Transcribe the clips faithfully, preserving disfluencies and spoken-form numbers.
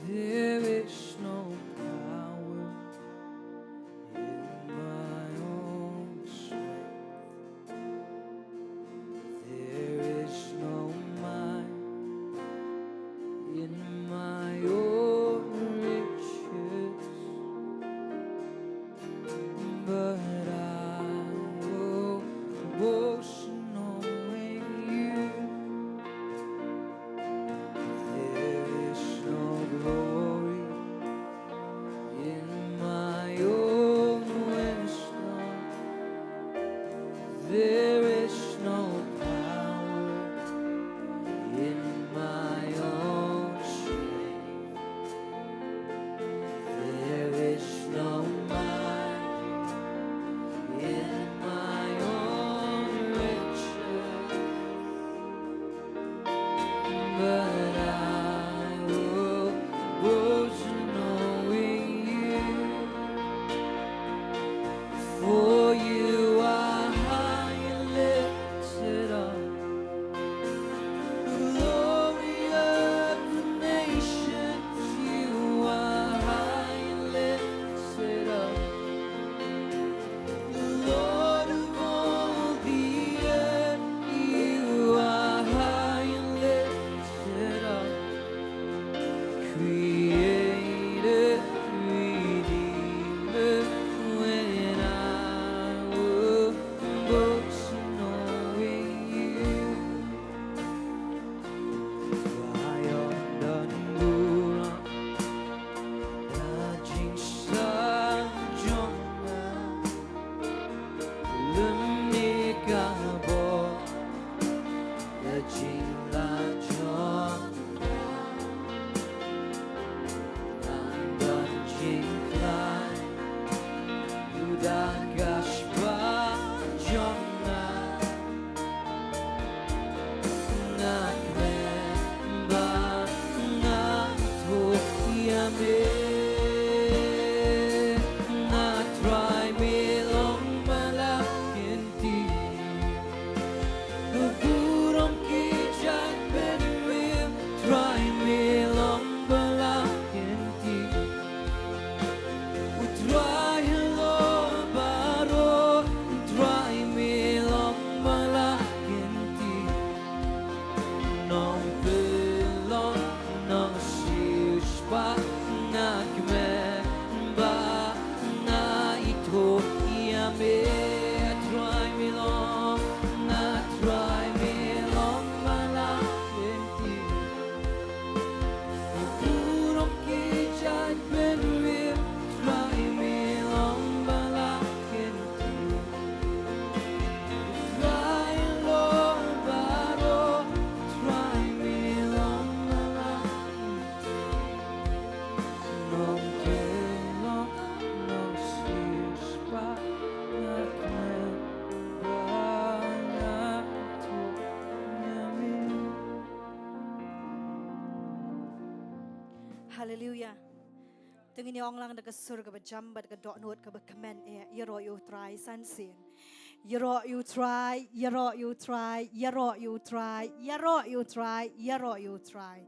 There is no power in my own strength. There is no might in my own riches. But I will boast in knowing you. There is no glory in my own wisdom. There is no power in my own strength. There is no might in my own riches, but I will boast in knowing you. For you are high and lifted up. Glory of the nations, you are high and lifted up. The Lord of all the earth, you are high and lifted up. Creator, Redeemer, when I will boast in knowing you. Lion dan burom da jingstad jong nga, lane ka bor da jinglah jong nga. Ngan don jingkhlaiñ ïa ka spah jong nga. Nga kmen ba nga ithuh ïa me. Nga Trai, me long ba la kyntiew. Ka burom ki jaitbynriew, Trai, me long ba la kyntiew. U Trai halor baroh, Trai, me long ba la kyntiew. Nongpynlong, nongshispah, nga kmen ba nga ithuh ïa me. Trai, me long, nga Trai, me long ba la kyntiew. Burom ki jaitbynriew, Trai, me long ba la kyntiew. Trai halor baroh, Trai, me long ba la kyntiew. Nongpynlong, nongshispah, nga kmen ba nga ithuh ïa me. Haleluya. To ngin ïa ong lang da ka sur kaba jam bad ka dohnud kaba kmen, eh, ïaroh ïa U Trai san sien. Ïaroh ïa U Trai, ïaroh ïa U Trai, ïaroh ïa U Trai, ïaroh ïa U Trai, ïaroh ïa U Trai.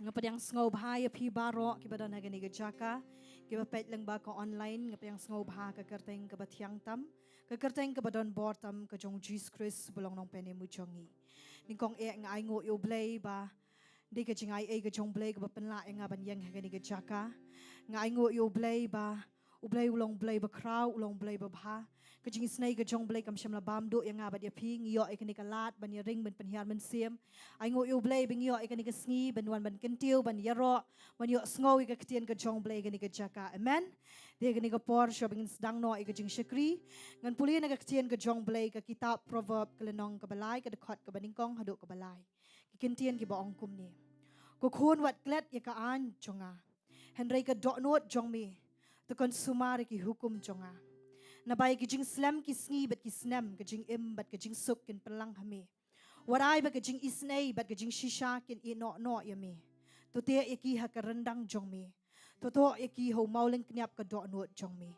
Nga pdiang sngewbha ïa phi baroh kiba don ha kane ka jaka, kiba peit lyngba ka online, nga pdiang sngewbha ka kyrteng kaba thiang tam, ka kyrteng kaba don bor tam ka jong Jisu Khrist ba long nongpynim u jong ngi. Nyngkong eh nga ainguh ïa u Blei ba dei ka jingai ei ka jong u Blei kaba pynlah ïa nga ban ïeng ha kane ka jaka. Nga ainguh ïa u Blei ba u Blei u long Blei ba khraw, u long Blei ba bha. Ka jingisynei ka jong u Blei kam shym la bam duh ïa nga bad ïa phi. Ngi ïoh ïa kane ka lad ban ïa ring ban pynhiar mynsiem. Ainguh ïa u Blei ba ngi ïoh ïa kane ka sngi ban wan ban kyntiew, ban ïaroh, ban ïohsngew ïa ka ktien ka jong u Blei ha kane ka jaka. Amen. Te ha kane ka por shuwa ba ngin sdang noh ïa ka jingshakri, ngan pule na ka ktien ka jong u Blei, ka kitab Proverb ka lynnong kaba lai, ka dkhot kaba nyngkong haduh kaba lai. Ki kyntien kiba ong kumne: Ko khun, wat klet ïa ka aiñ jong nga, hynrei ka dohnud jong me to kan sumar ïa ki hukum jong nga. Naba ïa ki jingslem ki sngi bad ki snem, ka jingim bad ka jingsuk kin pynlang ha me. Wat ai ba ka jingisynei bad ka jingshisha kin ïehnoh noh ïa me. To teh ïa ki ha ka ryndang jong me. To thoh ïa ki ha u mawlyngkniap ka dohnud jong me.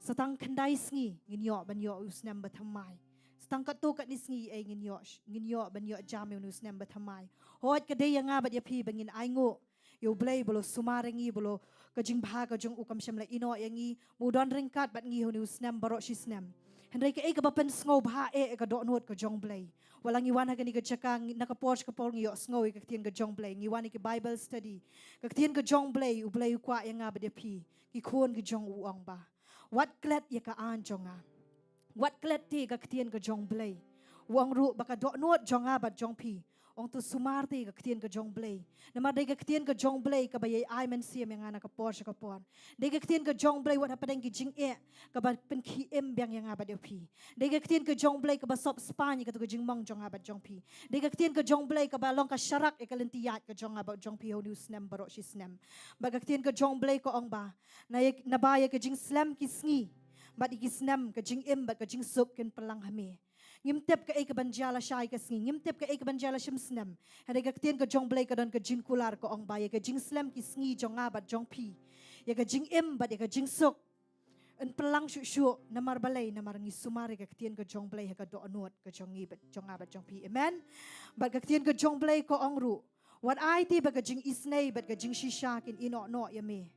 Sa tang khyndai sngi ngin ïoh ban ïoh u snem ba thymmai. Sa tang katto katne sngi ei ngin ïoh, ngin ïoh ban ïoh jam ïa u snem ba thymmai. Hooid, ka dei ïa nga bad ïa phi ba ngin ainguh ïa u Blei ba u la sumar ïa ngi, ba u la, ka jingbha ka jong u kam shym la ïehnoh ïa ngi, ba u don ryngkat bad ngi ha une u snem baroh shi snem. Hynrei kaei kaba pynsngewbha eh ka dohnud ka jong u Blei. Wat la ngi wan ha kane ka jaka, ngi, na ka por sha ka por ngi ïohsngew ïa ka ktien ka jong u Blei, ngi wan ïa ki Bible study. Ka ktien ka jong u Blei, u Blei u kwah ïa nga bad ïa phi, ki khun ki jong u, u ong ba wat klet ïa ka aiñ jong nga. Wat klet te ïa ka ktien ka jong u Blei. U ong ruh ba ka dohnud jong nga bad jong phi, ong, to sumar te ïa ka ktien ka jong u Blei. Namar dei ka ktien ka jong u Blei kaba ïai ai mynsiem ïa nga na ka por sha ka por. Dei ka ktien ka jong u Blei wat hapdeng ki jingeh kaba pynkhie im biang ïa nga bad ïa phi. Dei ka ktien ka jong u Blei kaba sop spaiñ ïa kato ka jingmong jong nga bad jong phi. Dei ka ktien ka jong u Blei kaba long ka sharak ïa ka lynti ïaid ka jong nga bad jong phi ha une u snem baroh shi snem. Bad ka ktien ka jong u Blei ka ong ba, na ïa, naba ïa ka jingslem ki sngi bad ïa ki snem, ka jingim bad ka jingsuk kin pynlang ha me. Ngim tip kaei kaban jia lashai ka sngi, ngim tip kaei kaban jia lashai snem. Hynrei ka ktien ka jong u Blei ka don ka jingkular, ka ong ba ïa ka jingslem ki sngi jong nga bad jong phi, ïa ka jingim bad ïa ka jingsuk, yn pynlang shuh shuh. Namar balei? Namar ngi sumar ïa ka ktien ka jong u Blei ha ka dohnud ka jong ngi bad, jong nga bad jong phi. Amen. Bad ka ktien ka jong u Blei ka ong ruh, wat ai te ba ka jingisynei bad ka jingshisha kin ïehnoh noh ïa me.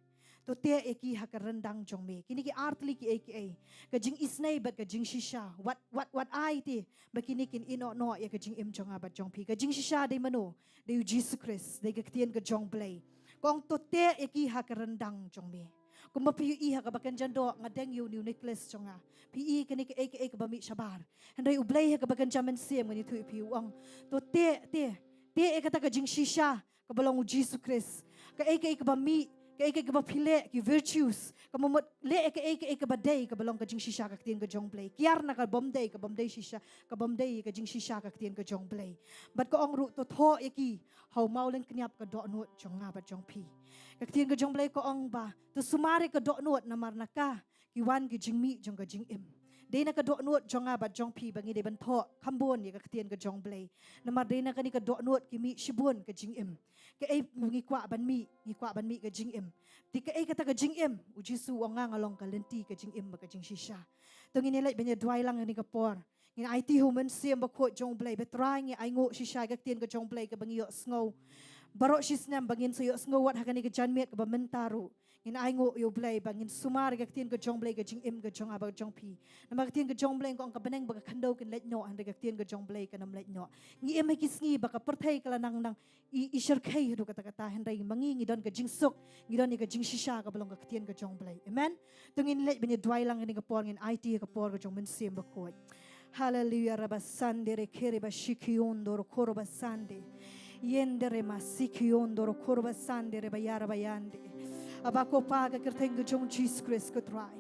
To teh ïa ki ha ka ryndang jong me. Kine ki ar tylli kiei kiei, ka jingisynei bad ka jingshisha. Wat, wat, wat ai te ba kine kin ïehnoh noh ïa ka jingim jong nga bad jong phi. Ka jingshisha dei mano? Dei u Jisu Khrist, dei ka ktien ka jong u Blei. Ka ong, to teh ïa ki ha ka ryndang jong me. Kumba phi ïohi ha kaba kynja doh nga deng ïa une u necklace jong nga. Phi ïohi kane kaei kaei kaba mih shabar. Hynrei u Blei ha kaba kynja mynsiem ngan ïathuh ïa phi, u ong, to teh, teh, teh ïa kata ka jingshisha kaba long u Jisu Khrist. Kaei kaei kaba mih, kaei kaei kaba phi leh, ki virtues, kaba mut leh kaei kaei kaba dei, kaba long ka jingshisha ka ktien ka jong u Blei. Kiar na ka bym dei, ka bym dei shisha, ka bym dei ka jingshisha ka ktien ka jong u Blei. Bad ka ong ruh, to thoh ïa ki ha u mawlyngkniap ka dohnud jong nga bad jong phi. Ka ktien ka jong u Blei ka ong ba to sumar ïa ka dohnud, namar na ka ki wan ki jingmih jong ka jingim. Dei na ka dohnud jong nga bad jong phi ba ngi dei ban thoh kham bun ïa ka ktien ka jong u Blei. Namar dei na kane ka dohnud ki mih shibun ka jingim. Kaei ngi kwah ban mih, ngi kwah ban mih ka jingim. Te kaei kata ka jingim? U Jisu u ong, nga nga long ka lynti, ka jingim bad ka jingshisha. To ngin ïaleit ban ïa duwai lang ha kane ka por. Ngin aiti ha u Mynsiem Bakhuid jong u Blei ba Trai, ngi ainguh shisha ïa ka ktien ka jong u Blei kaba ngi ïohsngew baroh shi snem, ba ngin sa ïohsngew wat ha kane ka janmiet kaba mynta ruh. Ngin ainguh ïa u Blei ba ngin sumar ïa ka ktien ka jong u Blei ha ka jingim ka jong nga bad jong phi. Namar ka ktien ka jong u Blei ka ong, ka bneng bad ka khyndew kin leit noh, hynrei ka ktien ka jong u Blei kan ym leit noh. Ngi im ha ki sngi ba ka pyrthei ka la nang nang i, i shyrkhei haduh katta katta, hynrei ma ngi ngi don ka jingsuk, ngi don ïa ka jingshisha kaba long ka ktien ka jong u Blei. Amen. To ngin leit ban ïa duwai lang ha kane ka por, ngin aiti ha ka por ka jong u Mynsiem Bakhuid. Haleluya, rabasande re kere ba shikion doro koro basande. Yende re ma sikion doro koro basande re ba yara ba yande. Aba ko Pa, ka kyrteng ka jong u Jisu Khrist ko Trai.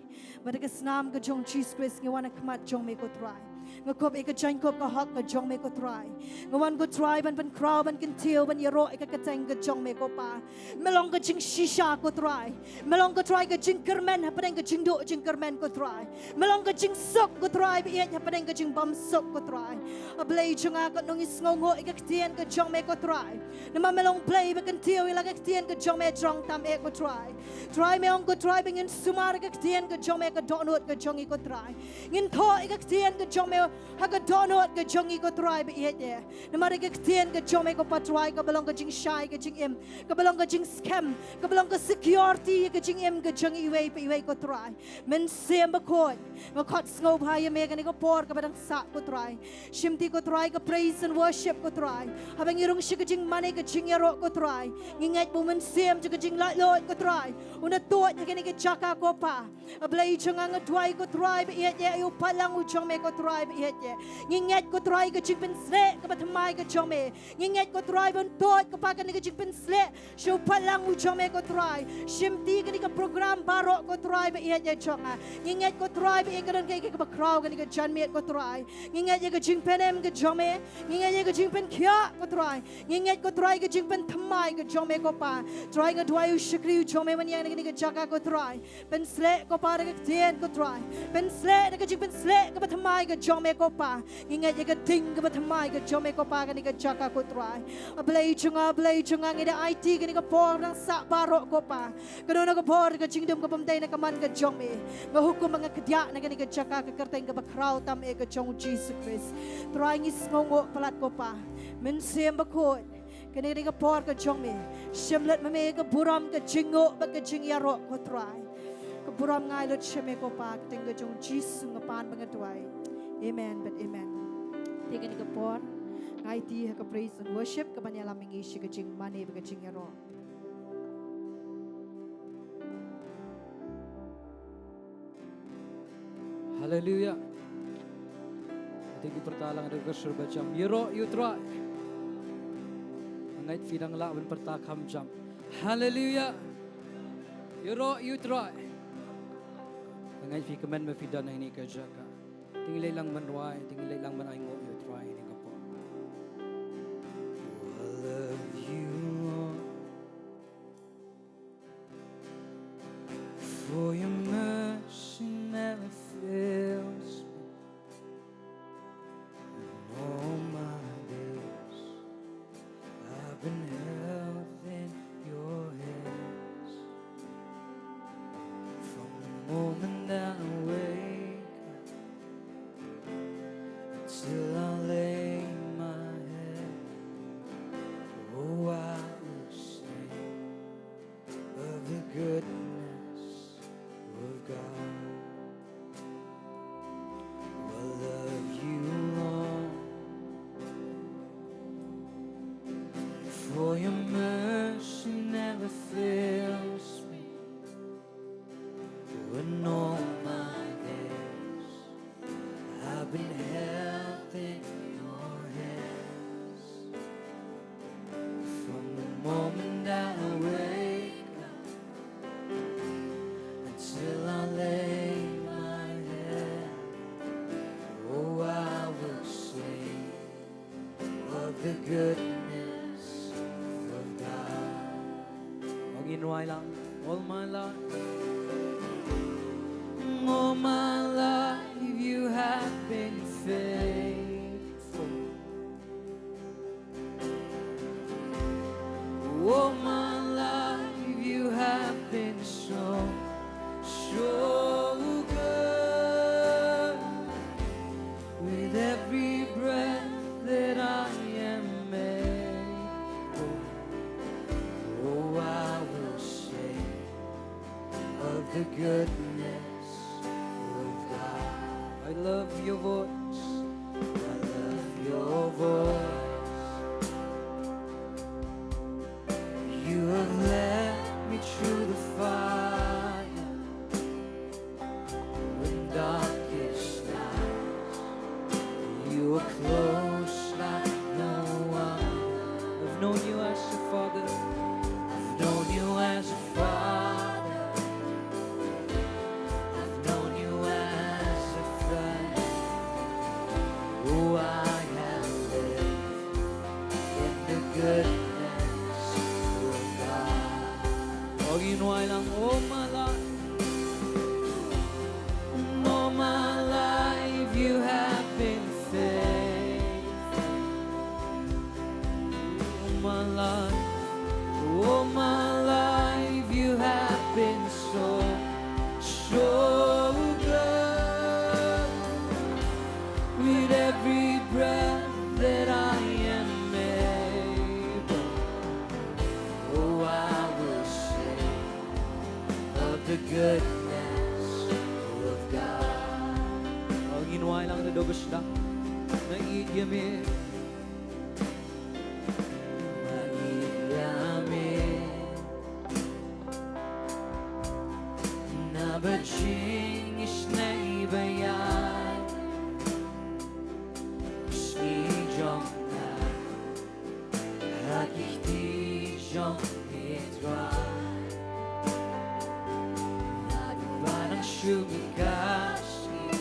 Bad da ka snam ka jong u Jisu Khrist ngi wan ha khmat jong me ko Trai. Nga kup ïa ka jaiñkup ka hok ka jong me ko Trai. Nga wan ko Trai ban pynkhraw, ban kyntiew, ban ïaroh ïa ka kyrteng ka jong me ko Pa. Me long ka jingshisha ko Trai. Me long ko Trai ka jingkyrmen hapdeng ka jingduh jingkyrmen ko Trai. Me long ka jingsuk ko Trai, ba ïeit hapdeng ka jingbymsuk ko Trai. A Blei jong nga, katno ngi sngewnguh ïa ka ktien ka jong me ko Trai. Namar me long Blei ba kyntiew ïa la ka ktien ka jong me jrong tam eh ko Trai. Trai, me ong ko Trai ba ngin sumar ïa ka ktien ka jong me ha ka dohnud ka jong ngi ko Trai. Ngin thoh ïa ka ktien ka jong me ha ka dohnud ka jong ngi ko Trai ba ïeit ïa. Namar ka ktien ka jong me ko Pa Trai kaba long ka jingshai ka jingim, kaba long ka jingskhem, kaba long ka security ka jingim ka jong iwei pa iwei ko Trai. Mynsiem Bakhuid, nga khot sngewbha ïa me kane ka por kaba dang sah ko Trai. Shimti ko Trai ka praise and worship ko Trai. Haba ngi rung sha ka jingmane ka jingïaroh ko Trai, ngi ngeit ba u Mynsiem jong ka jinglaitluid ko Trai un da tuid ha kane ka jaka ko Pa. A Blei jong nga, nga duwai ko Trai ba ïeit ïa u paidlang u jong me ko Trai ba ïeit ïa. Ngi ngeit ko Trai ka jingpynshlur kaba thymmai ka jong me. Ngi ngeit ko Trai ban tuid ko Pa kane ka jingpynshlur sha u paidlang u jong me ko Trai. Shimti kane ka program baroh ko Trai ba ïeit ïa jong nga. Ngi ngeit ko Trai ba ïeit ka don kaei kaba khraw kane ka janmiet ko Trai. Ngi ngeit ïa ka jingpynim ka jong me. Ngi ngeit ïa ka jingpynkhiah ko Trai. Ngi ngeit ko Trai ka jingpynthymmai ka jong me ko Pa. Trai nga duwai u shakri u jong me mynta ïa kane ka jaka ko Trai. Pynshlur ko Pa da ka ktien ko Trai. Pynshlur da ka jingpynshlur kaba thymmai ka jong me ko Pa. Ngi ngeit ïa ka ding kaba thymmai ka jong me ko Pa kane ka jaka ko Trai. A Blei jong nga, a Blei jong nga, ngi da aiti kane ka por nang sah baroh ko Pa. Kano kano ka por ka jingdum ka bym dei na ka man ka jong me. Nga hukum ba nga kdiah na kane ka jaka ha ka kyrteng kaba khraw tam eh ka jong u Jisu Khrist. Trai ngi sngewnguh palat ko Pa. Mynsiem Bakhuid. Kane ka dei ka por ka jong me. Shim lut ma me ka burom ka jingnguh bad ka jingïaroh ko Trai. Ka burom nga ai lut sha me ko Pa, ha ka kyrteng ka jong u Jisu nga pan bad nga duwai. Amen bad amen. Te kane ka por nga aiti ha ka praise and worship kaban ïalam ïa ngi sha ka jingmane bad ka jingïaroh. Haleluya. Te ngi pyrta lang da ka sur ba jam. Ïaroh ïa u Trai. Nga ngeit phi dang lah ban pyrta kham jam. Haleluya. Ïaroh ïa u Trai. Nga ngeit phi kmen ba phi don ha kane ka jaka. Te ngi leit lang ban duwai, te ngi leit lang ban ainguh ïa u Trai ha kane ka por. I love you, Lord. For your mercy never fails me. And all my days I've been held in your hands. From the moment that I wake up until I lay my head, oh, I will sing of the goodness of God. I love you, Lord. For your mercy never fails me. In all my days I've been held in your hands. From the moment that I wake up until I lay my head, oh, I will sing of the goodness of God. Ong in wai lang, all my life. All my life you have been faithful. All my life you have been so, so good. With every breath that I am able, oh, I will sing of the goodness of God. I love your voice. I love your voice. You have led me through the fire. In darkest nights, you were close like no other. I've known you as a father. I've known you as a father. I've known you as a friend. Oh, I have lived in the goodness of God. Ong in wai lang, all my life. And all my life you have been faithful. All my life, all my life you have been so, so good. With goodness of God. O ngin wai lang da kaba sdang. Nga ïeit ïa me. Nga ïeit ïa me. Naba jingïaseng ba ïaid sha jong nga. Ha ki kti jong me Trai. Naduh ba nang shu mih ka sngi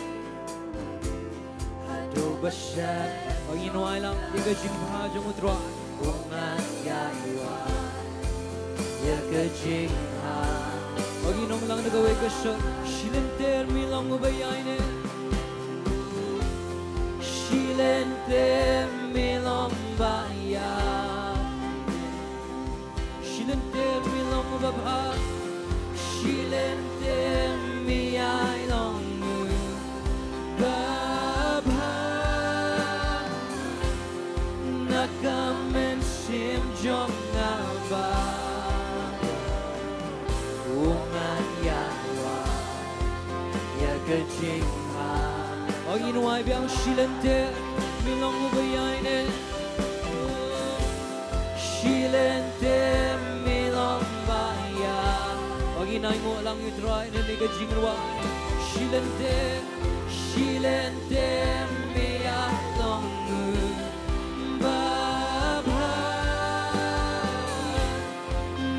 haduh ba shen. O ngin wai lang ïa ka jingbha jong u Trai. U ngan ïai wai ïa ka jingbha. O ngin ong lang da kawei ka sur. Shi lynter me long uba ïaineh. Shi lynter me long ba ïaineh. Shi lynter me long uba bha. Shi lynter me ïai long uba bha. Na ka mynsiem jong nga ba u ngan ïai wai ïa ka jingbha. O ngin wai biang. Shi lynter me long uba ïaineh. Shi lynter me long ba ïaineh. O ngin ainguh lang ïa u Trai ha kane ka jingrwai. Shi lynter, shi lynter me ïai long uba bha.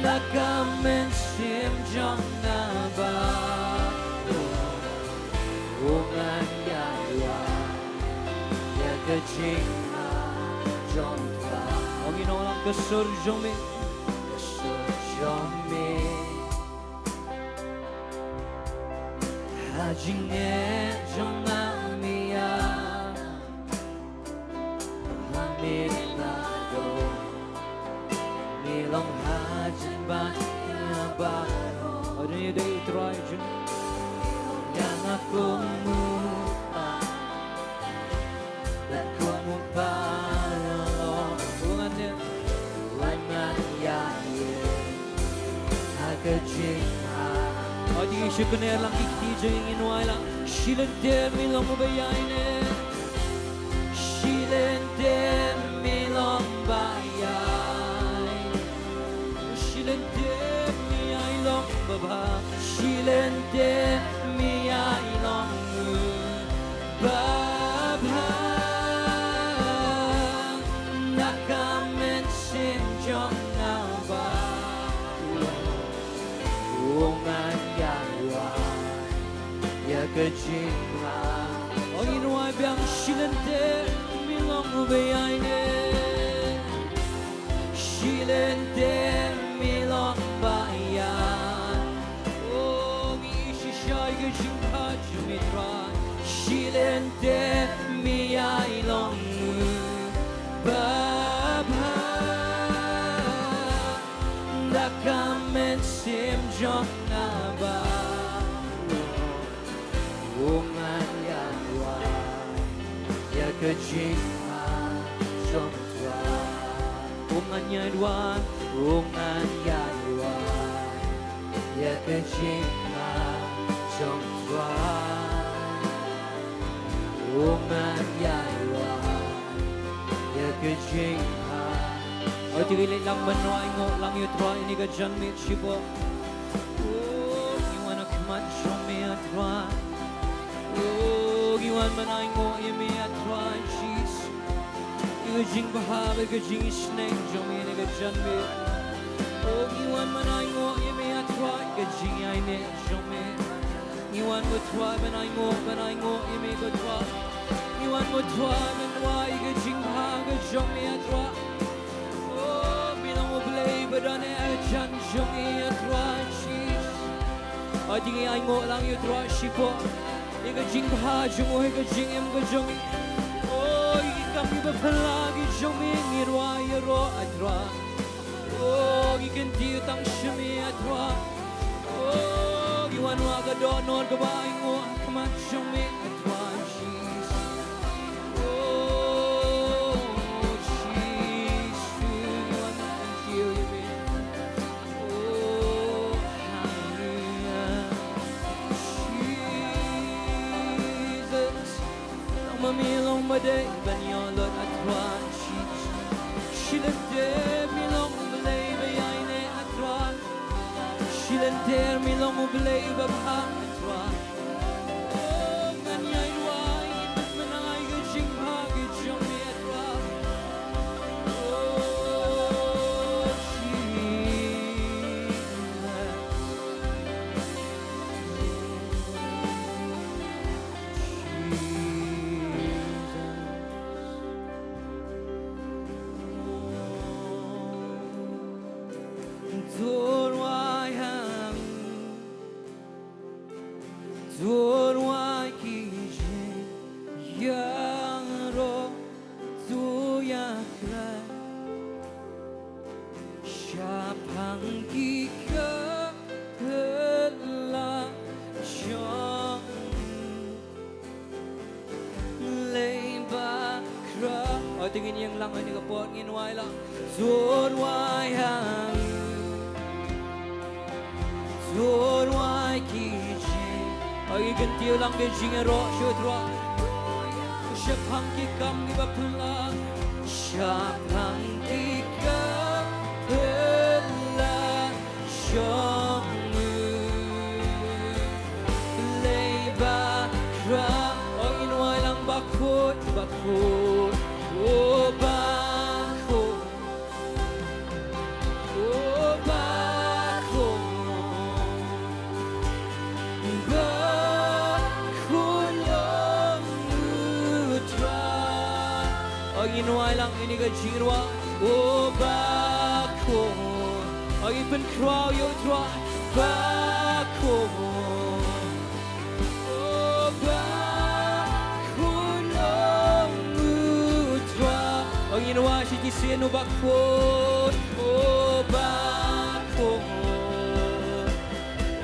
Na ka mynsiem jong nga ba u ngan ïai wai ïa ka jingbha jong u Trai. O ngin ong lang. Ka sur jong me, ka sur jong me. Ha jingeh jong nga me ïa Ha me la do me long ha jan ba ïa baroh. Ade ïa dei u Trai jong nga kum u pa bad kum u pa la long. U ngan ïa, u ngan ïa ïa ha ka jingma. Ade shu kane lang ki kti jong ngi, ngin wai lang. Shi lynter me long ba ïaineh. Shi lynter me long ba ïaineh. Shi lynter me ïai long ba bha. Shi lynter me ïai long ba bha. Na ka mynsiem jong nga ba u ngan ïa wai ïa ka jingma. O ngin wai biang. Shi lynter me long ba ïaineh. Shi lynter me long ba ïaineh. O ngi shisha ïa ka jingpyrkhat jong me Trai. Shi lynter me ïai long ba bha. Da ka mynsiem jong nga ba u ngan ïai wai ïa ka jingma jong Trai. U ngan ïai wai, u ngan ïai wai ïa ka jingma jong Trai. U ngan ïai wai ïa ka jingma. O to ngi leit lang ban ainguh lang ïa u Trai ha kane ka janmiet shipor. O ngi wan ha khmat jong me ah Trai. O ngi wan ban ainguh ïa me ah Trai Jisu. Ïa ka jingbha bad ka jingisynei jong me ha kane ka janmiet. O ngi wan ban ainguh ïa me ah Trai, ka jingïaineh jong me. Ngi wan ko Trai ban ainguh, ban ainguh ïa me ko Trai. Ngi wan ko Trai ban wai ïa ka jingbha ka jong me ah Trai. O me long U Blei ba don ha jan jong ngi ah Trai Jisu. Ade ngi ainguh lang ïa u Trai shipor. Ïa ka jingbha jong u ha ka jingim ka jong ngi. O ïa ki kam kiba phylla ki jong me ngi rwai ïaroh ah Trai. O ngi kyntiew tang sha me ah Trai. O ngi wan wad ka dohnud kaba ainguh ha khmat jong me ah Trai Jisu. O Jisu ngi wan kyntiew ïa me. O haleluya. dei ban ïoh lut, A Trai Jisu. Shi lynter mi long U Blei ba ïaineh, A Trai. Shi lynter mi long U Blei ba bha, A Trai. Oh, ngan ïai duwai, bad ngan ai ka jingpang ka jong me, A Trai. Oh, Jesus. Don wai ha u, don wai ki jingïaroh, to ïakren shaphang ki kam pynlong jong u. Lei ba khraw. O, te ngin ïeng lang ha kane ka por, ngin wai lang. Don wai ha u, don wai ki jing. O, ngi kyntiew lang ki jingïaroh sha u Trai. Shaphang ki kam kiba pynlong, shaphang ki kam pynlong jong u. Lei ba khraw. O, ngin wai lang. Bakhuid, bakhuid, o bakhuid, o bakhuid, bakhuid long u Trai. O, ngin wai lang ïa kane ka jingïaroh. O bakhuid. O, ngin pynkhraw ïa u Trai. Bakhuid, o bakhuid long u Trai. O, ngin wai sa shisien. O bakhuid, o bakhuid,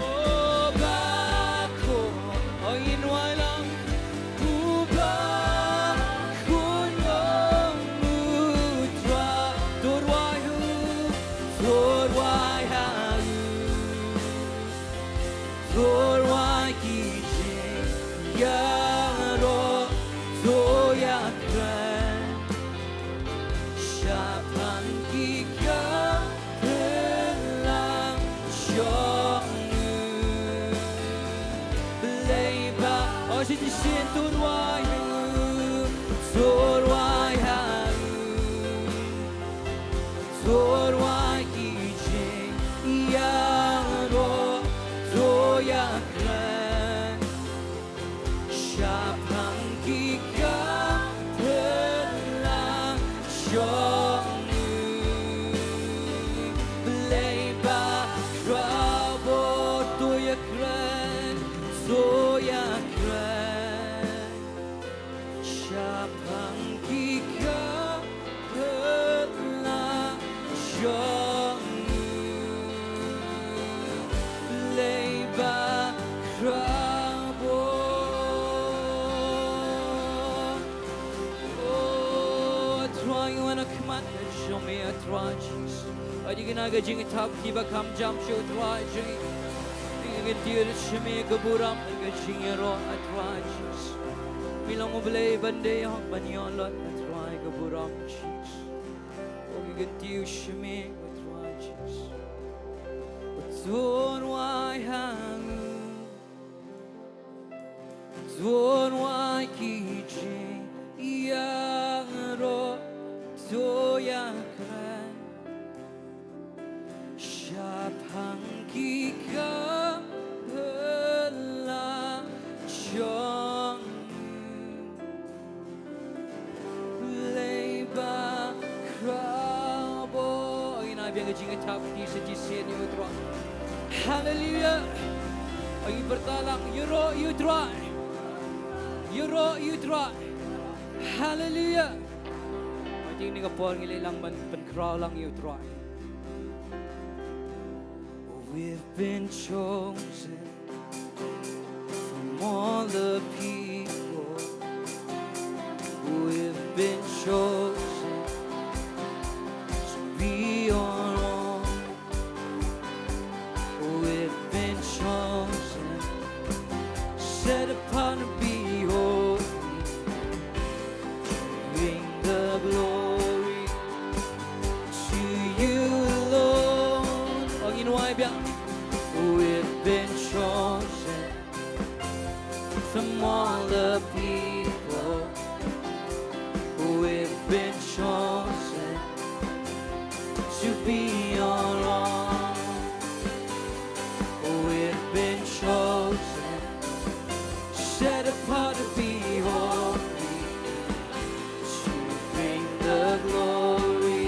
o bakhuid. O, ngin wai lang. O bakhuid long u Trai. Don wai ha u, don wai ha u, don wai ki jingïaroh, to ïakren shaphang ki kam pynlong jong u. Lei ba, o, sa shisien. Don wai ha u, don wai ha u, don wai ki jingïaroh, to ïakren shaphang ki kam pynlong jong u. Lei ba khraw bor, to ïakren, to ïakren shaphang ki kam pynlong jong u. Lei ba khraw bor. O Trai, ngi wan ha khmat jong me, A Trai Jisu. Ïa kane ka jingïathap kaba kham jam sha u Trai Jisu. Ngi kyntiew sha me ka burom ka jingïaroh, A Trai Jisu. Me long U Blei ban dei hok ban ïoh lut, A Trai, ka burom Jisu. O, ngi kyntiew sha me, A Trai Jisu. Don wai ha u, don wai ki jingïaroh, to ïakren shaphang ki kam pynlong jong u. Lei ba khraw bor. Ngin ai biang ka jingïathap kti sa shisien ïa u Trai. Haleluia. Ngi pyrta lang, ïaroh ïa u Trai. Ïaroh ïa u Trai. Haleluia. Ha kane ka por ngi leit lang ban pynkhraw lang ïa u Trai. We've been chosen from all the people. We've been chosen to be your own. We've been chosen, set apart to be holy. We've been chosen from all the people. We've been chosen to be your own. We've been chosen, set apart to be holy, to bring the glory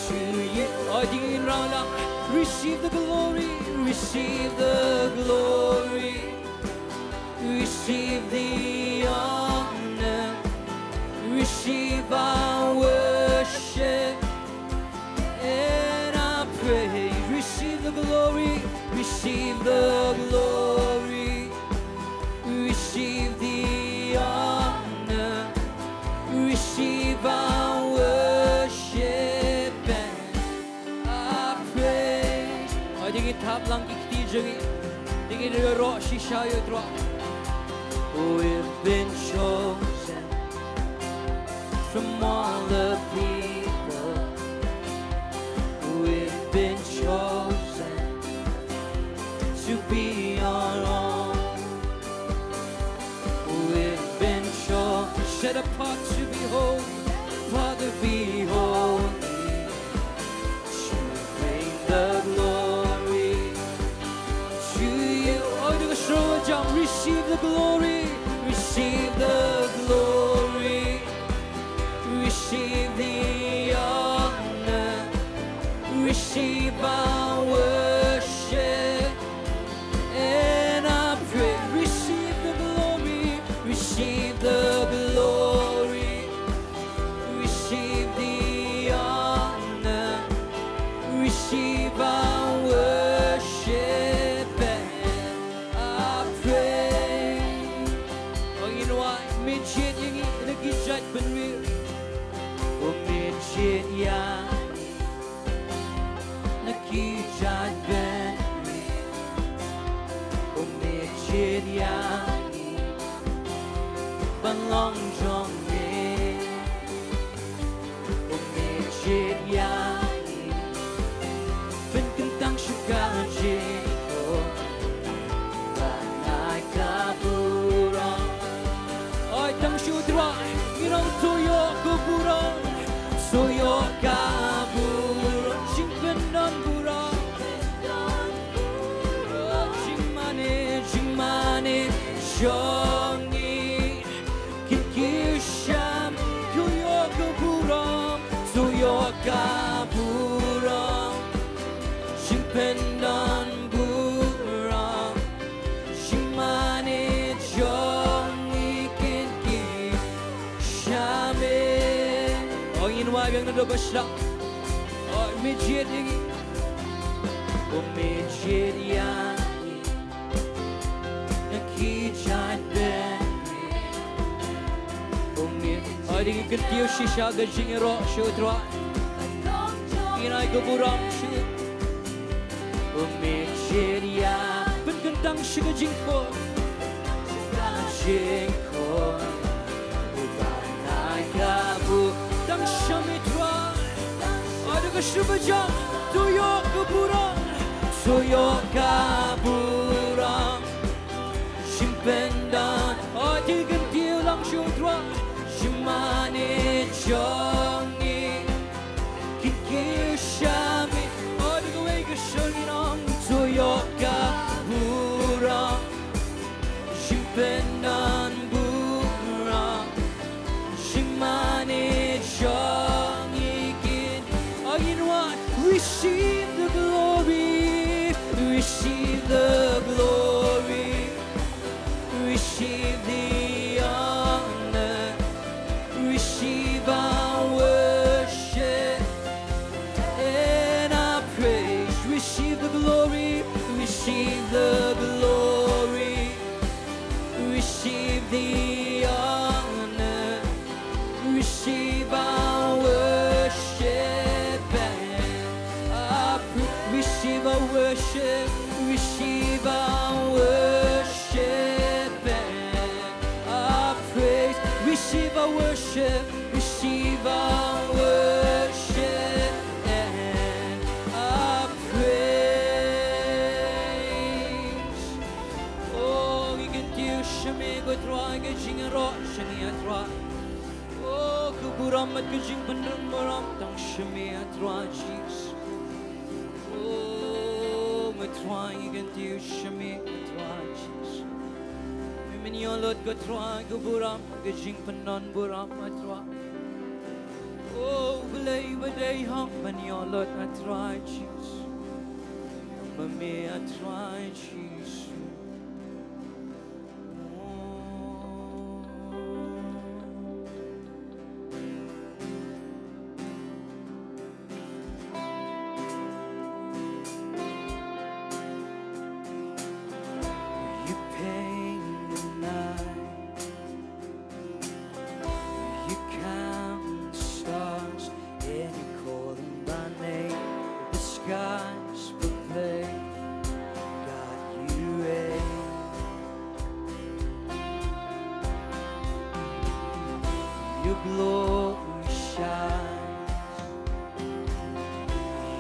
to you. Oi, ding in rang lang. Receive the glory, receive the glory, receive the honor, receive our worship and our praise. Receive the glory, receive the glory, receive the honor, receive our worship and our praise. Oi, ding in thap lang ki kti jong ngi. Ding in ïaroh shisha ïa u Trai. We've been chosen from all the people. We've been chosen to be your own. We've been cho-, set apart to be holy. Father, be holy. To bring the glory to you. Oi, ding in shu jam. Receive the glory. Receive the glory. Receive the honor. Receive our worship and our praise. Receive the glory. Receive the glory. Receive the honor. Receive our worship and our praise. Ong ïa ngi, wai, mynjied ïa ngi na ki jait bynriew. Mynjied ïa ngi na ki jait bynriew. Mynjied ïa ngi ban long jong me. Mynjied ïa ngi pynkyntang sha ka jingkhot ban ai ka burom. Oi, tang sha u Trai, ngi ong to ïoh ka burom, to ïoh ka burom, jingpyndonburom. Jingmane, jingmane jong ngi kin kiew sha me. To ïoh ka burom, to ïoh ka burom, jingpyndonburom. Jingmane jong ngi kin kiew sha me. Ong ïa ngi, wai, biang naduh ba sdang. Oi, mynjied ïa ngi. Mynjied ïa ngi na ki jait bynriew. Oi, dei ngin kyntiew shisha ka jingïaroh sha u Trai. Ngin ai ka burom sha u. Mynjied ïa, pynkyntang sha ka jingkhot, ka jingkhot ban ai ka burom. Tang sha me Trai. Oi, da ka shu ba jam. To ïoh ka burom, to ïoh ka burom, jingpyndon. Oi, to kyntiew lang sha u Trai. Jingmane jong ngi kin kiew sha me. Oi, da kawei ka sur ngin ong, to ïoh ka burom, jingpyndonburom. Jingmane jong ngi kin. Ong ïa ngi, receive the glory, receive the glory, receive the honor, receive our worship and our praise. Receive the glory, receive the glory, receive the honor, receive our worship and our pr-, receive our worship, receive our worship and our praise. Receive our worship, receive our worship and our praise. Mat ka jingpynrung burom tang sha me, A Trai Jisu. Oh, A Trai, ngi kyntiew sha me, A Trai Jisu. Me men ïoh lut ka Trai ka burom, ka jingpynrung burom, A Trai. Oh, U Blei ba dei hok ban ïoh lut, A Trai Jisu. Ma me, A Trai Jisu. Ïa peit, ïa kham stars, and you call them by name. The skies proclaim, God, you reign. Your glory shines.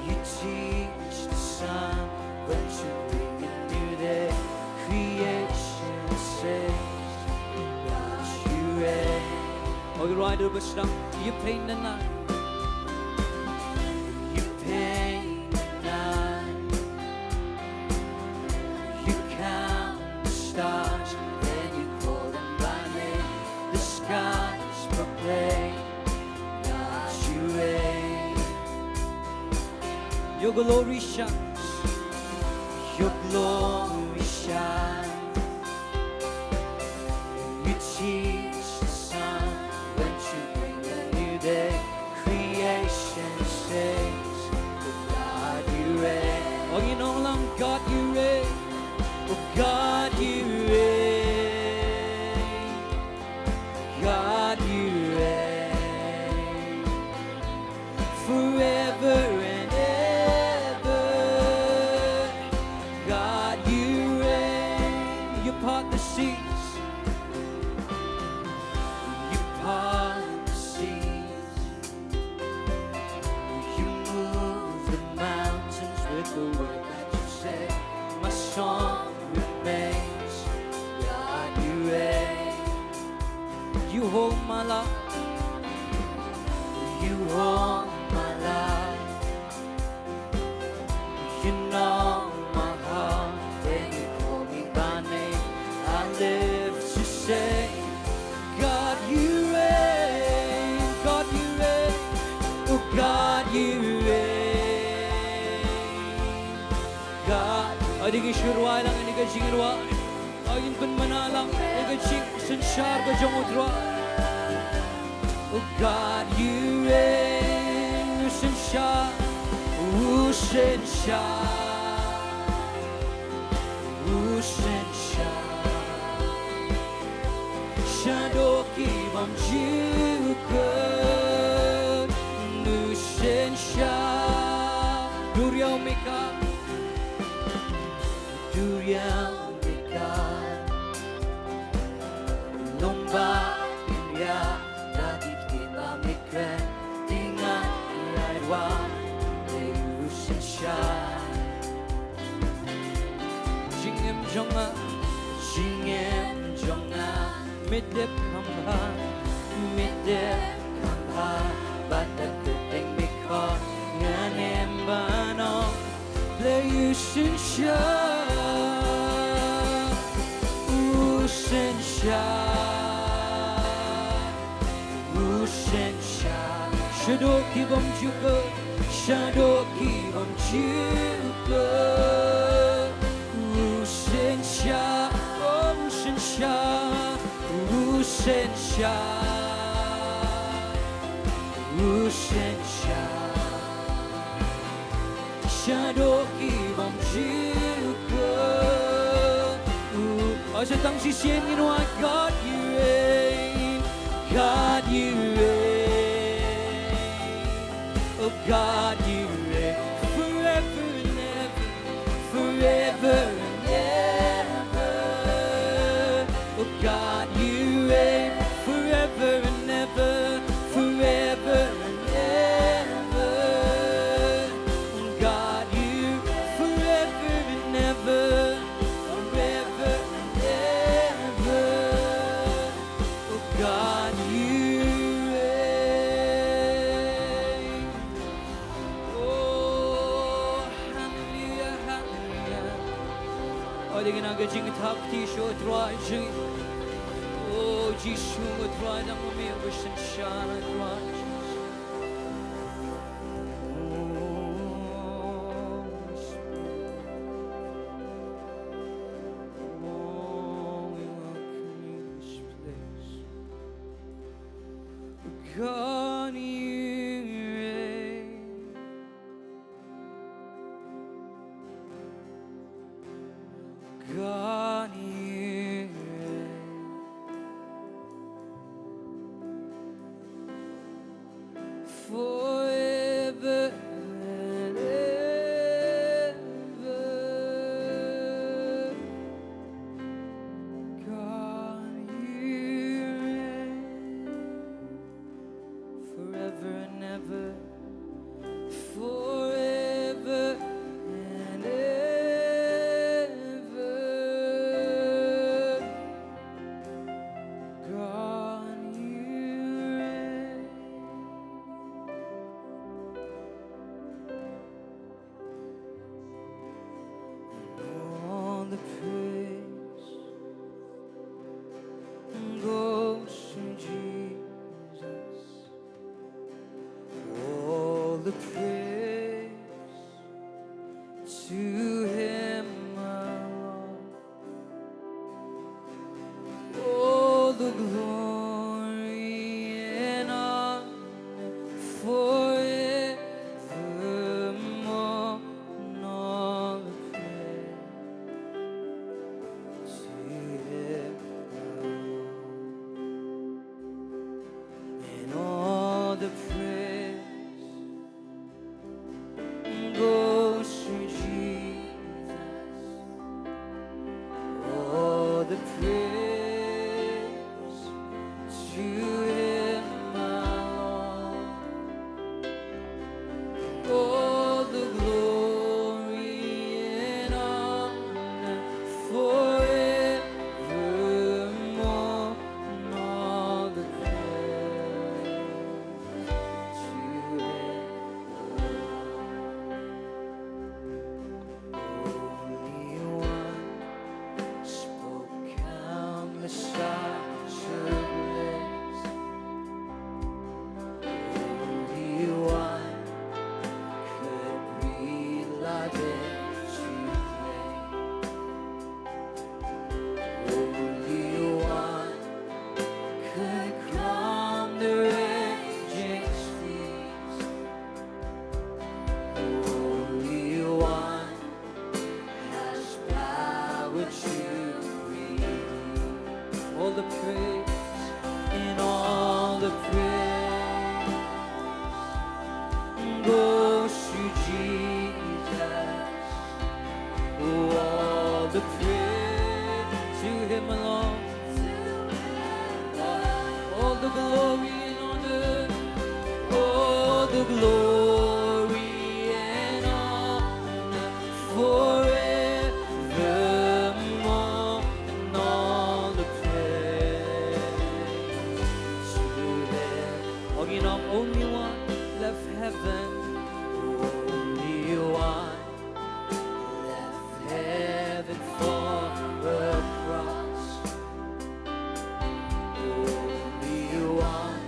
You teach the sun when to bring a new day. Creation sings, God, you reign. Oh, you ride over snow. You paint the night. You paint the night. You count the stars and you call them by name. The skies proclaim, God, you reign. Your glory shines. Your glory shines. You teach the sun when to bring a new day. Creation sings, God, you reign. Oh, you know, long God, you reign. Oh, God, you reign. God, you reign. Forever and ever, God, you reign. You part the seas. You part the seas. You move the mountains with the word that you say. My song remains, God, you reign. You hold my life. You hold my life. You know my heart when you call me by name. I live to say, God, you reign. God, you reign. Oh, God, you reign. God, ïa ngi shu rwai lang ïa ka jingrwai. Ïa ngi pynmana lang ïa ka jingsynshar ka jong U Trai. Oh God, you reign. U synshar, u synshar, u synshar. Shaduh ki bym jukut, u synshar. Duriaw Mika. Duriaw Mika. Long ba im ïa da ki ktien ba me kren. Te nga ïa wan te u synshar. Jingim jong nga, jingim jong nga. Me dep kham bha, me dep kham bha. Bad da kyrteng me khot ngan im baroh. Blei u synshar, u synshar, u synshar. Shaduh ki bym jukut, shaduh ki bym jukut. U synshar, oh, u synshar, u synshar, u synshar. Shaduh ki bym jukut. Oh, sa tang shisien ngin wad. God, you reign. God, you reign. Oh, God, you reign. Forever and ever. Forever and ever. Oh, God, you reign. Forever and ever. Forever and ever. God, you forever and ever, forever and ever. Oh, God, you reign. Dei na ka jingthap kti sha u Trai jong ngi. O Jisu, u Trai, dang ma me uba synshar, Trai Jisu. Oh, we welcome you in this place. God, you reign. God, you reign forever and ever. God, you reign forever and ever, forever and ever. God, you reign. And all the praise goes to Jesus. All the praise to him alone. All the glory and honor forevermore. And all the praise to him alone. And all the praise goes to Jesus. All the praise to him alone. All the glory and honor forevermore. And all the praise to him alone. Only one spoke countless stars ablaze. Only one could breathe life into flame. Only one could calm the raging seas. Only one has power to redeem. All the praise, and all the praise goes to Jesus. Oh, all the praise to him alone. All the glory and honor, all the glory and honor forevermore, and all the praise to him. Ong ïa u, only one left heaven, only one left heaven for a cross. Only one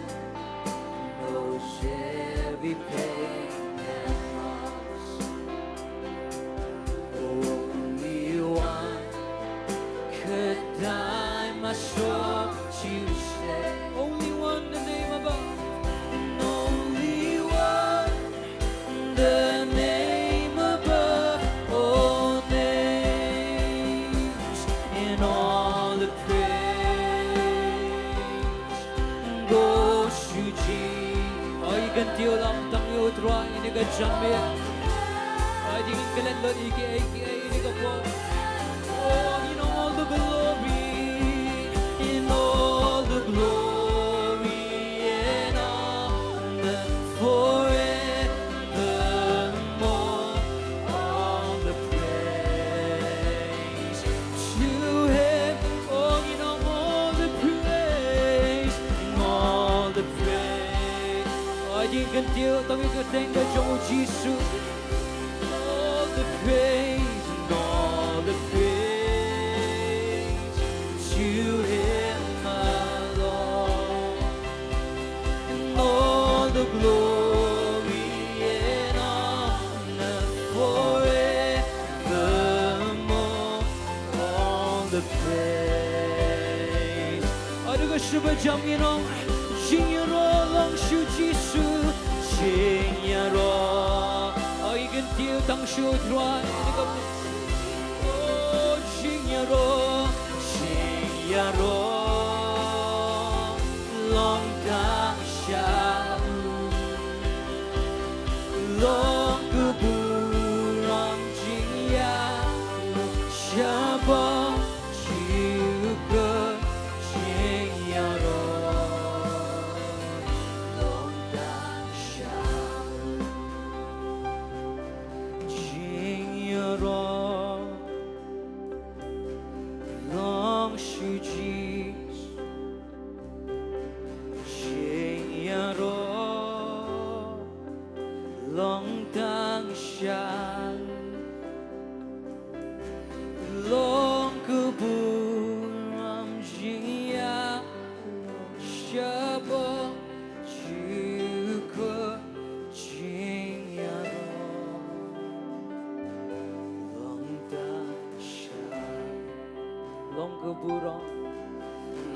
knows every pain and loss. Only one could die, my soul to save. Only one, the name above. And only one, the name above all names. And all the praise goes to Jesus. Ai, kan tiu lam tang ïa u Trai ïa kane ka janmiet. Ai, dei ngin klet lut ïa kiei kiei ïa kane ka por. Oh, in all the glory, in all the glory and honor forevermore. All the praise to him. Oh, in all the praise, in all the praise. Ai, dei ngin kyntiew tang ïa ka kyrteng ka jong u Jisu. All the praise and all the praise. Ïa ka shaba jam ngi ong, jingïaroh long sha u Jisu, jingïaroh. Ïa ka kyntiew tang sha u Trai, ïa ka, oh, jingïaroh, jingïaroh long tang sha u. Long ka burom jingïaroh shapoh jong ka jingïaroh. Long tang sha u. Jingïaroh long sha u Jisu. Jingïaroh long tang sha u. Long ka burom jingïaroh shapoh jong ka jingïaroh. Long tang sha u. Long ka burom,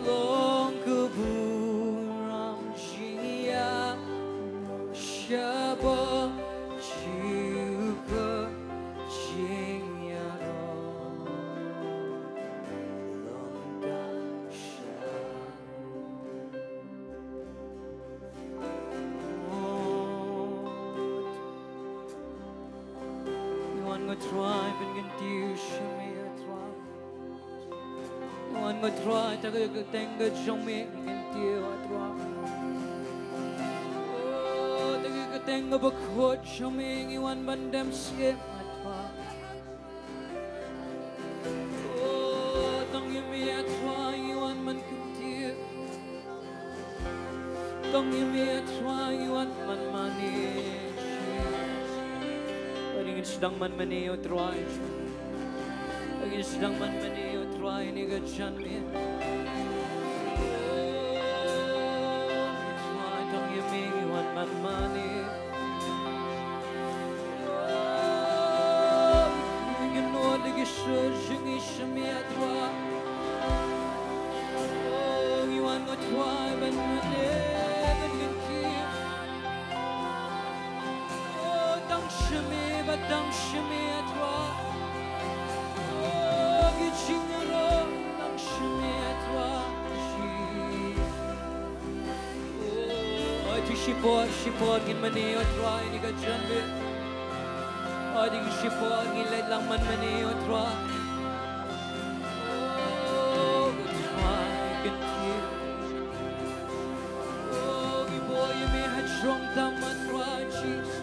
long ka burom jingïaroh shapoh jong ka jingïaroh. Long tang sha u. Ngi wan, ko Trai, ban kyntiew sha me, ko Trai. Ngi wan, ko Trai, da ka kyrteng ka jong me ngi kyntiew, ko Trai. Oh, da ka kyrteng kaba khuid jong me ngi wan ban dem syiem, ko Trai. Oh, tang ïa me, ko Trai, ngi wan ban kyntiew. Tang ïa me, ko Trai, ngi wan ban mane. Ngin sdang ban mane, ko Trai. Ngin sdang ban mane, ko Trai, ïa kane ka janmiet. Oh, ko Trai, tang ïa me ngi wan ban mane. Oh, ngin nud ïa ki sur jong ngi sha me, ko Trai. Oh, ngi wan, ko Trai, ban mane, ban kyntiew. Oh, tang sha me, bad tang sha me, ko Trai. Oh, ki jingïaroh tang sha me, ko Trai. Oh, ai, to shipor, shipor ngin mane, ko Trai, ïa kane ka janmiet. Ai, to shipor ngin leit lang ban mane, ko Trai. Oh, ko Trai, kyntiew. Oh, ngi buh ïa me ha jrong tam, ko Trai Jisu.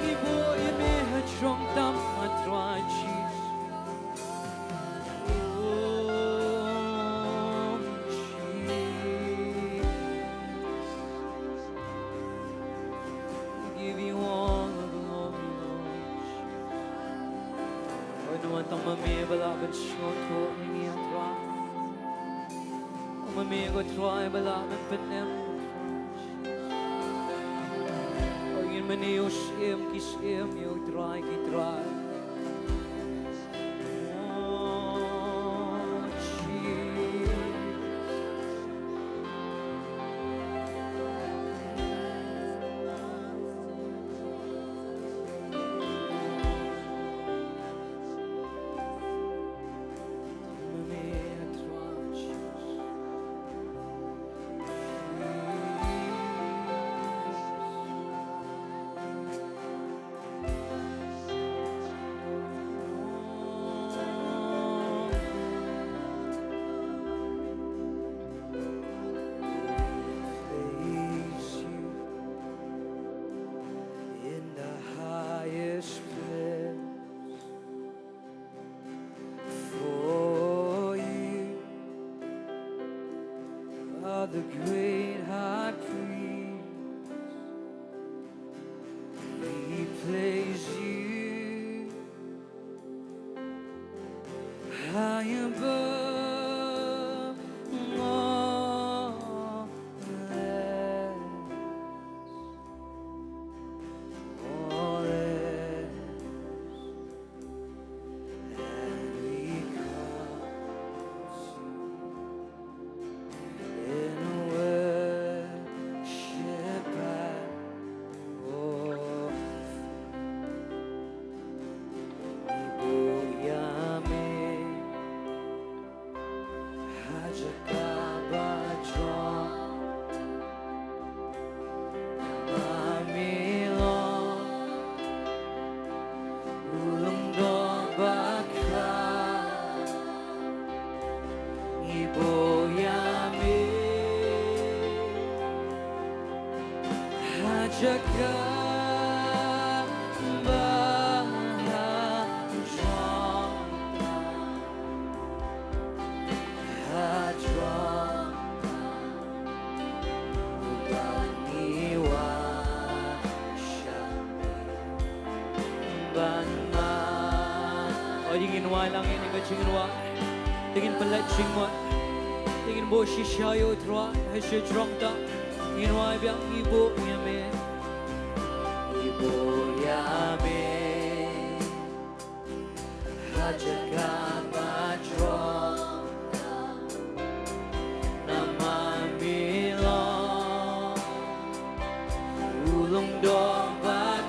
Ngi buh ïa me ha jrong tam, ko Trai Jisu. Oh, Jesus. We give you all the glory, Lord. Oi, ngi wan tang ma me ba lah ban sngewthuh ïa ngi, ko Trai. Tang ma me, ko Trai, ba lah ban pyndem. Oi, ngin mane, ko Syiem ki syiem, ïa u Trai ki trai. Praise you in the highest place. For you are the great high priest. We place you high above all else, all else. And we come Ban ma. O, ngin wai lang ïa ka jingrwai. Te ngin pynlait jingmut. Te ngin buh shisha ïa u Trai ha shi jrong ta. Ngin wai biang, ngi buh ïa me. Ngi buh ïa me. Ha jaka ba jrong. Namar me long u Lyngdoh Bakhuid.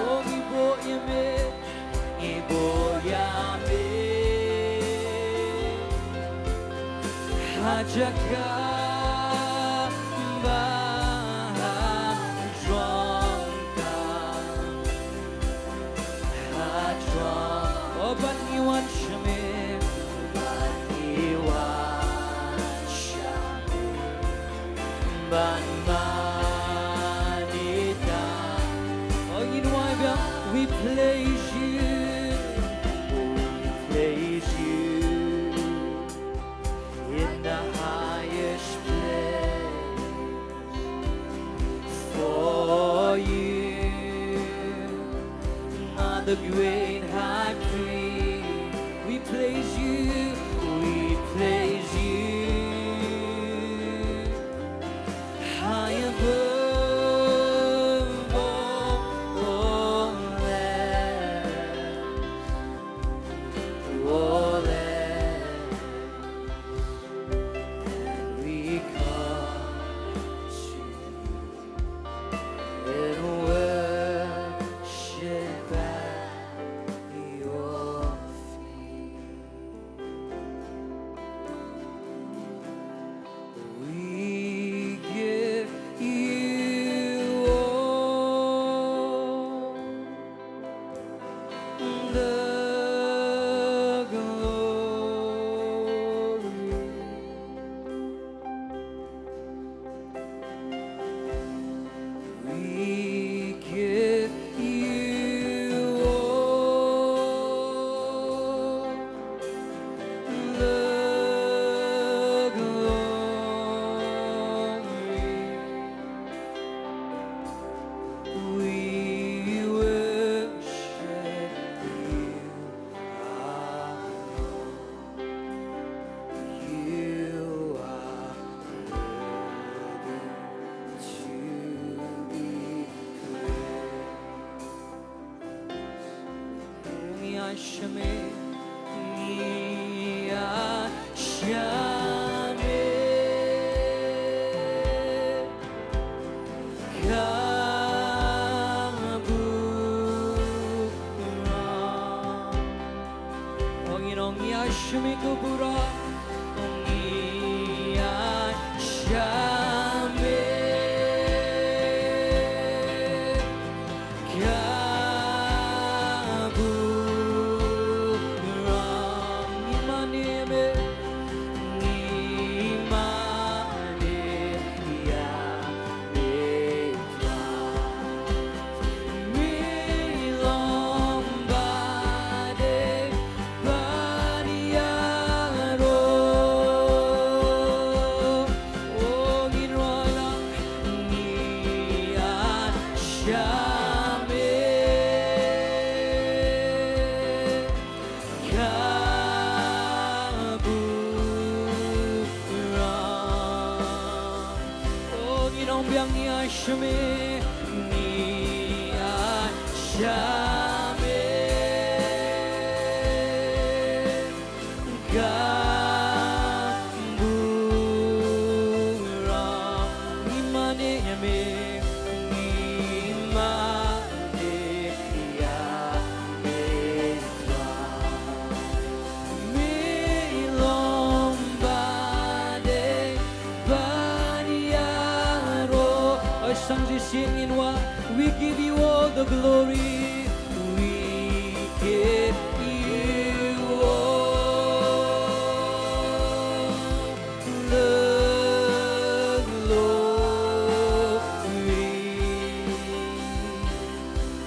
O, ngi buh ïa me, ngi buh ïa me. Ha jaka ba jrong. O, bad ngi wan sha me, bad ngi wan sha me, ban mane ïa ta. O, ngin wai biang, we praise you, we praise you in the highest place. For you are the great high priest. We praise you, we praise you. High above all else, all else. And we come to you in worship at your feet. We give you all the glory. We give you all the glory. We worship you, our Lord. You are worthy to be praised. Ngi ïa shem, ngi ïa shem ka burom. Ong, ngi ïa shem ka burom. Ong, ngi ïa shem ka burom. Ngi mane ïa me, ngi mane ïa me. Me long ba dei ban ïaroh. O, ngin rwai lang, ngi ïa shem ka burom. O, ngi ong biang, ngi ïa shem, ngi ïa shem ka burom. Ngi mane ïa me, ngi mane ïa me. Me long ba dei ban ïaroh. Oi, sa shisien ngin wai. We give you all the glory. We give you all the glory.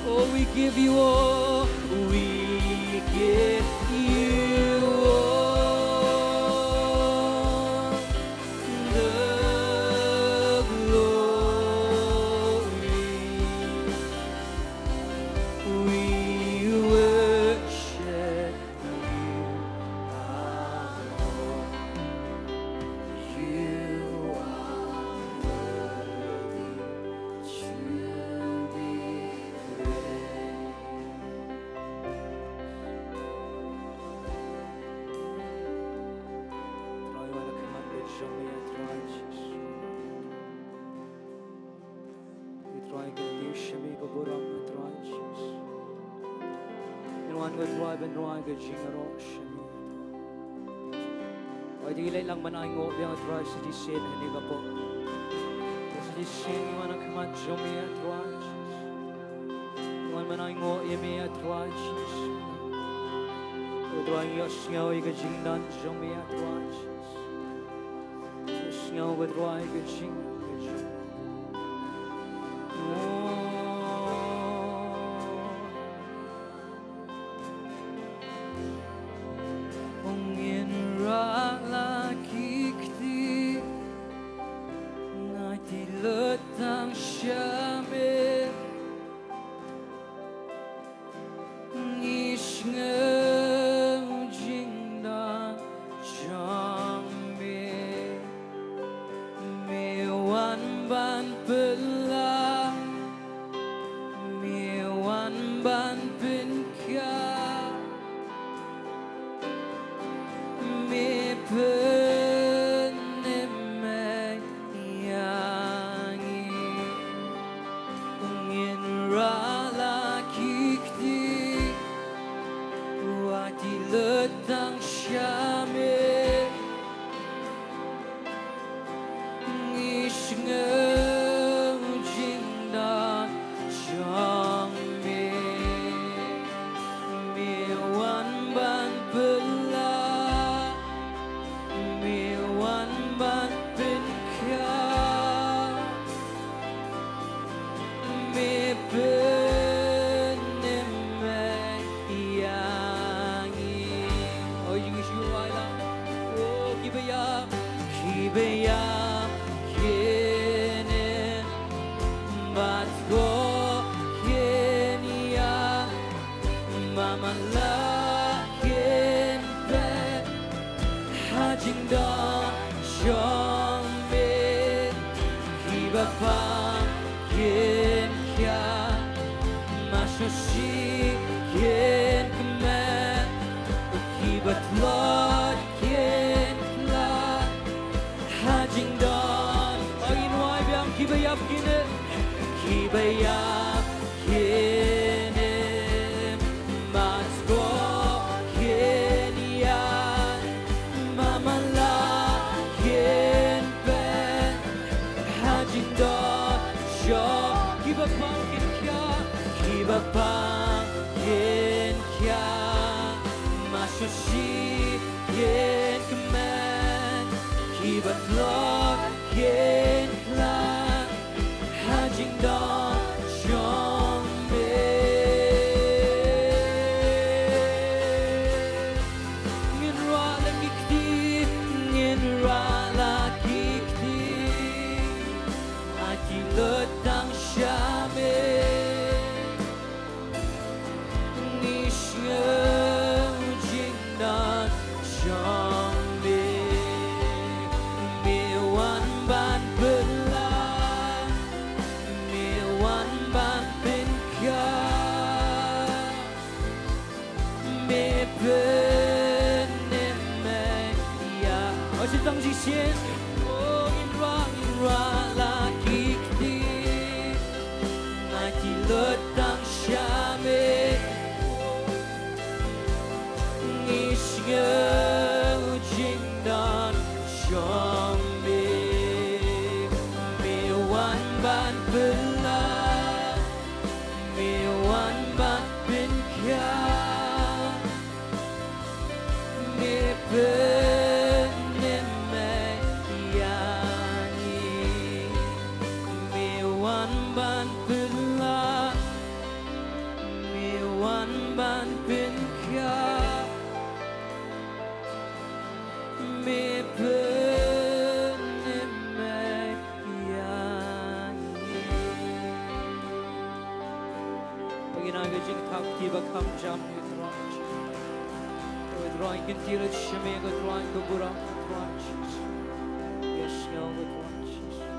Oh, we give you all, we give you all the glory. We Wan, ko Trai, ban rwai ka jingïaroh sha me. Oi, to ngin leit lang ban ainguh biang, ko Trai, sa shisien ha kane ka por. Sa shisien ngi wan ha khmat jong me, ko Trai Jisu. Ngi wan ban ainguh ïa me, ko Trai Jisu. Ko Trai, ngi ïohsngew ïa ka jingdon jong me, ko Trai Jisu. Ïohsngew, ko Trai, ka jing, ka jing. Oh. Ong, ngin rah la ki kti, nga ti lut tang sha me. Ngi sngew jingdon jong me. Me wan ban pynlah, me wan ban pynkhia, me pynim ïa ngi. Ngin rah la ki kti, wat ïa lut tang sha me. Ngi sngew jingdon jong me. Me wan ban pynlah, me wan ban pynkhia, me pynim ïa ngi. O, ïa ngi shu ai la. O, kiba ïap, kiba ïap kin im, bad ko kin ïaid, ma man la kin peit ha jingdon jong me. Kiba pang kin khiah, ma sngewsih kin kmen, kiba tlot kin kylla ha jingdon. O, ngin rwai biang. Kiba ïap kin im, kiba ïap kin im, bad ko kin ïaid, ma man la kin peit ha jingdon jong. Kiba pang kin khiah, kiba pang kin khiah, ma sngewsih kin kmen, kiba tlot kin kylla ha jingdon jong me. Ngin rah la ki kti, ngin rah la ki kti, ai ti lut tang sha me. Ngi sngew jingdon jong me. Me wan ban pynlah, me wan ban pynkhia, me pynim ïa. O, shu tang shisien. O, ngin rah, ngin rah la ki kti, ai ti lut tang sha me. Ngi sngew jingdon jong me. Me wan ban pynlah, me wan ban pynkhia, me pynim ïa ngi. Me wan ban pynlah, me wan ban pynkhia, me pynim ïa ngi. Ngin ai ka jingthap kti ba kham jam ïa U Trai. Ïa U Trai, kyntiew lut sha me, ko Trai, ko burom, ko Trai Jisu. Ïa sngew, ko Trai Jisu.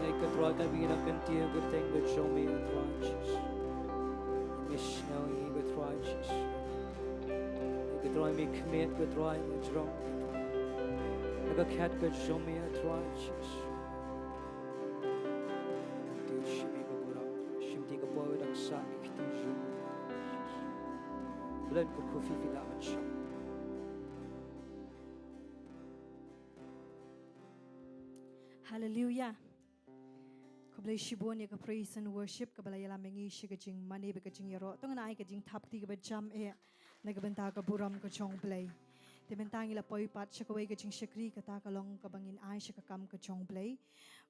Ïa ka Trai, ka bynta kyntiew ka kyrteng ka jong me, ko Trai Jisu. Ïa sngew ïa, ko Trai Jisu. Ïa ka Trai, me khmih, ko Trai, me jrong. Ïa ka khet ka jong me, ko Trai Jisu. Te shim ïa ka burom, shim ïa ka por, dang sah ïa ka kti jong me. Don kyrkhu phi phi lah ban shong. Haleluya. Khublei shibun ïa ka praise and worship kaba la ïalam ïa ngi sha ka jingmane bad ka jingïaroh. To ngin ai ka jingthap kti kaba jam eh na ka bynta ka burom ka jong U Blei. Te mynta ngi la poi pat sha kawei ka jingshakri, kata ka long kaba ngin ai sha ka kam ka jong U Blei.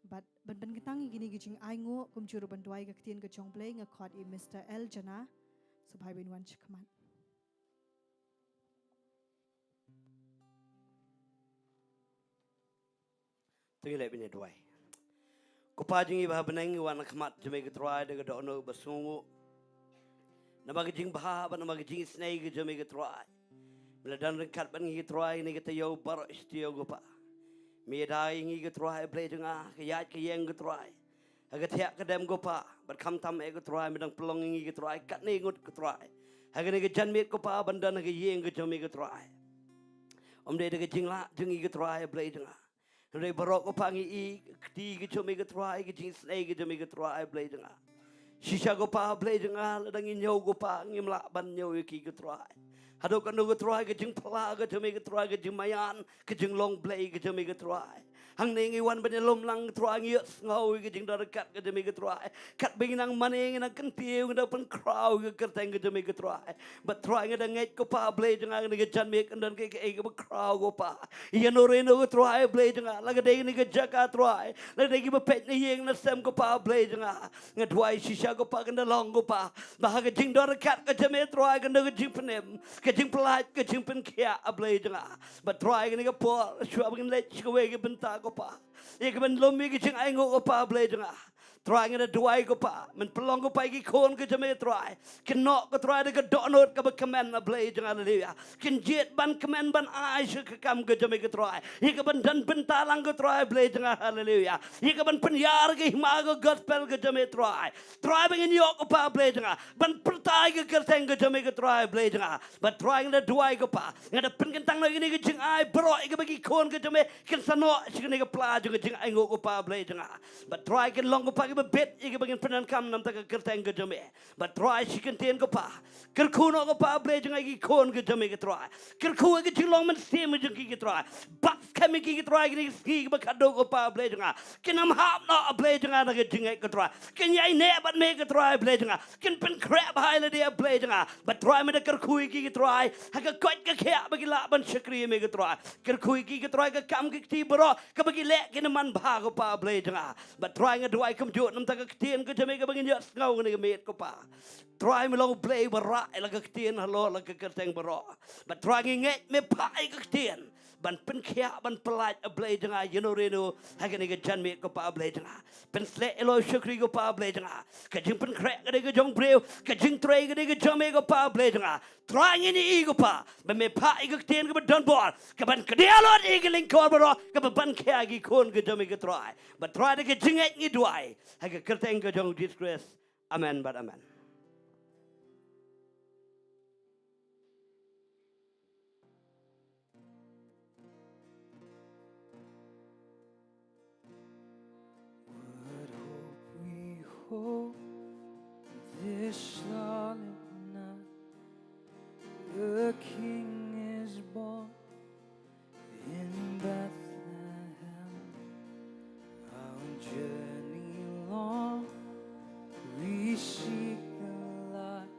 Bad ban pynkyntang ïa kine ki jingainguh kumjuh ruh ban duwai ka ktien ka jong U Blei, nga khot ïa Mister L Jana. Sngewbha ban wan sha khmat. To ngin leh ban ïa duwai. Ko Pa jong ngi ba ha bneng, ngi wan ha khmat jong me ko Trai da ka dohnud ba sngewnguh. Namar ka jingbha bad namar ka jingisynei ka jong me ko Trai. Me la don ryngkat bad ngi ko Trai, kane ka taïew baroh shi taïew ko Pa. Me ïada ïa ngi ko Trai, Blei jong nga, ka ïaid ka ïeng ko Trai. Ha ka thiah ka dem ko Pa, bad khamtam eh ko Trai, me dang pynlong ïa ngi ko Trai, katne ngut ko Trai. Ha kane ka janmiet ko Pa, ban don ha ka ïing ka jong me ko Trai. Ym dei da ka jinglah jong ngi ko Trai, Blei jong nga. Hynrei baroh ko Pa ngi i ka kti ka jong me ko Trai, ka jingisynei ka jong me ko Trai, Blei jong nga. Shisha ko Pa, Blei jong nga, lada ngi ñiew ko Pa, ngim lah ban ñiew ïa ki ko Trai. Haduh katno ko Trai, ka jingphylla ka jong me ko Trai, ka jingmaïan, ka jinglong Blei ka jong me ko Trai. Hangne ngi wan ban ïalum lang ko Trai, ngi ïohsngew ïa ka jingdon ryngkat ka jong me ko Trai. Katba ngi nang mane, ngi nang kyntiew, ngi nang pynkhraw ïa ka kyrteng ka jong me ko Trai. Bad Trai, nga da ngeit ko Pa, Blei jong nga, kane ka janmiet kan don kaei kaei kaba khraw ko Pa. Ïa no re no ko Trai, Blei jong nga, la ka dei kane ka jaka Trai, la ka dei kiba peit na ïing na sem ko Pa, Blei jong nga. Nga duwai shisha ko Pa, kan da long ko Pa, ba ha ka jingdon ryngkat ka jong me Trai, kan da ka jingpynim, ka jingpyllait, ka jingpynkhiah, A Blei jong nga. Bad Trai, kane ka por, shuwa ba ngin leit sha kawei ka bynta ko Pa, ïa kaban lum ïa ka jingainguh ko Pa, Blei jong nga. Trai, nga da duwai ko Pa, men pynlong ko Pa ïa ki khun ka jong me Trai, kin noh ko Trai da ka dohnud kaba kmen, A Blei jong nga, haleluya. Kin jied ban kmen ban ai sha ka kam ka jong me ko Trai, ïa kaban don bynta lang ko Trai, Blei jong nga, haleluya. Ïa kaban pynïar ka hima ka gospel ka jong me Trai. Trai, ba ngin ïoh ko Pa, Blei jong nga, ban pyrta ïa ka kyrteng ka jong me ko Trai, Blei jong nga. Bad Trai, nga da duwai ko Pa, nga da pynkyntang noh ïa kine ki jingai baroh ïa kaba ki khun ka jong me kin sa noh sha kane ka pla jong ka jingainguh ko Pa, Blei jong nga. Bad Trai, kin long ko Pa kiba bit ïa kaba ngin pyndonkam na ka bynta ka kyrteng ka jong me. Bad Trai, shi kyntien ko Pa, kyrkhu noh ko Pa, Blei jong nga, ïa ki khun ka jong me ko Trai. Kyrkhu ïa ka jinglong mynsiem ka jong ki ko Trai. Bat skhem ïa ki ko Trai, kine ki sngi kiba khadduh ko Pa, Blei jong nga, kin ym hap noh, A Blei jong nga, na ka jingngeit ko Trai. Kin ïaineh bad me ko Trai, Blei jong nga. Kin pynkhreh bha ïa lade, A Blei jong nga. Bad Trai, me da kyrkhu ïa ki ko Trai, ha ka koit ka khiah ba ki lah ban shakri ïa me ko Trai. Kyrkhu ïa ki ko Trai, ka kam ka kti baroh kaba ki leh kin ym man bha ko Pa, Blei jong nga. Bad Trai, nga duwai kumjuh na ka bynta ka ktien ka jong me kaba ngin ïohsngew kane ka miet ko Pa. Trai, me long U Blei ba rah ïa la ka ktien halor la ka kyrteng baroh. Bad Trai, ngi ngeit me phah ïa ka ktien ban pynkhiah, ban pyllait, A Blei jong nga, ïa no re no ha kane ka janmiet ko Pa, Blei jong nga. Pynsleh ïa la u shakri ko Pa, Blei jong nga. Ka jingpynkhreh ka dei ka jong u briew, ka jingtrei ka dei ka jong me ko Pa, Blei jong nga. Trai, ngin ïohi ko Pa ba me phah ïa ka ktien kaba don bor, kaban kdiah lut ïa ki lyngkor baroh, kaba ban khia ïa ki khun ka jong me ko Trai. Bad Trai, da ka jingngeit ngi duwai ha ka kyrteng ka jong U Jisu Khrist. Amen bad amen. What hope we hold this silent night. The King is born in Bethlehem. Our journey long, we seek the light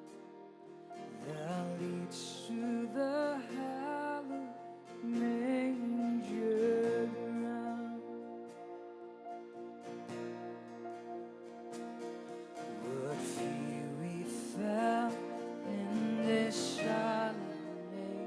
that leads to the hallowed manger ground. What fear we felt in this silent maze.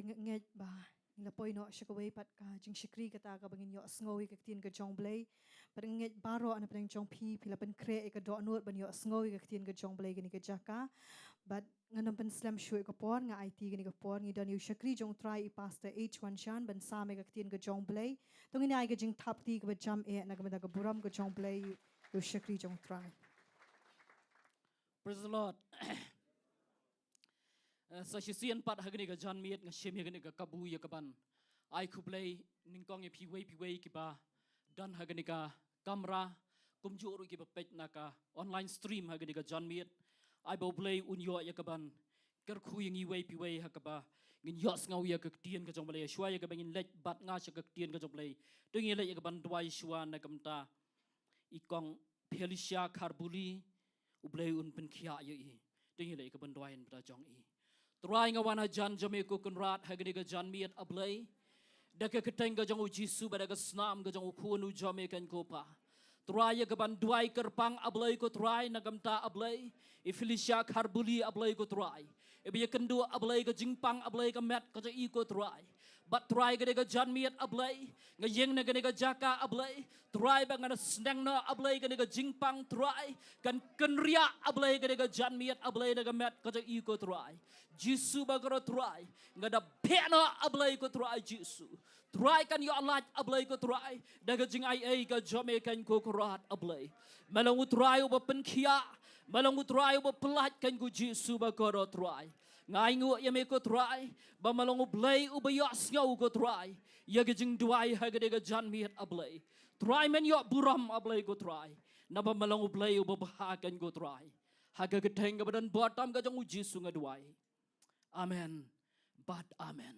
Ngeit ba ngi la poi noh sha kawei pat ka jingshakri kata kaba ngin ïohsngew ïa ka ktien ka jong U Blei. Bad ngeit baroh na pdeng jong phi, phi la pynkhreh ïa ka dohnud ban ïohsngew ïa ka ktien ka jong U Blei kane ka jaka. Bad ngan ym pynslem shuh ïa ka por, nga aiti kane ka por, ngi don ïa u shakri jong U Trai i Pastor H Wanshan ban sam ïa ka ktien ka jong U Blei. To ngin ai ka jingthap kti kaba jam eh na ka bynta ka burom ka jong U Blei, ïa u shakri jong U Trai. Praise the Lord. Eh, sa shisien pat ha kane ka janmiet nga shim ïa kane ka kabu ïa kaban ai khublei nyngkong ïa phi wei phi wei kiba don ha kane ka kamra, kumjuh ruh kiba peit na ka online stream ha kane ka janmiet. Ai ba U Blei un ïoh ïa kaban kyrkhu ïa ngi wei phi wei ha kaba ngin ïohsngew ïa ka ktien ka jong U Blei. Shuwa ïa kaba ngin leit bad nga sha ka ktien ka jong U Blei, to ngin leit ïa kaban duwai shuwa na ka bynta i kong Felicia Kharbuli, U Blei un pynkhiah ïa i. To ngin leit ïa kaban duwai na ka bynta jong i. Trai, nga wan hajan jong me ko Kynrad ha kane ka janmiet, A Blei, da ka kyrteng ka jong U Jisu bad da ka snam ka jong U Khun U jong me, kynkopa. Trai, ïa kaban duwai kyrpang, A Blei ko Trai, na ka bynta, A Blei, i Felicia Kharbuli, A Blei ko Trai. Iba ïakynduh, A Blei, ka jingpang, A Blei, ka met ka jong i ko Trai. Bad Trai, kane ka janmiet, A Blei, nga ïeng na kane ka jaka, A Blei, Trai, ba ngan da sneng noh, A Blei, kane ka jingpang, Trai, kan kynriah, A Blei, kane ka janmiet, A Blei, na ka met ka jong i ko Trai. Jisu ba kyrkhu, Trai, ngan da beh noh, A Blei ko Trai Jisu. Trai, kan ïoh lait, A Blei ko Trai, da ka jingaiei ka jong me, kynkopa, A Blei. Me long U Trai uba pynkhiah, me long U Trai uba pyllait, kynkopa Jisu ba kyrkhu, Trai. Nga ainguh ïa me ko Trai, ba me long U Blei uba ïohsngew ko Trai ïa ka jingduwai ha kane ka janmiet, A Blei. Trai, men ïoh burom, A Blei ko Trai, naba me long U Blei uba bha, kynkopa, Trai. Ha ka kyrteng kaba don bor tam ka jong U Jisu nga duwai. Amen bad amen.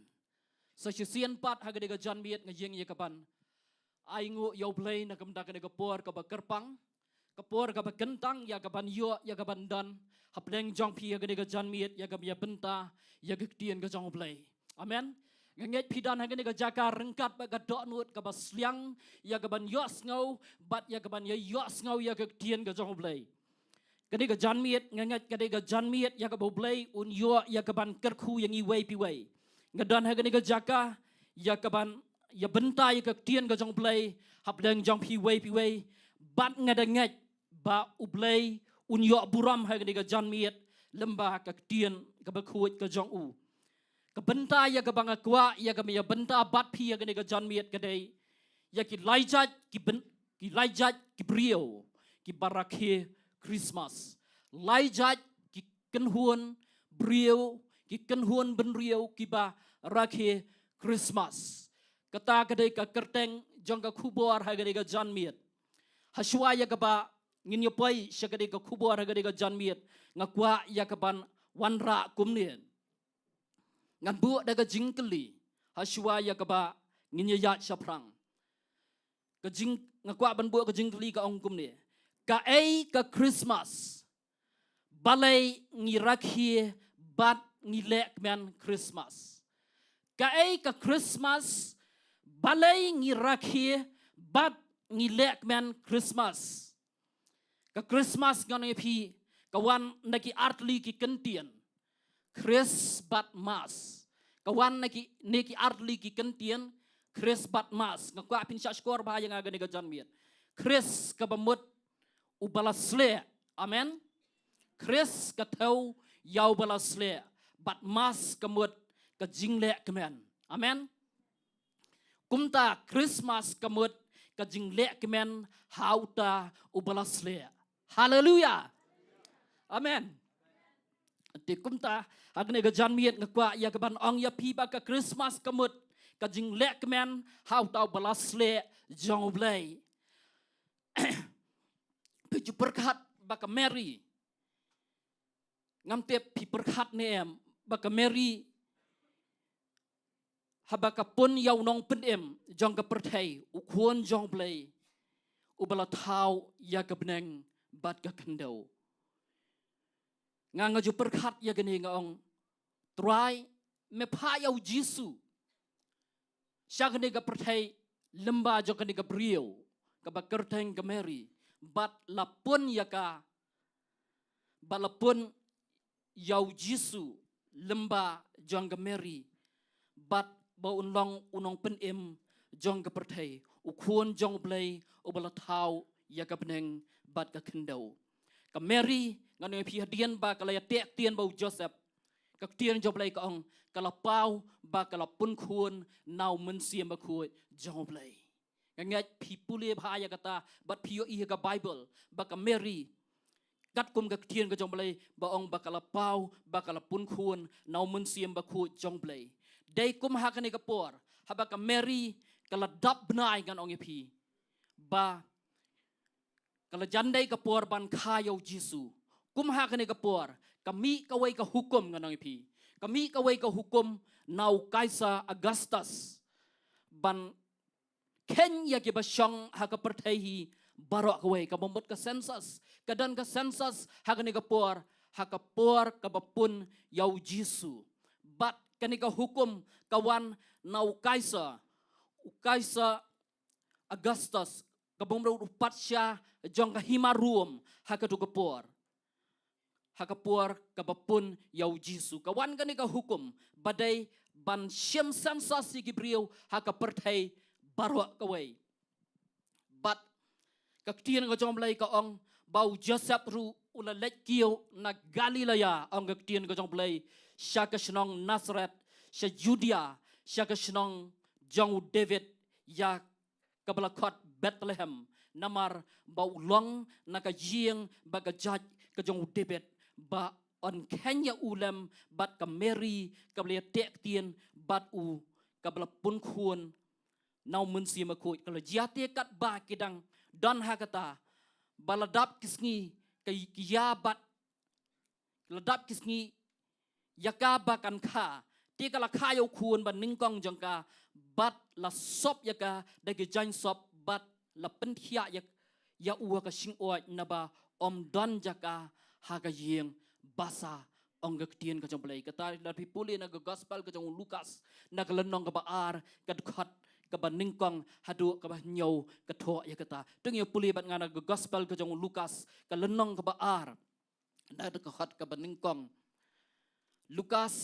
Sa shisien pat ha kane ka janmiet nga ïeng ïa kaban ainguh ïa U Blei na ka bynta kane ka por kaba kyrpang, ka por kaba kyntang ïa kaban ïoh, ïa kaban don hapdeng jong phi ha kane ka janmiet, ïa kaban ïa bynta ïa ka ktien ka jong U Blei. Amen. Nga ngeit phi don ha kane ka jaka ryngkat bad ka dohnud kaba sliang ïa kaban ïohsngew bad ïa kaban ïa ïohsngew ïa ka ktien ka jong U Blei. Kane ka janmiet nga ngeit kane ka janmiet ïa kaba U Blei un ïoh ïa kaban kyrkhu ïa ngi wei phi wei. Nga don ha kane ka jaka ïa kaban ïa bynta ïa ka ktien ka jong U Blei hapdeng jong phi wei phi wei. Bad nga da ngeit ba U Blei un ïoh burom ha kane ka janmiet lyngba ka ktien kaba khuid ka jong u. Ka bynta ïa kaba nga kwah ïa kaban ïa bynta bad phi ha kane ka janmiet ka dei ïa ki lai jait ki byn-, ki lai jait ki briew kiba rakhe Christmas. Lai jait ki kynhun briew, ki kynhun bynriew kiba rakhe Christmas. Kata ka dei ka kyrteng jong ka khubor ha kane ka janmiet. Hashwa ïa kaba ngin ïa poi sha kane ka khubor ha kane ka janmiet, nga kwah ïa kaban wanrah kumne. Ngan buh da ka jingkylli hashwa ïa kaba ngin ïa ïaid shaphrang. Ka jing, nga kwah ban buh ka jingkylli ka ong kumne. Kaei ka Christmas balei ngi rakhe bad ngi leh kmen Christmas? Kaei ka Christmas balei ngi rakhe bad ngi leh kmen Christmas? Ka Christmas nga ong ïa phi ka wan na ki artylli ki kyntien. Chris bad Mas. Ka wan na ki, na ki artylli ki kyntien, Chris bad Mas. Nga kwah phin shah shkor bha ïa nga ha kane ka janmiet. Chris kaba mut uba la sleh. Amen. Chris ka thew ïa uba la sleh. Bad Mas ka mut ka jingleh kmen. Amen. Kumta Christmas ka mut ka jingleh kmen ha uta uba la sleh. Haleluya. Amen. Te kumta ha kane ka janmiet nga kwah ïa kaban ong ïa phi ba ka Christmas ka mut ka jingleh kmen ha uta uba la sleh jong U Blei. Phi ju pyrkhat ba ka Mary, ngam tip phi pyrkhat ne em, ba ka Mary haba ka pun ïa u nongpynim jong ka pyrthei, u Khun jong U Blei uba la thaw ïa ka bneng bad ka khyndew. Nga, nga ju pyrkhat ïa kane, nga ong, Trai, me phah ïa u Jisu sha kane ka pyrthei lyngba jong kane ka briew kaba kyrteng ka Mary, bad la pun ïa ka, bad la pun ïa u Jisu lyngba jong ka Mary, bad ba un long u nongpynim jong ka pyrthei, u khun jong U Blei uba la thaw ïa ka bneng bad ka khyndew. Ka Mary, ngan ong ïa phi, hadien ba ka la ïateh ktien bad u Joseph, ka ktien jong U Blei ka ong, ka la paw ba ka la pun khun na u Mynsiem Bakhuid jong U Blei. Nga ngeit phi pule bha ïa kata, bad phi ïohi ha ka Bible ba ka Mary, katkum ka ktien ka jong U Blei, ba ong ba ka la paw ba ka la pun khun na u Mynsiem Bakhuid jong U Blei. Dei kum ha kane ka por, haba ka Mary ka la dap bnai, ngan ong ïa phi, ba ka la jan dei ka por ban kha ïa u Jisu. Kum ha kane ka por, ka mih kawei ka hukum, ngan ong ïa phi, ka mih kawei ka hukum na u Kaisar Augustus ban kheiñ ïa kiba shong ha ka pyrthei hi baroh kawei, kaba mut ka census. Ka don ka census ha kane ka por, ha ka por kaba pun ïa u Jisu. Bad kane ka hukum ka wan na u Kaisar, u Kaisar Augustus, kaba mut u patsha jong ka hima Rom ha katu ka por, ha ka por kaba pun ïa u Jisu. Ka wan kane ka hukum ba dei ban shim census ïa ki briew ha ka pyrthei baroh kawei. Bad ka ktien ka jong U Blei ka ong ba u Joseph ruh u la leit kiew na Galilea, ong ka ktien ka jong U Blei, sha ka shnong Nazareth, sha Judea, sha ka shnong jong u David, ïa kaba la khot Bethlehem, namar ba u long na ka ïing bad ka jait ka jong u David, ba yn kheiñ ïa u lem bad ka Mary kaba la ïateh ktien bad u, kaba la pun khun na u Mynsiem Bakhuid. Ka la jia te katba ki dang don ha kata, ba la dap ki sngi, ka, ki ïa bad la dap ki sngi ïa ka ba kan kha. Te ka la kha ïa u khun banyngkong jong ka, bad la sop ïa ka da ki jaiñ sop, bad la pynthiah ïa, ïa u ha ka shingoid, naba ym don jaka ha ka ïing basa, ong ka ktien ka jong U Blei. Kata lada phi pule na ka gospel ka jong u Lukas, na ka lynnong kaba ar, ka dkhot kaba nyngkong haduh kaba hynñiew, ka thoh ïa kata. To ngin ïa pule bad nga na ka gospel ka jong u Lukas, ka lynnong kaba ar, na ka dkhot kaba nyngkong. Lukas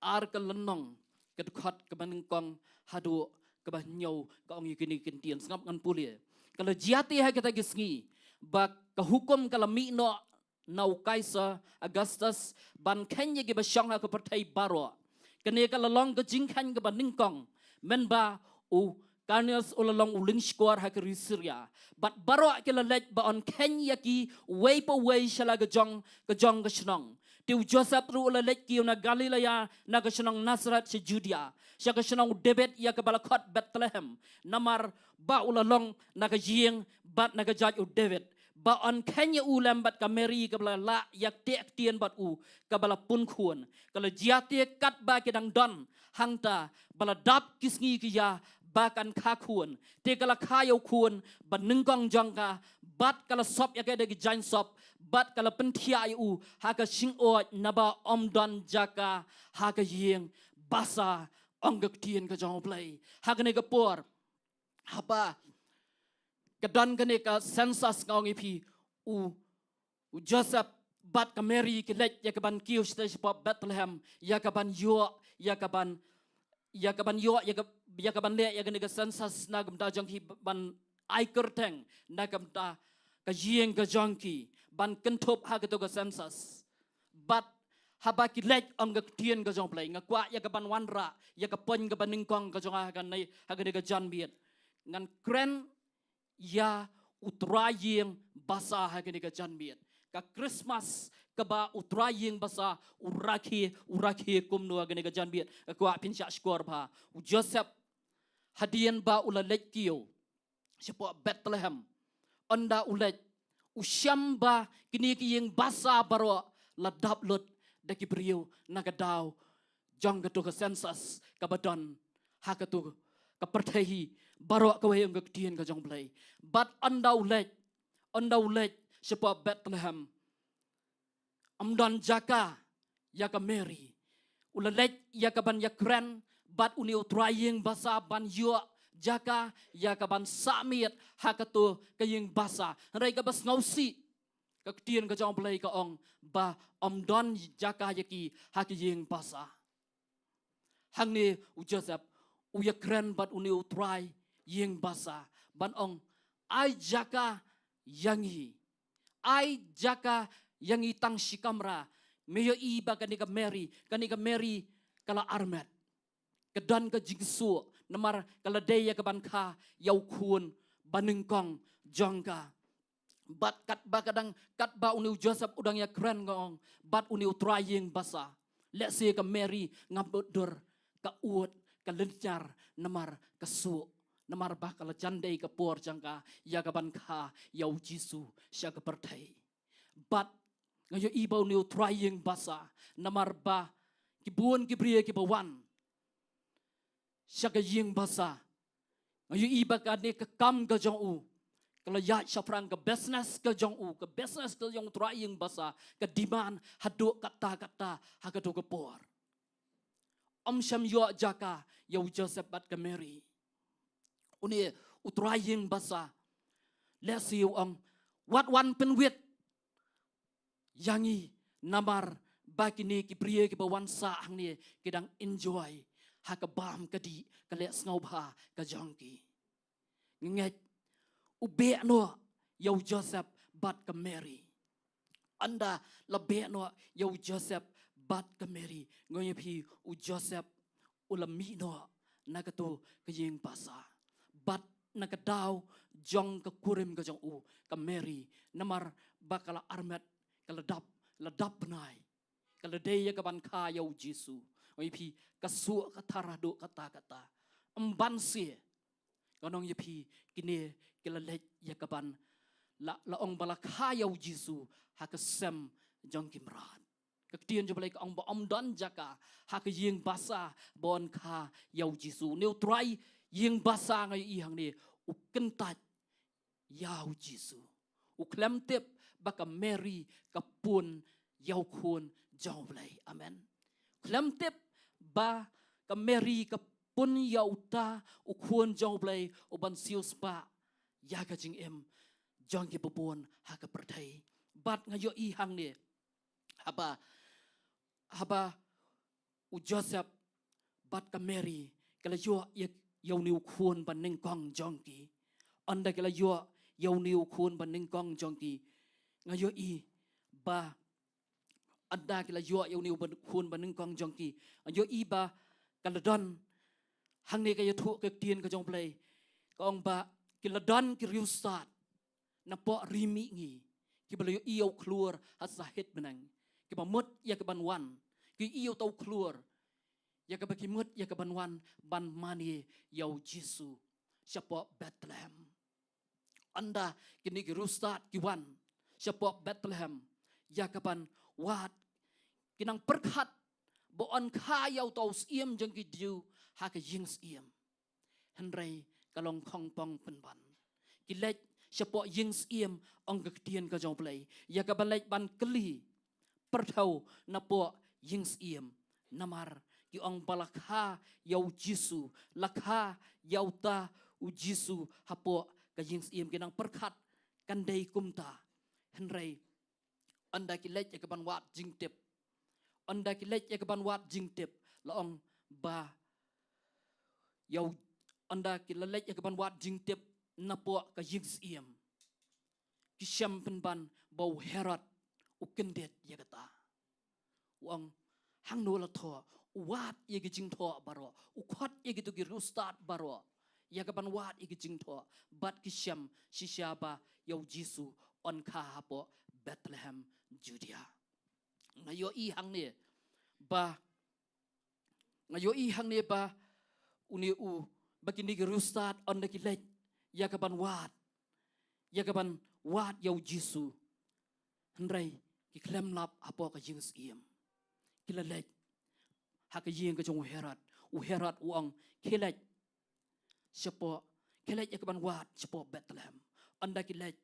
ar, ka lynnong, ka dkhot kaba nyngkong haduh kaba hynñiew, ka ong ïa kine ki ktien. Sngap ngan pule. Ka la jia te ha kita ki sngi ba ka hukum ka la mih noh na u Kaisar Augustus ban kheiñ ïa kiba shong ha ka pyrthei baroh. Kane ka la long ka jingkheiñ kaba nyngkong, mynba u Quirinius u la long u lyngshkor ha ka ri Syria. Bad baroh ki la leit ba yn kheiñ ïa ki uwei pa uwei sha la ka jong, ka jong ka shnong. Te u Joseph ruh u la leit kiew na Galilea, na ka shnong Nazareth sha Judea, sha ka shnong u David, ïa kaba la khot Bethlehem, namar ba u la long na ka ïing bad na ka jait u David, ba yn kheiñ ïa u lem bad ka Mary kaba la lah ïateh ktien bad u, kaba la pun khun. Ka la jia te katba ki dang don hangta, ba la dap ki sngi ki ïa ba kan kha khun. Te ka la kha ïa u khun banyngkong jong ka, bad ka la sop ïa ka da ki jaiñ sop, bad ka la pynthiah ïa u ha ka shingoid, naba ym don jaka ha ka ïing basa, ong ka ktien ka jong U Blei. Ha kane ka por, haba ka don kane ka census, nga ong ïa phi, u, u Joseph bad ka Mary ki leit ïa ka ban kiew shatei shapoh Bethlehem, ïa ka ban ïoh, ïa ka ban, ïa ka ban ïoh, ïa ka, ïa ka ban leh ïa kane ka census na ka bynta jong ki, ban ai kyrteng na ka bynta ka ïing ka jong ki, ban kynthup ha kato ka census. Bad haba ki leit, ong ka ktien ka jong U Blei, nga kwah ïa ka ban wanrah ïa ka point kaba nyngkong ka jong nga ha kane, ha kane ka janmiet. Ngan kren ïa u trai ïing basa ha kane ka janmiet. Ka Christmas kaba u trai ïing basa u rakhe, u rakhe kumno ha kane ka janmiet. Nga kwah phin shah shkor bha. U Joseph, hadien ba u la leit kiew shapoh Bethlehem, ynda u leit, u shem ba kine ki ïing basa baroh la dap lut da ki briew na ka daw jong kato ka census kaba don ha kato ka pyrthei hi baroh kawei, ong ka ktien ka jong U Blei. Bad ynda u leit, ynda u leit shapoh Bethlehem, ym don jaka ïa ka Mary. U la leit ïa ka ban ïakren bad une u trai ïing basa ban ïoh jaka ïa ka ban sah miet ha kato ka ïing basa. Hynrei kaba sngewsih, ka ktien ka jong U Blei ka ong ba ym don jaka ïa ki ha ka ïing basa. Hangne u Joseph u ïakren bad une u trai ïing basa ban ong, ai jaka ïa ngi, ai jaka ïa ngi tang shi kamra. Me ïohi ba kane ka Mary, kane ka Mary ka la armet, ka don ka jingsuk namar ka la dei ïa ka ban kha ïa u khun ba nyngkong jong ka. Bad katba ka dang, katba une u Joseph u dang ïakren, nga ong, bad une u trai ïing basa, lehse ka Mary ngam dur, ka ud, ka lynñiar namar ka suk, namar ba ka la jan dei ka por jong ka ïa ka ban kha ïa u Jisu sha ka pyrthei. Bad nga ïohi ba une u trai ïing basa, namar ba ki bun ki briew kiba wan sha ka ïing basa, nga ïohi ba kane ka kam ka jong u ka la ïaid shaphrang, ka business ka jong u, ka business ka jong u trai ïing basa ka demand haduh katta katta ha kato ka por. Ym shym ïoh jaka ïa u Joseph bad ka Mary. Une u trai ïing basa lehse u ong, wat wan pynwit ïa ngi namar ba kine ki briew kiba wan sah hangne ki dang enjoy ha ka bam ka dih, ka leh sngewbha ka jong ki. Nga ngeit u beh noh ïa u Joseph bad ka Mary. Ynda la beh noh ïa u Joseph bad ka Mary, nga ong ïa phi, u Joseph u la mih noh na kato ka ïing basa bad na ka daw jong ka kurim ka jong u ka Mary, namar ba ka la armet, ka la dap, la dap bnai, ka la dei ïa ka ban kha ïa u Jisu. Nga ong ïa phi, ka suk ka thar haduh katta katta. Ym ban siew, nga ong ïa phi, kine ki la leit ïa ka ban, la, la ong ba la kha ïa u Jisu ha ka sem jong ki mrad. Ka ktien jong U Blei ka ong ba ym don jaka ha ka ïing basa ban kha ïa u Jisu. Une u trai ïing basa, nga ïohi hangne, u kyntait ïa u Jisu. U khlem tip ba ka Mary ka pun ïa u Khun jong U Blei. Amen. Khlem tip ba ka Mary ka pun ïa uta u Khun jong U Blei u ban siewspah ïa ka jingim jong kiba bun ha ka pyrthei. Bad nga ïohi hangne, haba, haba u Joseph bad ka Mary ki la ïoh ïa, ïa une u khun ba nyngkong jong ki. Ynda ki la ïoh ïa une u khun ba nyngkong jong ki, nga ïohi ba, ynda ki la ïoh ïa une u ba, khun ba nyngkong jong ki, nga ïohi ba ka la don, hangne ka ïathuh ka ktien ka jong U Blei, ka ong ba ki la don ki riewstad napoh ri mihngi, kiba la ïohi ïa u khlur ha sahit bneng, kiba mut ïa ka ban wan, ki ïohi ïa uta u khlur, ïa kaba ki mut ïa ka ban wan ban mane ïa u Jisu shapoh Bethlehem. Ynda kine ki riewstad ki wan shapoh Bethlehem ïa ka ban wad, ki nang pyrkhat ba yn kha ïa uta u syiem jong ki Jiw ha ka ïing syiem. Hynrei ka long khongpong pynban. Ki leit shapoh ïing syiem, ong ka ktien ka jong U Blei, ïa ka ban leit ban kylli pyrthew napoh ïing syiem. Namar ki ong ba la kha ïa u Jisu, la kha ïa uta u Jisu hapoh ka ïing syiem. Ki nang pyrkhat kan dei kumta. Hynrei ynda ki leit ïa ka ban wad jingtip, ynda ki leit ïa ka ban wad jingtip, la ong ba ïa u, ynda ki la leit ïa ka ban wad jingtip napoh ka ïing syiem, ki shem pynban ba u Herod u kyndit ïa kata. U ong, hangno la thoh? U wad ïa ki jingthoh baroh, u khot ïa kito ki riewstad baroh ïa ka ban wad ïa ki jingthoh, bad ki shem shisha ba ïa u Jisu yn kha hapoh Bethlehem Judea. Nga ïohi hangne ba, nga ïohi hangne ba une u, ba kine ki riewstad ynda ki leit ïa ka ban wad, ïa ka ban wad ïa u Jisu, hynrei ki khlem lap hapoh ka ïing syiem. Ki la leit ha ka ïing ka jong u Herod. U Herod u ong, khie leit shapoh, khie leit ïa ka ban wad shapoh Bethlehem. Ynda ki leit,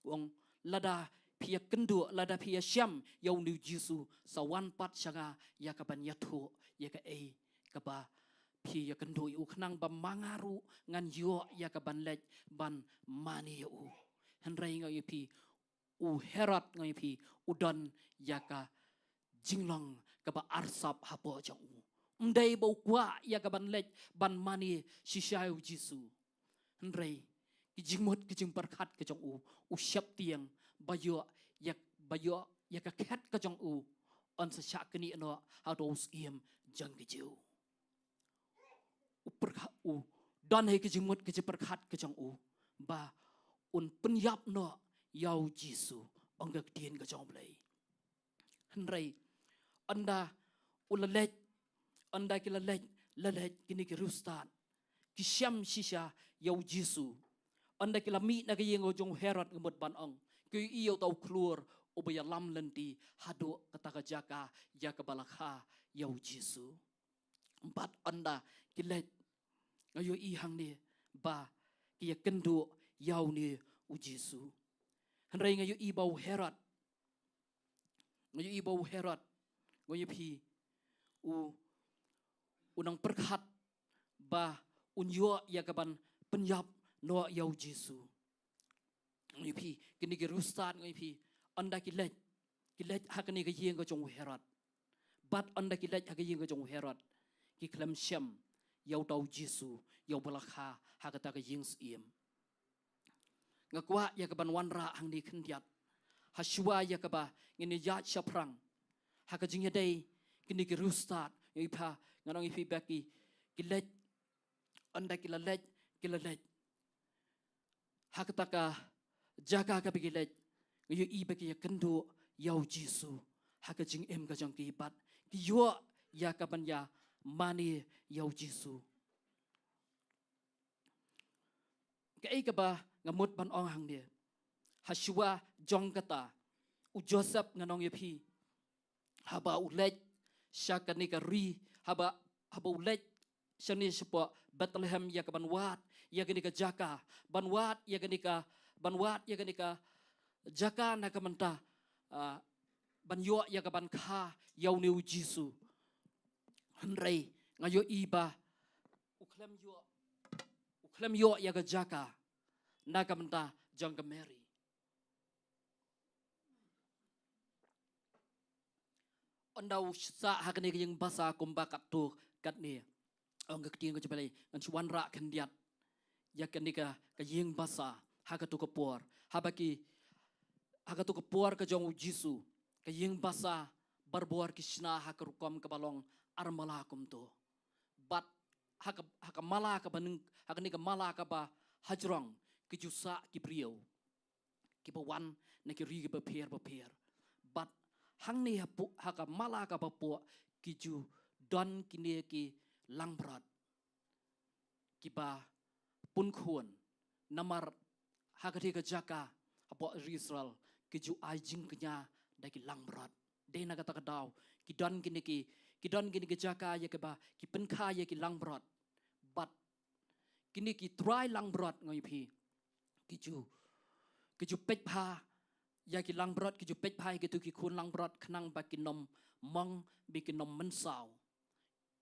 u ong, lada phi ïakynduh, lada phi ïashem ïa une u Jisu, sa wan pat sha nga ïa ka ban ïathuh ïa kaei kaba phi ïakynduh ïa u, khnang ba ma nga ruh ngan ïoh ïa ka ban leit ban mane ïa u. Hynrei nga ong ïa phi, u Herod, nga ong ïa phi, u don ïa ka jinglong kaba arsap hapoh jong u. Ym dei ba u kwah ïa ka ban leit ban mane shisha ïa u Jisu. Hynrei ki jingmut ki jingpyrkhat ka jong u, u sheptieng ba ïoh ïa, ba ïoh ïa ka khet ka jong u, yn sa shah knieh noh ha uto u syiem jong ki Jiw. U pyrkhat, u don ha ki jingmut ki jingpyrkhat ka jong u ba un pynïap noh ïa u Jisu, ong ka ktien ka jong U Blei. Hynrei ynda u la leit, ynda ki la leit, la leit kine ki riewstad, ki shem shisha ïa u Jisu. Ynda ki la mih na ka ïing ka jong u Herod, nga mut ban ong, ki ïohi ïa uta u khlur uba ïalam lynti haduh kata ka jaka ïa kaba la kha ïa u Jisu. Bad ynda ki leit, nga ïohi hangne ba ki ïakynduh ïa une u Jisu. Hynrei nga ïohi ba u Herod, nga ïohi ba u Herod, nga ïohi phi, u, u nang pyrkhat ba un ïoh ïa ka ban pynïap noh ïa u Jisu. Nga ïohi phi, kine ki riewstad, nga ïohi phi, ynda ki leit, ki leit ha kane ka ïing ka jong u Herod. Bad ynda ki leit ha ka ïing ka jong u Herod, ki khlem shem ïa uta u Jisu, ïa uba la kha ha kata ka ïing syiem. Nga kwah ïa ka ban wanrah hangne khyndiat, ha shuwa ïa kaba ngin ïa ïaid shaphrang ha ka jingïadei kine ki riewstad, ïa i pha, ngan ong ïa phi ba ki, ki leit, ynda ki la leit, ki la leit ha kata ka jaka kaba ki leit, nga ïohi ba ki ïakynduh ïa u Jisu ha ka jingim ka jong ki bad ki ïoh ïa ka ban ïa mane ïa u Jisu. Kaei kaba nga mut ban ong hangne, ha shuwa jong kata, u Joseph, ngan ong ïa phi, haba u leit sha kane ka ri, haba, haba u leit shane shapoh Bethlehem ïa ka ban wad ïa kane ka jaka, ban wad ïa kane ka, ban wad ïa kane ka jaka na ka bynta, ah, ban ïoh ïa ka ban kha ïa une u Jisu. Hynrei nga ïohi ba u khlem ïoh, u khlem ïoh ïa ka jaka na ka bynta jong ka Mary. Ynda u sah ha kane ka ïing basa kumba katto katne, ong ka ktien ka jong U Blei, ngan shu wanrah khyndiat ïa kane ka, ka ïing basa ha kato ka por. Haba ki, ha kato ka por ka jong u Jisu, ka ïing basa barabor ki shna ha ka rukom kaba long armala kumto. Bad ha ka, ha ka mala kaba ning, ha kane ka mala kaba hajrong, ki ju sah ki briew kiba wan na ki ri kiba pher ba pher. Bad hangne hapoh, ha ka mala kaba poh, ki ju don kine ki langbrot kiba pun khun, namar ha katei ka jaka hapoh ri Israel ki ju ai jingkñia da ki langbrot. Dei na kata ka daw ki don kine ki, ki don kine ki jaka ïa kiba ki pynkha ïa ki langbrot. Bad kine ki trai langbrot, ngan ong ïa phi, ki ju, ki ju peit bha ïa ki langbrot, ki ju peit bha ïa kito ki khun langbrot khnang ba kin ym mong, ba kin ym mynsaw.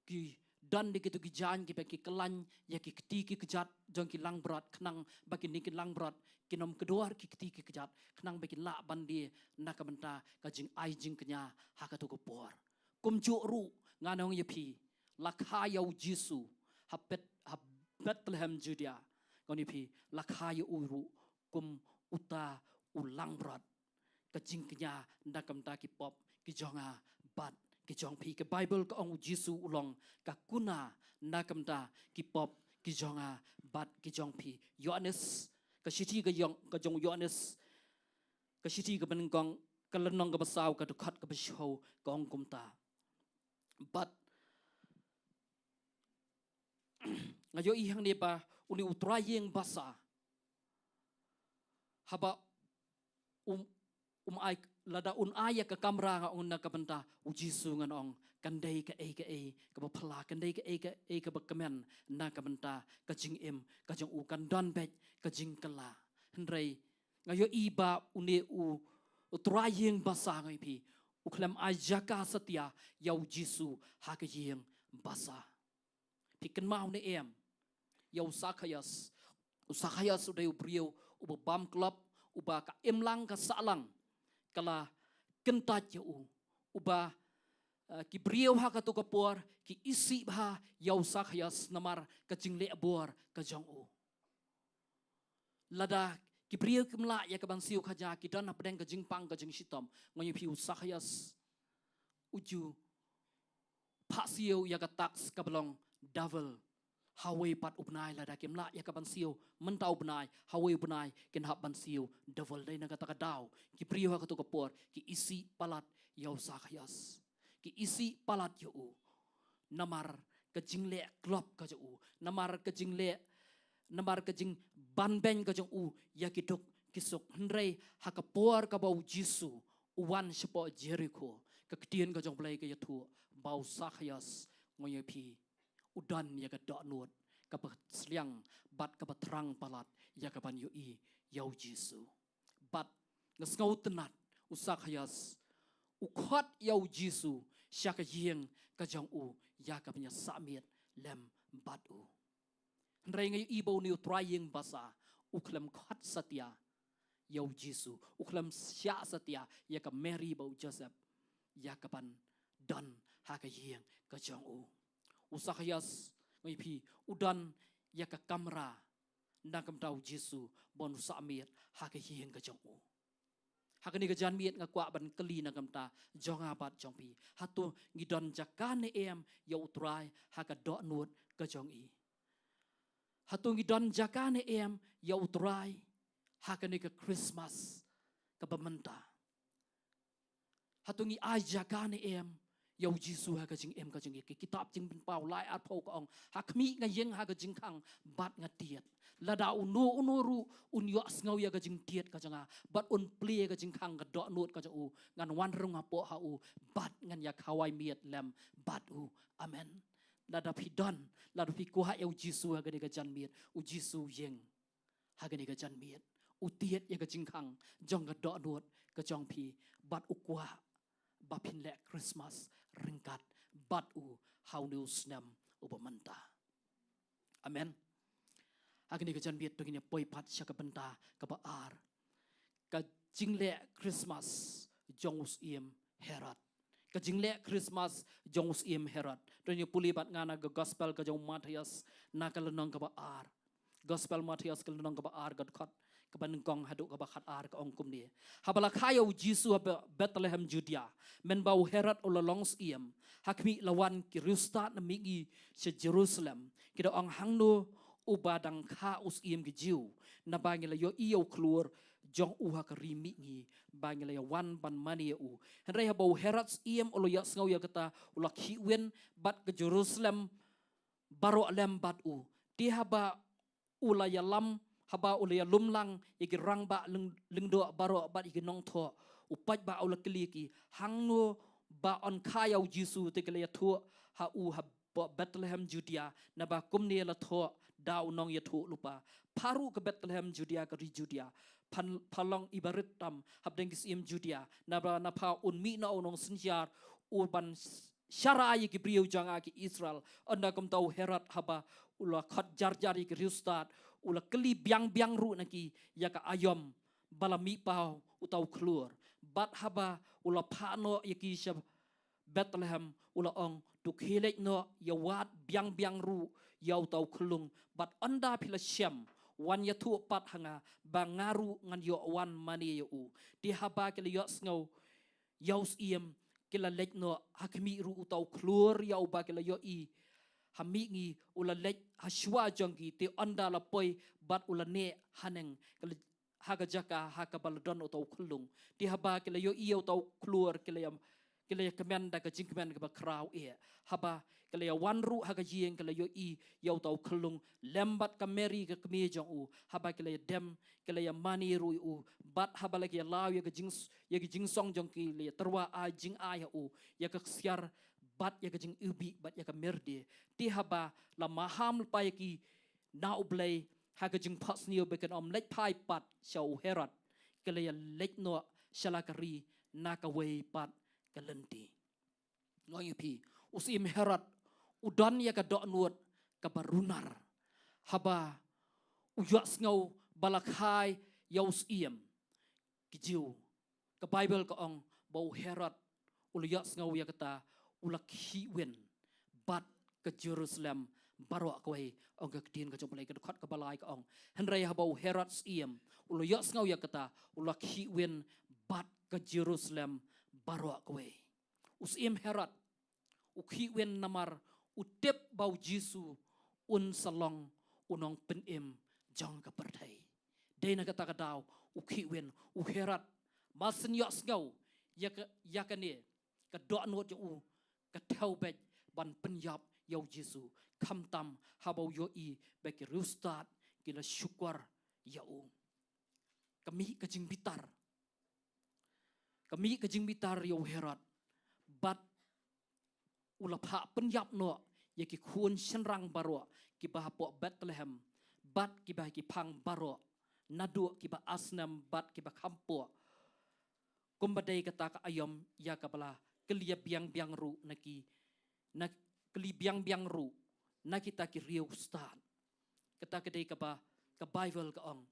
Ki don de kito ki jaiñ kiba ki kyllaiñ ïa ki kti ki kjat jong ki langbrot khnang ba kine ki langbrot kin ym kdor ki kti ki kjat, khnang ba kin lah ban die na ka bynta ka jingai jingkñia ha kato ka por. Kumjuh ruh, ngan ong ïa phi, la kha ïa u Jisu ha Bet-, ha Bethlehem Judea, ngan ong ïa phi, la kha ïa u ruh kum uta u langbrot, ka jingkñia na ka bynta ki pop ki jong nga bad ki jong phi. Ka Baibl ka ong u Jisu u long ka kuna na ka bynta ki pop ki jong nga bad ki jong phi. Ïoannis, ka shithi ka jong, ka jong u Ïoannis, ka shithi kaba nyngkong, ka lynnong kaba saw, ka dkhot kaba shiphew, ka ong kumta. Bad nga ïohi hangne ba une u trai ïing basa, haba um, um ai, lada un ai ïa ka kamra, nga ong, na ka bynta u Jisu, ngan ong, kan dei kaei kaei kaba phylla, kan dei kaei kaei kaba kmen na ka bynta ka jingim ka jong u, kan don beit ka jingkylla. Hynrei nga ïohi ba une u, u trai ïing basa, ngan ong ïa phi, u khlem ai jaka satia ïa u Jisu ha ka ïing basa. Phi kynmaw ne em ïa u Sakhaios? U Sakhaios u dei u briew uba bam klop, uba ka imlang ka sahlang ka la kyntait ïa u, uba Uh, ki briew ha kato ka por ki isih bha ïa u Sakhaios namar ka jingleh bor ka jong u. Lada ki briew kim lah ïa ka ban siew khaja, ki don hapdeng ka jingpang ka jingshitom, nga ïohi u Sakhaios u ju phah siew ïa ka tax kaba long double hawei pat u bnai. Lada kim lah ïa ka ban siew mynta u bnai, hawei u bnai kin hap ban siew double. Dei na kata ka daw ki briew ha kato ka por ki isih palat ïa u Sakhaios, ki isih palat ïa u namar ka jingleh klop ka jong u, namar ka jingleh, namar ka jingbanbeiñ ka jong u ïa ki duk ki suk. Hynrei ha ka por kaba u Jisu u wan shapoh Jerikho, ka ktien ka jong U Blei ka ïathuh ba u Sakhaios, nga ïohi phi, u don ïa ka dohnud kaba sliang bad kaba thrang palat ïa ka ban ïohi ïa u Jisu. Bad nga sngewtynnat, u Sakhaios u khot ïa u Jisu sha ka ïing ka jong u ïa ka ban ïa sah miet lem bad u. Hynrei nga ïohi ba une u trai ïing basa u khlem khot satia ïa u Jisu, u khlem shah satia ïa ka Mary bad u Joseph ïa ka ban don ha ka ïing ka jong u. U Sakhaios, nga ïohi phi, u don ïa ka kamra na ka bynta u Jisu ban u sah miet ha ka ïing ka jong u. Ha kane ka janmiet nga kwah ban kylli na ka bynta jong nga bad jong phi, hato ngi don jaka ne em ïa u Trai ha ka dohnud ka jong i? Hato ngi don jaka ne em ïa u Trai ha kane ka Christmas kaba mynta? Hato ngi ai jaka ne em ïa u Jisu ha ka jingim ka jong ngi? Ka kitab Jingpynpaw lai arphew ka ong, ha khmih nga ïeng ha ka jingkhang bad nga tied. Lada uno uno ruh un ïohsngew ïa ka jingtied ka jong nga bad un plie ka jingkhang, ka dohnud ka jong u, ngan wan rung hapoh ha u bad ngan ïa khawai miet lem bad u. Amen. Lada phi don, lada phi kwah ïa u Jisu ha kane ka janmiet, u Jisu u ïeng ha kane ka janmiet. U tied ïa ka jingkhang jong ka dohnud ka jong phi bad u kwah ba phin leh Christmas ryngkat bad u ha une u snem uba mynta. Amen. Ha kane ka janmiet to ngin ïa poi pat sha ka bynta kaba ar. Ka jingleh Christmas jong u syiem Herod. Ka jingleh Christmas jong u syiem Herod. To ngin ïa pule bad nga na ka gospel ka jong u Mathaios na ka lynnong kaba ar. Gospel Mathaios ka lynnong kaba ar, ka dkhot kaba nyngkong haduh kaba khatar ka ong kumne: Haba la kha ïa u Jisu ha Be-, Bethlehem Judea, mynba u Herod u la long syiem, ha khmih la wan ki riewstad na mihngi sha Jerusalem, ki da ong, hangno uba dang kha u syiem ki Jiw? Naba ngi la ïohi ïa u khlur jong u ha ka ri mihngi ba ngi la ïa wan ban mane ïa u. Hynrei haba u Herod syiem u la ïohsngew ïa kata, u la khihwin bad ka Jerusalem baroh lem bad u. Te haba u la ïalam, haba u la ïalum lang ïa ki rangbah lyng-, lyngdoh baroh bad ïa ki nongthoh, u paidbah u la kylli ki, hangno ba yn kha ïa u Jisu? Te ki la ïathuh ha u, ha Bethlehem Judea, naba kumne la thoh da u nongïathuhlypa: Pha ruh ka Bethlehem Judea, ka ri Judea, phan, pha long iba rit tam hapdeng ki syiem Judea, naba na pha un mih noh u nongsynshar u ban sharai ïa ki briew jong nga ki Israel. Ynda kumta u Herod haba u la khot jar jar ïa ki riewstad, u la kylli biang biang ruh na ki ïa ka aïom ba la mih paw uta u khlur. Bad haba u la phah noh ïa ki sha Bethlehem, u la ong, to khie leit noh ïa wad biang biang ruh ïa uta u khyllung, bad ynda phi la shem, wan ïathuh pat ha nga ba nga ruh ngan ïoh wan mane ïa u. Te haba ki la ïohsngew ïa u syiem, ki la leit noh. Ha khmih ruh uta u khlur ïa uba ki la ïohi ha mihngi u la leit ha shuwa jong ki, te ynda la poi bad u la neh haneng, ka la, ha ka jaka ha kaba la don uta u khyllung. Te haba ki la ïohi ïa uta u khlur, ki la ïa, ki la ïa kmen da ka jingkmen kaba khraw eh. Haba ki la ïa wan ruh ha ka ïing, ki la ïohi ïa uta u khyllung lem bad ka Mary ka kmie jong u. Haba ki la ïa dem, ki la ïa mane ruh ïa u. Bad haba la ki ïa law ïa ka jing, ïa ka jingsong jong ki, la ïa tyrwa ai jingai ha u, ïa ka ksiar bad ïa ka jingiwbih bad ïa ka myrde. Te haba la maham lypa ïa ki na U Blei ha ka jingphohsniew ba kin ym leit phai pat sha u Herod, ki la ïa leit noh sha la ka ri na kawei pat ka lynti. Nga ong ïa phi, u syiem Herod u don ïa ka dohnud kaba runar haba u ïohsngew ba la kha ïa u syiem ki Jiw. Ka Baibl ka ong ba u Herod u la ïohsngew ïa kata, u la khih win bad ka Jerusalem baroh kawei, ong ka ktien ka jong U Blei. Ka dkhot kaba lai ka ong: Hynrei haba u Herod syiem u la ïohsngew ïa kata, u la khih win bad ka Jerusalem baroh kawei. U syiem Herod u khih win namar u tip ba u Jisu un sa long u nongpynim jong ka pyrthei. Dei na kata ka daw u khih win. U Herod, mar syn ïohsngew ïa ka, ïa kane ka dohnud jong u, ka thew beit ban pynïap ïa u Jisu, khamtam haba u ïohi ba ki riewstad ki la shukor ïa u. Ka mih ka jingbitar, ka mih ka jingbitar ïa u Herod, bad u la phah pynïap noh ïa ki khun shynrang baroh kiba hapoh Bethlehem bad kiba ha ki phang baroh, naduh kiba ar snem bad kiba khampoh. Kumba dei kata ka aïom ïa kaba la kylli biang biang ruh na ki, na kylli biang biang ruh na kita ki riewstad. Kata ka dei kaba ka Baibl ka ong.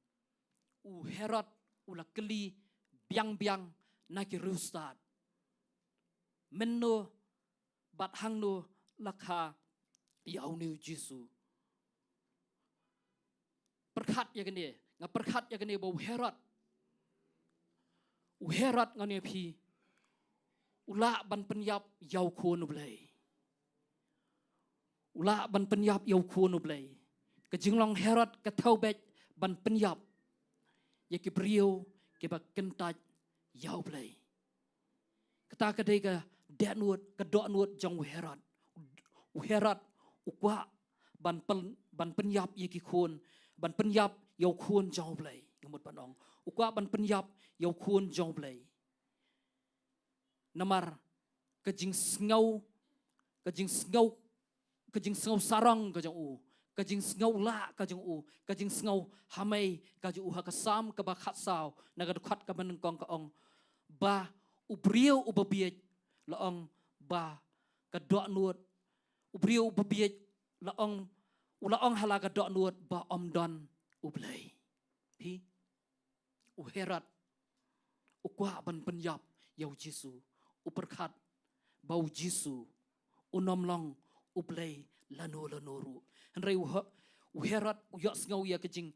U Herod u la kylli biang biang na ki riewstad: Mynno bad hangno la kha ïa une u Jisu? Pyrkhat ïa kane, nga pyrkhat ïa kane ba u Herod, u Herod, nga ong ïa phi, u lah ban pynïap ïa u Khun U Blei. U lah ban pynïap ïa u Khun U Blei. Ka jinglong Herod ka thew beit ban pynïap ïa ki briew kiba kyntait ïa U Blei. Kata ka dei ka dohnud, ka dohnud jong u Herod. U Herod u kwah ban pyn-, ban pynïap ïa ki khun, ban pynïap ïa u Khun jong U Blei, nga mut ban ong. U kwah ban pynïap ïa u Khun jong U Blei. Namar ka jingsngew, ka jingsngew, ka jingsngew sarong ka jong u, ka jingsngew lah ka jong u, ka jingsngew hamei ka jong u. Ha ka Salm kaba khatsaw, na ka dkhot kaba nyngkong ka ong ba u briew uba bieit, la ong, ba ka dohnud, u briew uba bieit, la ong, u la ong ha la ka dohnud ba ym don U Blei. Phi, u Herod u kwah ban pynïap ïa u Jisu. U pyrkhat ba u Jisu un ym long U Blei lano lano ruh. Hynrei u He-, u Herod u ïohsngew ïa ka jing,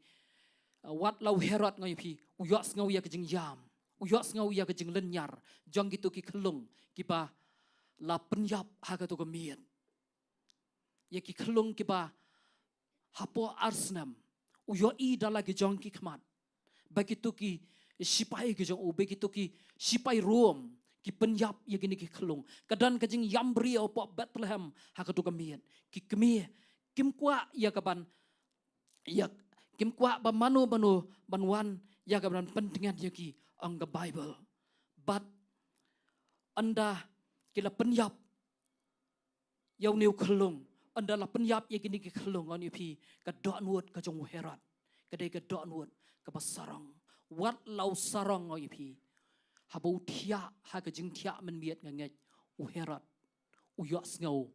uh, wat la u Herod, nga ong ïa phi, u ïohsngew ïa ka jingïam, u ïohsngew ïa ka jinglynñiar jong kito ki khyllung kiba la pynïap ha kato ka miet. Ïa ki khyllung kiba hapoh ar snem, u ïohi da la ki jong ki khmat ba kito ki sipai ki jong u, ba kito ki sipai Rom ki pynïap ïa kine ki khyllung. Ka don ka jingïam briew hapoh Bethlehem ha kato ka miet. Ki kmie kim kwah ïa ka ban, ïa, kim kwah ba mano mano ban wan ïa ka ban pyntngen ïa ki, ong ka Baibl. Bad ynda ki la pynïap ïa une u khyllung, ynda la pynïap ïa kine ki khyllung, nga ong ïa phi, ka dohnud ka jong u Herod ka dei ka dohnud kaba sarong. Wat la u sarong, nga ong ïa phi, haba u thiah ha ka jingthiah mynmiet, nga ngeit u Herod u ïohsngew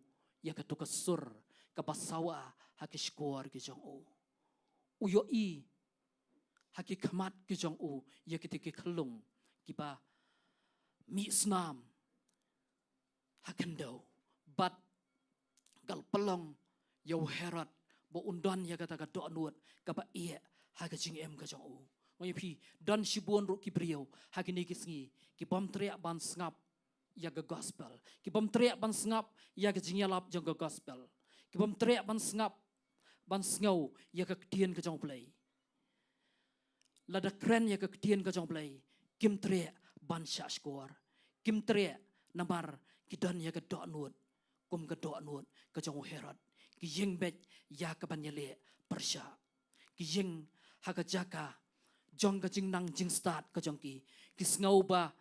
ïa kato ka sur kaba sawa ha ki shkor ki jong u. U ïohi ha ki khmat ki jong u ïa kito ki khyllung kiba mih snam ha khyndew. Bad ka la pynlong ïa u Herod ba un don ïa kata ka dohnud kaba eh ha ka jingim ka jong u. Nga ong ïa phi, don shibun ruh ki briew ha kine ki sngi ki bym treh ban sngap ïa ka gospel, ki bym treh ban sngap ïa ka jingïalap jong ka gospel, ki bym treh ban sngap, ban sngew ïa ka ktien ka jong U Blei. Lada kren ïa ka ktien ka jong U Blei, kim treh ban shah shkor, kim treh namar ki don ïa ka dohnud kum ka dohnud ka jong u Herod. Ki ïeng beit ïa ka ban ïaleh pyrshah. Ki ïeng ha ka jaka jong ka jingnang jingstad ka jong ki. Ki sngew ba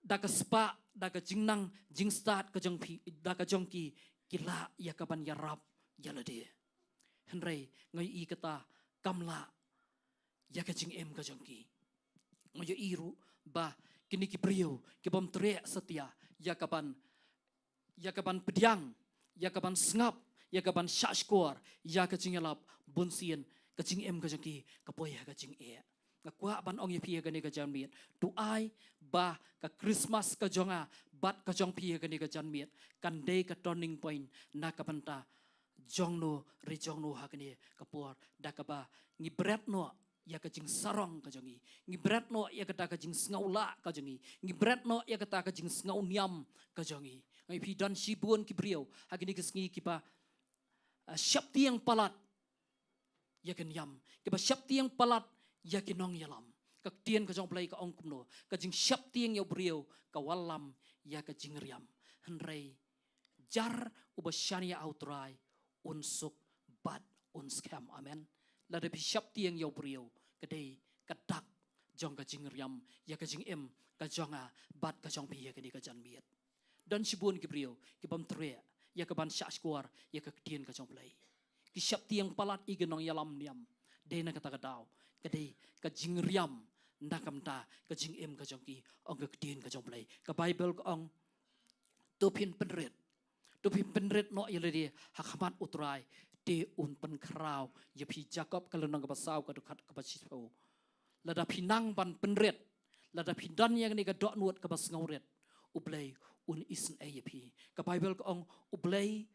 da ka spah, da ka jingnang jingstad ka jong phi, da ka jong ki, ki lah ïa ka ban ïarap ïa lade. Hynrei nga ïohi kata kam lah ïa ka jingim ka jong ki. Nga ïohi ruh ba kine ki briew ki bym treh satia ïa ka ban, ïa ka ban pdiang, ïa ka ban sngap, ïa ka ban shah shkor ïa ka jingïalap, bunsien ka jingim ka jong ki ka poi ha ka jingeh. Nga kwah ban ong ïa phi ha kane ka janmiet, to ai ba ka Krismas ka jong nga bat ka jong phi ha kane ka janmiet kan dei ka turning point na ka bynta jong no re jong no ha kane ka por, da kaba ngi bret noh ïa ka jingsarong ka jong ngi, ngi bret noh ïa kata ka jingsngewlah ka jong ngi, ngi bret noh ïa kata ka jingsngewniam ka jong ngi. Ngi phi don shibun ki briew ha kine ki sngi kiba ah, sheptieng palat ïa ki niam, kiba sheptieng palat ïa ki nongïalam. Ka ktien ka jong Blei ka ong kumno, ka jingsheptieng ïa u briew ka wallam ïa ka jingriam. Hynrei jar uba shaniah ha u Trai un suk bad un skhem. Amen. Lada phi sheptieng ïa u briew ka dei ka dak jong ka jingriam ïa ka jingim ka jong nga bad ka jong phi ha kane ka janmiet. Don shibun ki briew ki bym treh ïa ka ban shah shkor ïa ka ktien ka jong Blei. Ki sheptieng palat ïa ki nongïalam niam. Dei na kata ka daw ka dei ka jingriam na ka bynta ka jingim ka jong ki, ong ka ktien ka jong Blei. Ka Baibl ka ong, to phin pynrit, to phin pynrit noh ïa lade ha khmat u Trai, te un pynkhraw ïa phi. Jakob ka lynnong kaba saw ka dkhot kaba shiphew. Lada phi nang ban pynrit, lada phi don ïa kane ka dohnud kaba sngewrit, u Blei un isynei ïa phi. Ka Baibl ka ong u Blei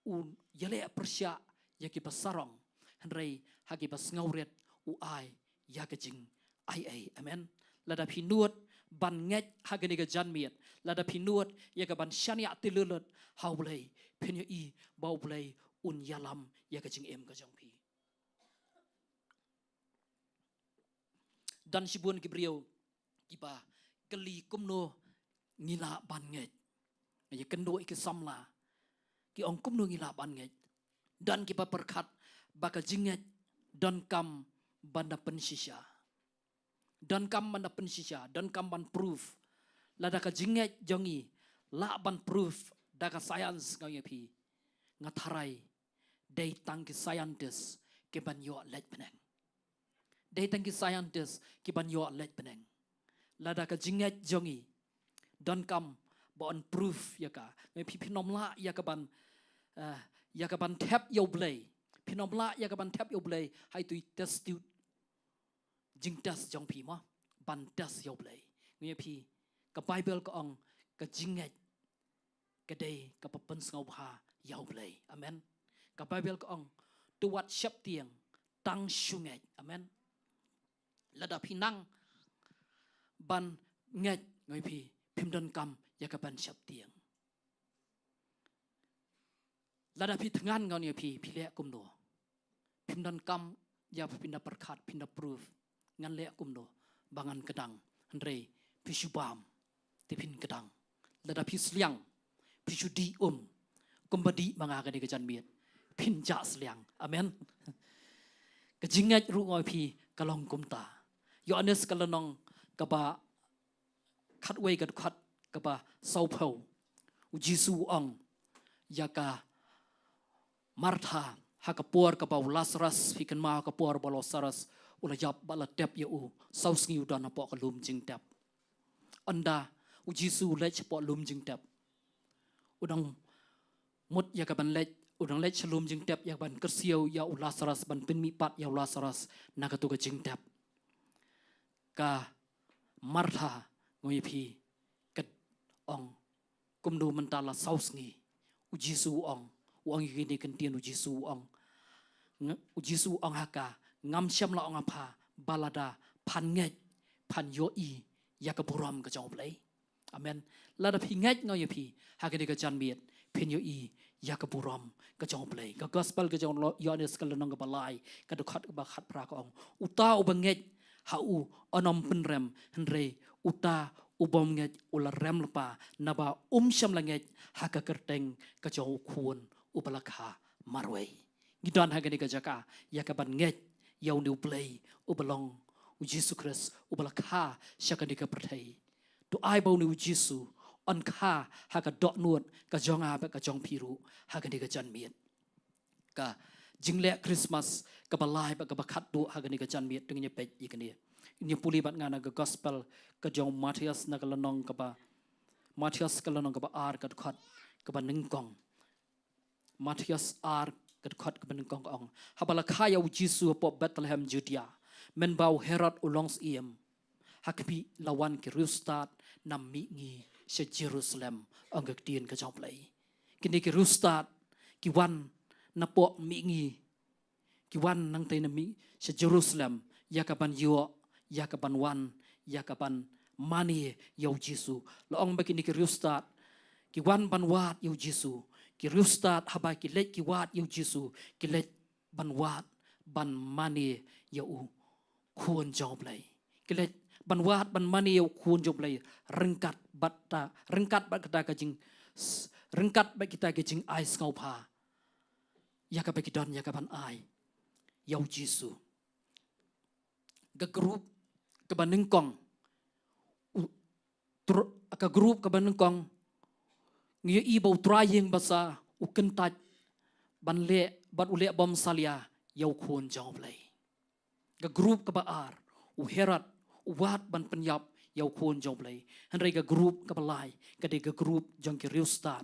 un ïaleh pyrshah ïa kiba sarong, hynrei ha kiba sngewrit u ai ïa ka jingaiei. Amen. Lada phi nud ban ngeit ha kane ka janmiet, lada phi nud ïa ka ban shaniah tylli lut ha u Blei, phin ïohi ba u Blei un ïalam ïa ka jingim ka jong phi. Don shibun ki briew kiba kylli kumno ngi lah ban ngeit. Ïa kynduh ïa ki samla ki ong kumno ngi lah ban ngeit. Don kiba pyrkhat ba ka jingngeit donkam ban da pynshisha. Donkam ban da pynshisha, donkam ban proof. Lada ka jingngeit jong ngi lah ban proof da ka science, nga ong ïa phi, nga tharai dei tang ki scientist ki ban ïoh leit bneng. Dei tang ki scientist ki ban ïoh leit bneng. Lada ka jingngeit jong ngi donkam ba yn proof ïa ka, nga ong ïa phi, phin ym lah ïa ka ban, eh, ïa ka ban thep ïa u Blei. Phin ym lah ïa ka ban thep ïa u Blei ha itu i test tube jingtest jong phi mo, ban test ïa u Blei. Nga ong ïa phi, ka Baibl ka ong ka jingngeit ka dei kaba pynsngewbha ïa u Blei. Amen. Ka Baibl ka ong, to wat sheptieng, tang shu ngeit. Amen. Lada phi nang ban ngeit, nga ong ïa phi, phim donkam ïa ka ban sheptieng. Lada phi thngan, nga ong ïa phi, phi leh kumno? Phim donkam ïa phi, phin da pyrkhat, phin da proof, ngan leh kumno ba ngan kdang? Hynrei phi shu bam te phin kdang. Lada phi sliang, phi shu dih um kumba dih ma nga ha kane ka janmiet, phin jah sliang. Amen. Ka jingngeit ruh, nga ong ïa phi, ka long kumta. Ïoannis ka lynnong kaba khatwei ka dkhot kaba sawphew, u Jisu u ong ïa ka Martha ha ka por kaba u Lasarus, phi kynmaw ha ka por ba u Lasarus u la ïap bad la tep ïa u, saw sngi u don hapoh ka lum jingtep. Ynda u Jisu u leit shapoh lum jingtep, u dang mut ïa ka ban leit, u dang leit sha lum jingtep ïa ka ban kyrsiew ïa u Lasarus, ban pynmihpat ïa u Lasarus na katu ka jingtep. Ka Martha, nga ong ïa phi, ka ong, kumno mynta la saw sngi? U Jisu u ong, u ong ïa kine ki ktien, u Jisu u ong, ng-, u Jisu u ong ha ka, ngam shym la ong ha pha ba lada phan ngeit phan ïohi ïa ka burom ka jong u Blei? Amen. Lada phi ngeit, nga ong ïa phi, ha kane ka janmiet phin ïohi ïa ka burom ka jong u Blei. Ka gospel ka jong u Ïoannis ka lynnong kaba lai ka dkhot kaba khatphra ka ong, uta uba ngeit ha u un ym pynrem, hynrei uta u bym ngeit u la rem lypa, naba um shym la ngeit ha ka kyrteng ka jong u Khun uba la kha marwei. Ngi don ha kane ka jaka ïa ka ban ngeit ïa une u Blei uba long u Jisu Khrist uba la kha sha kane ka pyrthei. To ai ba une u Jisu un kha ha ka dohnud ka jong nga bad ka jong phi ruh ha kane ka janmiet. Ka jingleh Christmas kaba lai bad kaba khatduh ha kane ka janmiet, to ngin ïa peit ïa kane. Ngin ïa pule bad nga na ka gospel ka jong u Mathaios, na ka lynnong kaba, Mathaios ka lynnong kaba ar ka dkhot kaba nyngkong. Mathaios ar ka dkhot kaba nyngkong ka ong, haba la kha ïa u Jisu hapoh Bethlehem Judia, mynba u Herod u long syiem, Ha khmih la wan ki riewstad na mihngi sha Jerusalem, ong ka ktien ka jong U Blei. Kine ki riewstad ki wan napoh mihngi, ki wan nangtei na mihngi sha Jerusalem, ïa ka ban ïoh, ïa ka ban wan, ïa ka ban mane ïa U Jisu. La ong ba kine ki riewstad ki wan ban wad ïa U Jisu. Ki riewstad haba ki leit ki wad ïa U Jisu, ki leit ban wad, ban mane ïa u Khun jong U Blei. Ki leit ban wad ban mane ïa u Khun jong U Blei ryngkat bad ta, ryngkat bad kata ka jing, ryngkat bad kita ki jingai sngewbha ïa kaba ki don ïa ka ban ai ïa U Jisu. Ka grup kaba nyngkong, u, tr-, ka grup kaba nyngkong, ngi ïohi ba u trai ïing basa u kyntait ban leh bad u leh bymsalia ïa u Khun jong U Blei. Ka grup kaba ar, u Herod u wad ban pynïap ïa u Khun jong U Blei. Hynrei ka grup kaba lai ka dei ka grup jong ki riewstad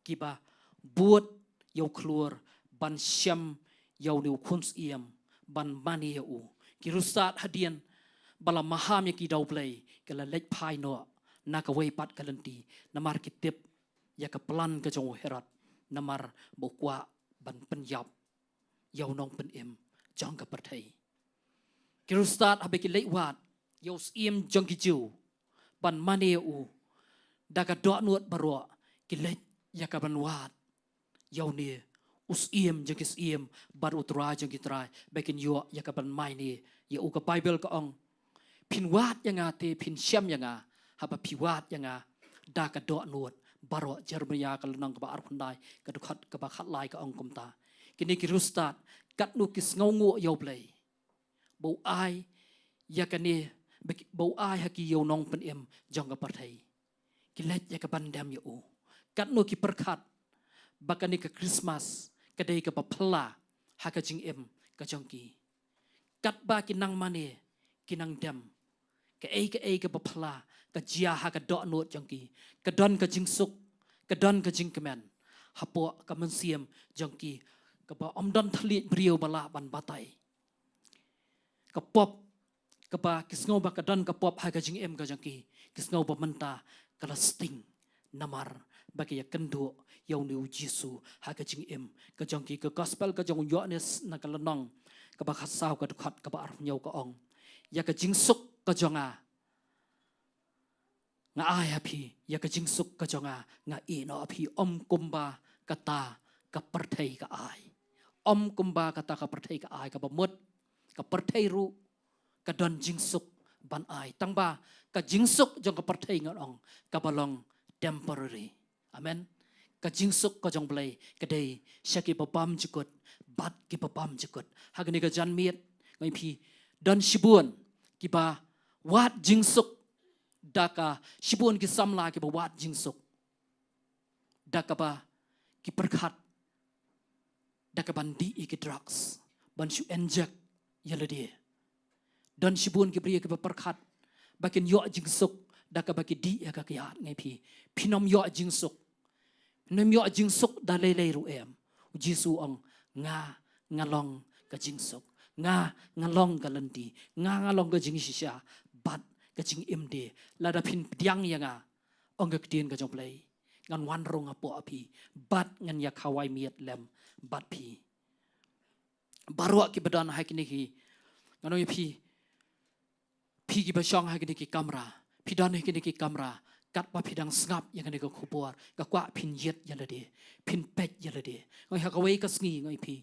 kiba bud ïa u khlur ban shem ïa une u Khun Syiem, ban mane ïa u. Ki riewstad hadien ba la maham ïa ki da U Blei, ki la leit phai noh na kawei pat ka lynti, namar ki tip ïa ka plan ka jong u Herod, namar ba u kwah ban pynïap ïa u Nongpynim jong ka pyrthei. Ki riewstad haba ki leit wad ïa u Syiem jong ki Jiw ban mane ïa u, da ka dohnud baroh ki leit ïa ka ban wad ïa une u Syiem jong ki syiem bad u Trai jong ki trai, ba kin ïoh ïa ka ban mane ïa u. Ka Baibl ka ong, phin wad ïa nga te phin shem ïa nga, haba phi wad ïa nga da ka dohnud baroh. Jeremaïa ka lynnong kaba arphew khyndai, ka dkhot kaba khatlai ka ong kumta. Kine ki riewstad, katno ki sngewnguh ïa U Blei ba u ai ïa kane, ba ki, ba u ai ha ki ïa u Nongpynim jong ka pyrthei. Ki leit ïa ka ban dem ïa u. Katno ki pyrkhat ba kane ka Khristmas ka dei kaba phylla ha ka jingim ka jong ki. Katba ki nang mane, ki nang dem, kaei kaei kaba phylla ka jia ha ka dohnud jong ki. Ka don ka jingsuk, ka don ka jingkmen hapoh ka mynsiem jong ki, kaba ym don thylliej briew ba lah ban batai. Ka pop, kaba ki sngew ba ka don ka pop ha ka jingim ka jong ki, ki sngew ba mynta ka la sting, namar ba ki ïakynduh ïa une u Jisu ha ka jingim ka jong ki. Ka Gospel ka jong u Ïoannis na ka lynnong kaba khatsaw, ka dkhot kaba arphew hynñiew ka ong, ïa ka jingsuk ka jong nga nga ai ha phi, ïa ka jingsuk ka jong nga nga ïeh noh ha phi. Ym kumba kata ka pyrthei ka ai. Ym kumba kata ka pyrthei ka ai, kaba mut ka pyrthei ruh ka don jingsuk ban ai, tangba ka jingsuk jong ka pyrthei ngan ong kaba long temporary. Amen. Ka jingsuk ka jong U Blei ka dei sha kiba bymjukut bad kiba bym jukut. Ha kane ka janmiet nga ong ïa phi, don shibun kiba wad jingsuk da ka, shibun ki samla kiba wad jingsuk da kaba ki pyrkhat da ka ban dih ïa ki drugs, ban shu inject ïa lade. Don shibun ki briew kiba pyrkhat ba kin ïoh jingsuk da kaba ki dih ïa ka kyiad. Nga ong ïa phi, phin ym ïoh jingsuk. Phin ym ïoh jingsuk da lei lei ruh em. U Jisu u ong, nga, nga long ka jingsuk. Nga, nga long ka lynti. Nga, nga long ka jingshisha bad ka jingim de. Lada phin pdiang ïa nga, ong ka ktien ka jong U Blei, ngan wan rung hapoh ha phi bad ngan ïa khawai miet lem bad phi. Baroh kiba don ha kine ki, ngan ong ïa phi, phi kiba shong ha kine ki kamra, phi don ha kine ki kamra, katba phi dang sngap ïa kane ka khubor, nga kwah phin ïit ïa lade, phin peit ïa lade. Nga ong ha kawei ka sngi, nga ong ïa phi,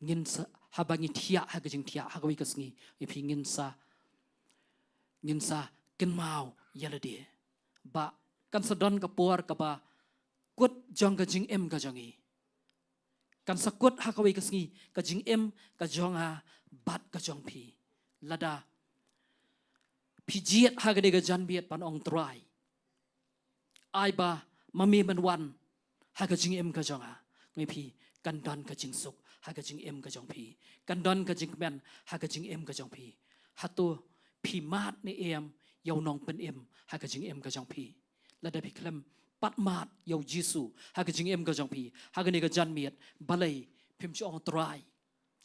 ngin sa, haba ngi thiah ha ka jingthiah ha kawei ka sngi, nga ong ïa phi, ngin sa, ngin sa kynmaw ïa lade. Ba kan sa don ka por kaba kut jong ka jingim ka jong ngi. Kan sa kut ha kawei ka sngi ka jingim ka jong nga bad ka jong phi. Lada phi jied ha kane ka janmiet ban ong, Trai, ai ba ma me men wan ha ka jingim ka jong nga, nga ong ïa phi, kan don ka jingsuk ha ka jingim ka jong phi. Kan don ka jingkmen ha ka jingim ka jong phi. Hato phi mad ne em ïa u Nongpynim ha ka jingim ka jong phi? Lada phi khlem pat mad ïa u Jisu ha ka jingim ka jong phi ha kane ka janmiet, balei phim shu ong, Trai,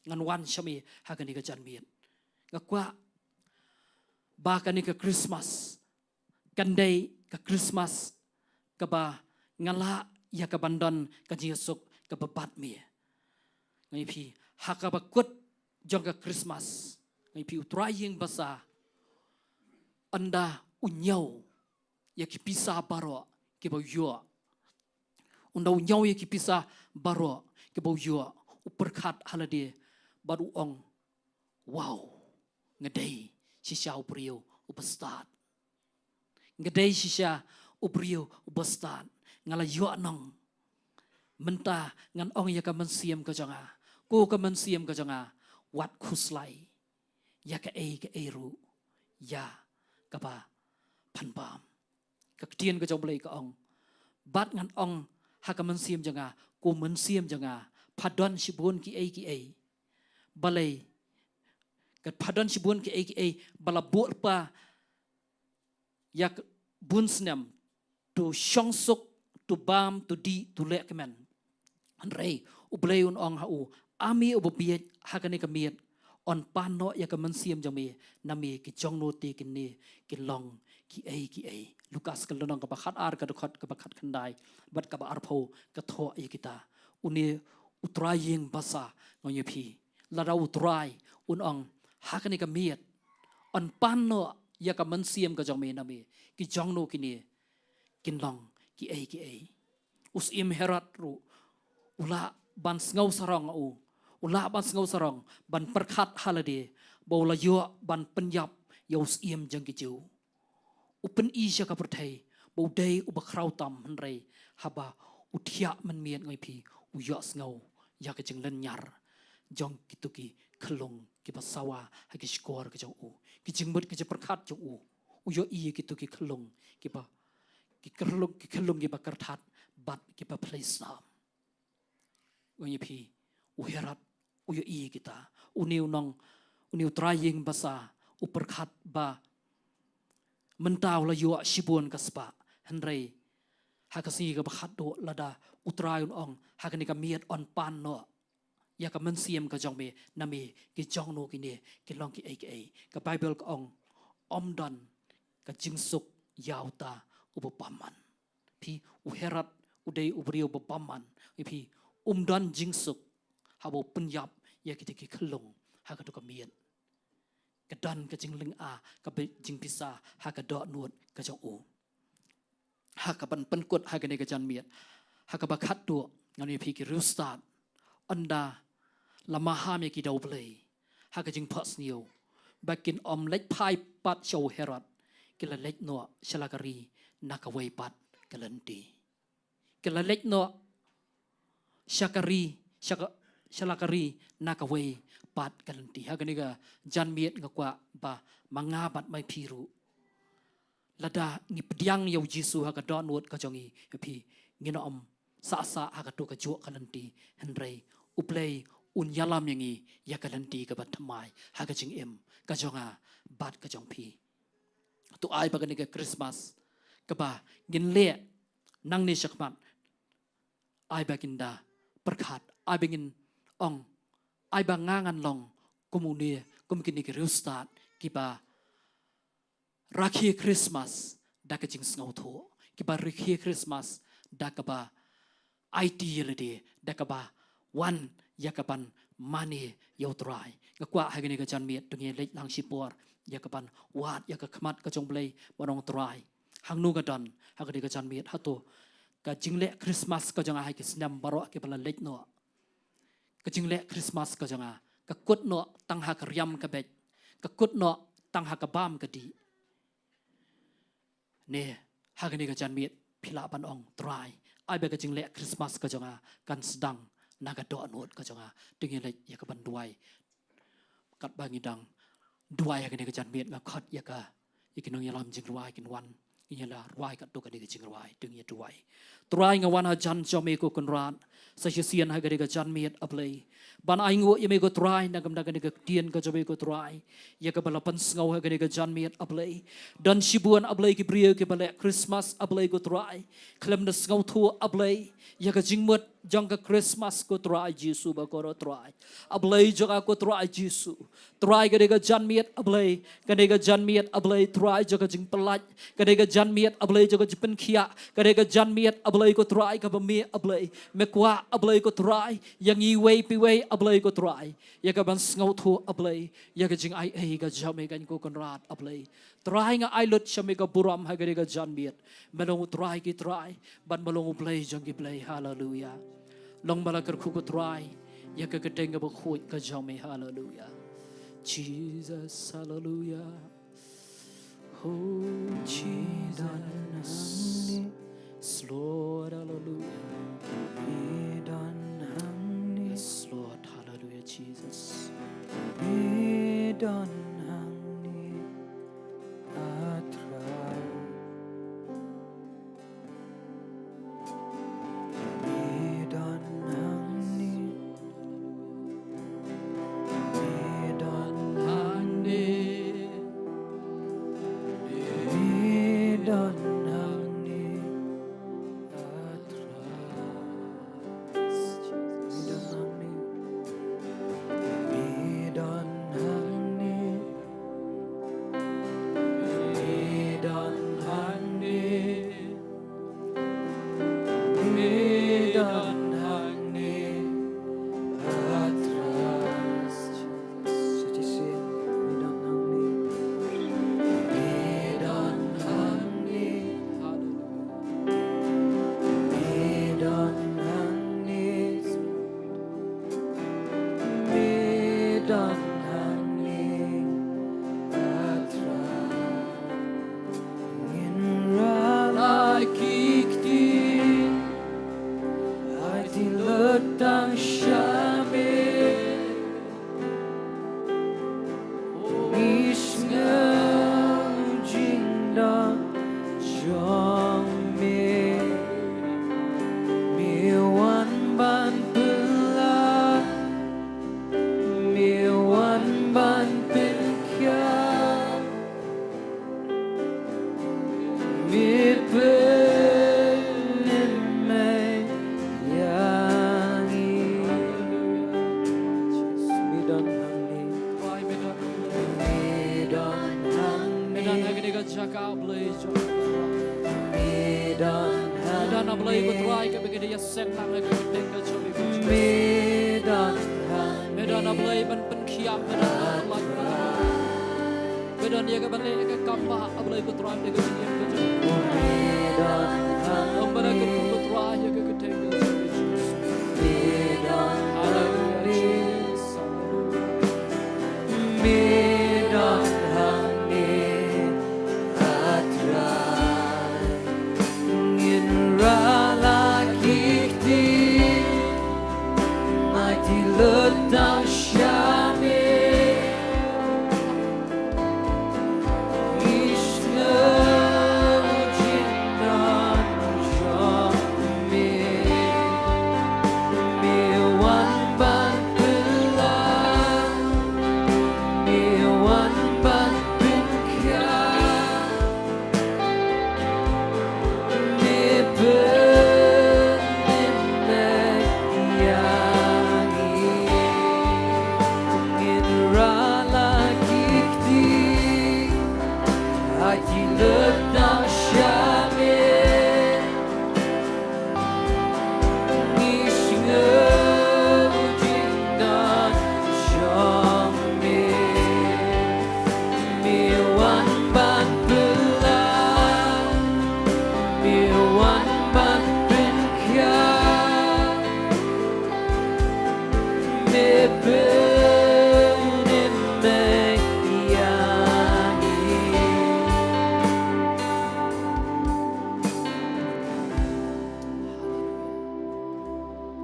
ngan wan sha me ha kane ka janmiet? Nga kwah ba kane ka Christmas kan dei ka Christmas kaba nga lah ïa ka ban don ka jingsuk kaba bad me. Nga ïa phi, ha kaba kut jong ka Christmas, nga ïa phi, u trai ïing basa un da u ñiew ïa ki pisa baroh kiba u ïoh. Un da u ñiew ïa ki pisa baroh kiba u ïoh, u pyrkhat ha lade bad u ong, wow, nga dei shisha u briew uba stad. Nga dei shisha u briew uba stad. Nga la ïoh nong. Mynta ngan ong ïa ka mynsiem ka jong nga, ko ka mynsiem ka jong nga, wat khuslai ïa kaei kaei ruh ïa kaba pynbam. Ka ktien ka jong U Blei ka ong, bad ngan ong ha ka mynsiem jong nga, ko mynsiem jong nga, pha don shibun kiei kiei, balei, ka pha don shibun kiei kiei ba la buh lypa ïa ka bun snem, to shong suk, to bam, to dih, to lehkmen. Hynrei U Blei un ong ha u, a me uba bieit, ha kane ka miet yn pan noh ïa ka mynsiem jong me na me. Ki jongno te kine kin long kiei kiei. Lukas ka lynnong kaba khat ar, ka dkhot kaba khat khyndai bad kaba arphew ka thoh ïa kita. Une u trai ïing basa, nga ïa phi, lada u Trai un ong, ha kane ka miet yn pan noh ïa ka mynsiem ka jong me na me, ki jongno kine kin long kiei kiei. U syiem Herod ruh u lah ban sngew sarong ha u, u lah ban sngew sarong ban pyrkhat ha lade ba u la ïoh ban pynïap ïa u syiem jong ki Jiw. U pyni sha ka pyrthei ba u dei uba khraw tam, hynrei haba u thiah mynmiet, nga ïa phi, u ïohsngew ïa ka jinglynñiar jong kito ki khyllung kiba sawa ha ki shkor ka jong u. Ki jingmut ki jingpyrkhat jong u, u ïohi ïa kito ki khyllung kiba, ki khyllung, ki khyllung kiba kyrthat bad kiba phlei sam. Nga ïa phi, u Herod u ïohi ïa kita. Une u nong, une u trai ïing basa u pyrkhat ba mynta u la ïoh shibun ka spah, hynrei ha ka sngi kaba khatduh, lada u Trai un ong, ha kane ka miet yn pan noh ïa ka mynsiem ka jong me na me, ki jongno kine kin long kiei kiei. Ka Baibl ka ong, ym don ka jingsuk ïa uta uba bymman. Phi, u Herod u dei u briew uba bymman. Phi, um don jingsuk haba u pynïap ïa kita ki khyllung ha kato ka miet. Ka don ka jinglynga, ka jingpisa ha ka dohnud ka jong u. Ha kaban pynkut ha kane ka janmiet, ha kaba khatduh, ngan ïa phi, ki riewstad ynda la maham ïa ki da U Blei ha ka jingphohsniew, ba kin ym leit phai pat sha u Herod, ki la leit noh sha la ka ri na kawei pat ka lynti. Ki la leit noh sha ka ri, sha ka, sha la ka ri na kawei pat ka lynti. Ha kane ka janmiet nga kwah ba ma nga bad ma phi ruh, lada ngi pdiang ïa u Jisu ha ka dohnud ka jong ngi, phi, ngin ym sah sah ha kato ka juh ka lynti, hynrei U Blei un ïalam ïa ngi ïa ka lynti kaba thymmai ha ka jingim ka jong nga bad ka jong phi. To ai ba kane ka Christmas kaba ngin leh nangne shakhmat, ai ba ngin da pyrkhat, ai ba ngin ong, ai ba nga ngan long kum une, kum kine ki riewstad kiba rakhe Christmas da ka jingsngewthuh, kiba rakhe Christmas da kaba aiti ïa lade, da kaba wan ïa kaban mane ïa u Trai. Nga kwah ha kane ka janmiet to ngin leit lang shipor ïa kaban wad ïa ka khmat ka jong U Blei, ban ong, Trai, hangno nga don ha kane ka janmiet? Hato ka jingleh Christmas ka jong nga ha ki snem baroh kiba la leit noh, ka jingleh Christmas ka jong nga ka kut noh tang ha ka riam ka beit, ka kut noh tang ha ka bam ka dih? Ne ha kane ka janmiet phi lah ban ong, Trai, ai ba ka jingleh Christmas ka jong nga kan sdang na ka dohnud ka jong nga. To ngin leit ïa kaban duwai. Katba ngi dang duwai ha kane ka janmiet, nga khot ïa ka, ïa ki nongïalam jingrwai kin wan, ngin ïa la rwai katto katne ka jingrwai. To ngin ïa duwai. Trai, nga wan hajan jong me ko Kynrad sa shisien ha kane ka janmiet, A Blei, ban ainguh ïa me ko Trai, na ka bynta kane ka ktien ka jong me ko Trai, ïa kaba la pynsngew ha kane ka janmiet, A Blei. Don shibun, A Blei, ki briew kiba leh Christmas, A Blei ko Trai, khlem da sngewthuh, A Blei, ïa ka jingmut jong ka Christmas ko Trai Jisu ba kordor Trai. A Blei jong nga ko Trai Jisu. Trai ka dei ka janmiet A Blei, ka dei ka janmiet A Blei Trai jong ka jingpynlait, ka dei ka janmiet A Blei jong ka jingpynkhiah, ka dei ka janmiet A Blei ko Trai kaba mih A Blei. Me kwah A Blei ko Trai, ïa ngi iwei pa iwei A Blei ko Trai. Ïa kaban sngewthuh A Blei, ïa ka jingaiei ka jong me kan ko Kynrad A Blei. Trai nga ai lut sha me ka burom ha ka dei ka janmiet. Me long u Trai ki trai, bad me long u Blei jong ki Blei. Haleluya. Long ba la kyrkhu ko Trai ïa ka kyrteng kaba khuid ka jong me. Haleluya. Jesus, haleluya. Oh, Jesus. Yes, Lord, haleluya. Yes, Lord, haleluya, Jesus. Me don ha kane ka jaka, Blei jong nga. Me don, A Blei ko Trai, kaba ngi da ïaseng lang ha ka kyrteng ka jong me. Me don, A Blei ban pynkhiah, me don ban pyllait, me don ïa kaban leh ïa ka kam bah, A Blei ko Trai, da ka jingim ka jong me. Long ba la kyrkhu ko Trai ïa ka kyrteng ka jong me. Haleluya, Jesus.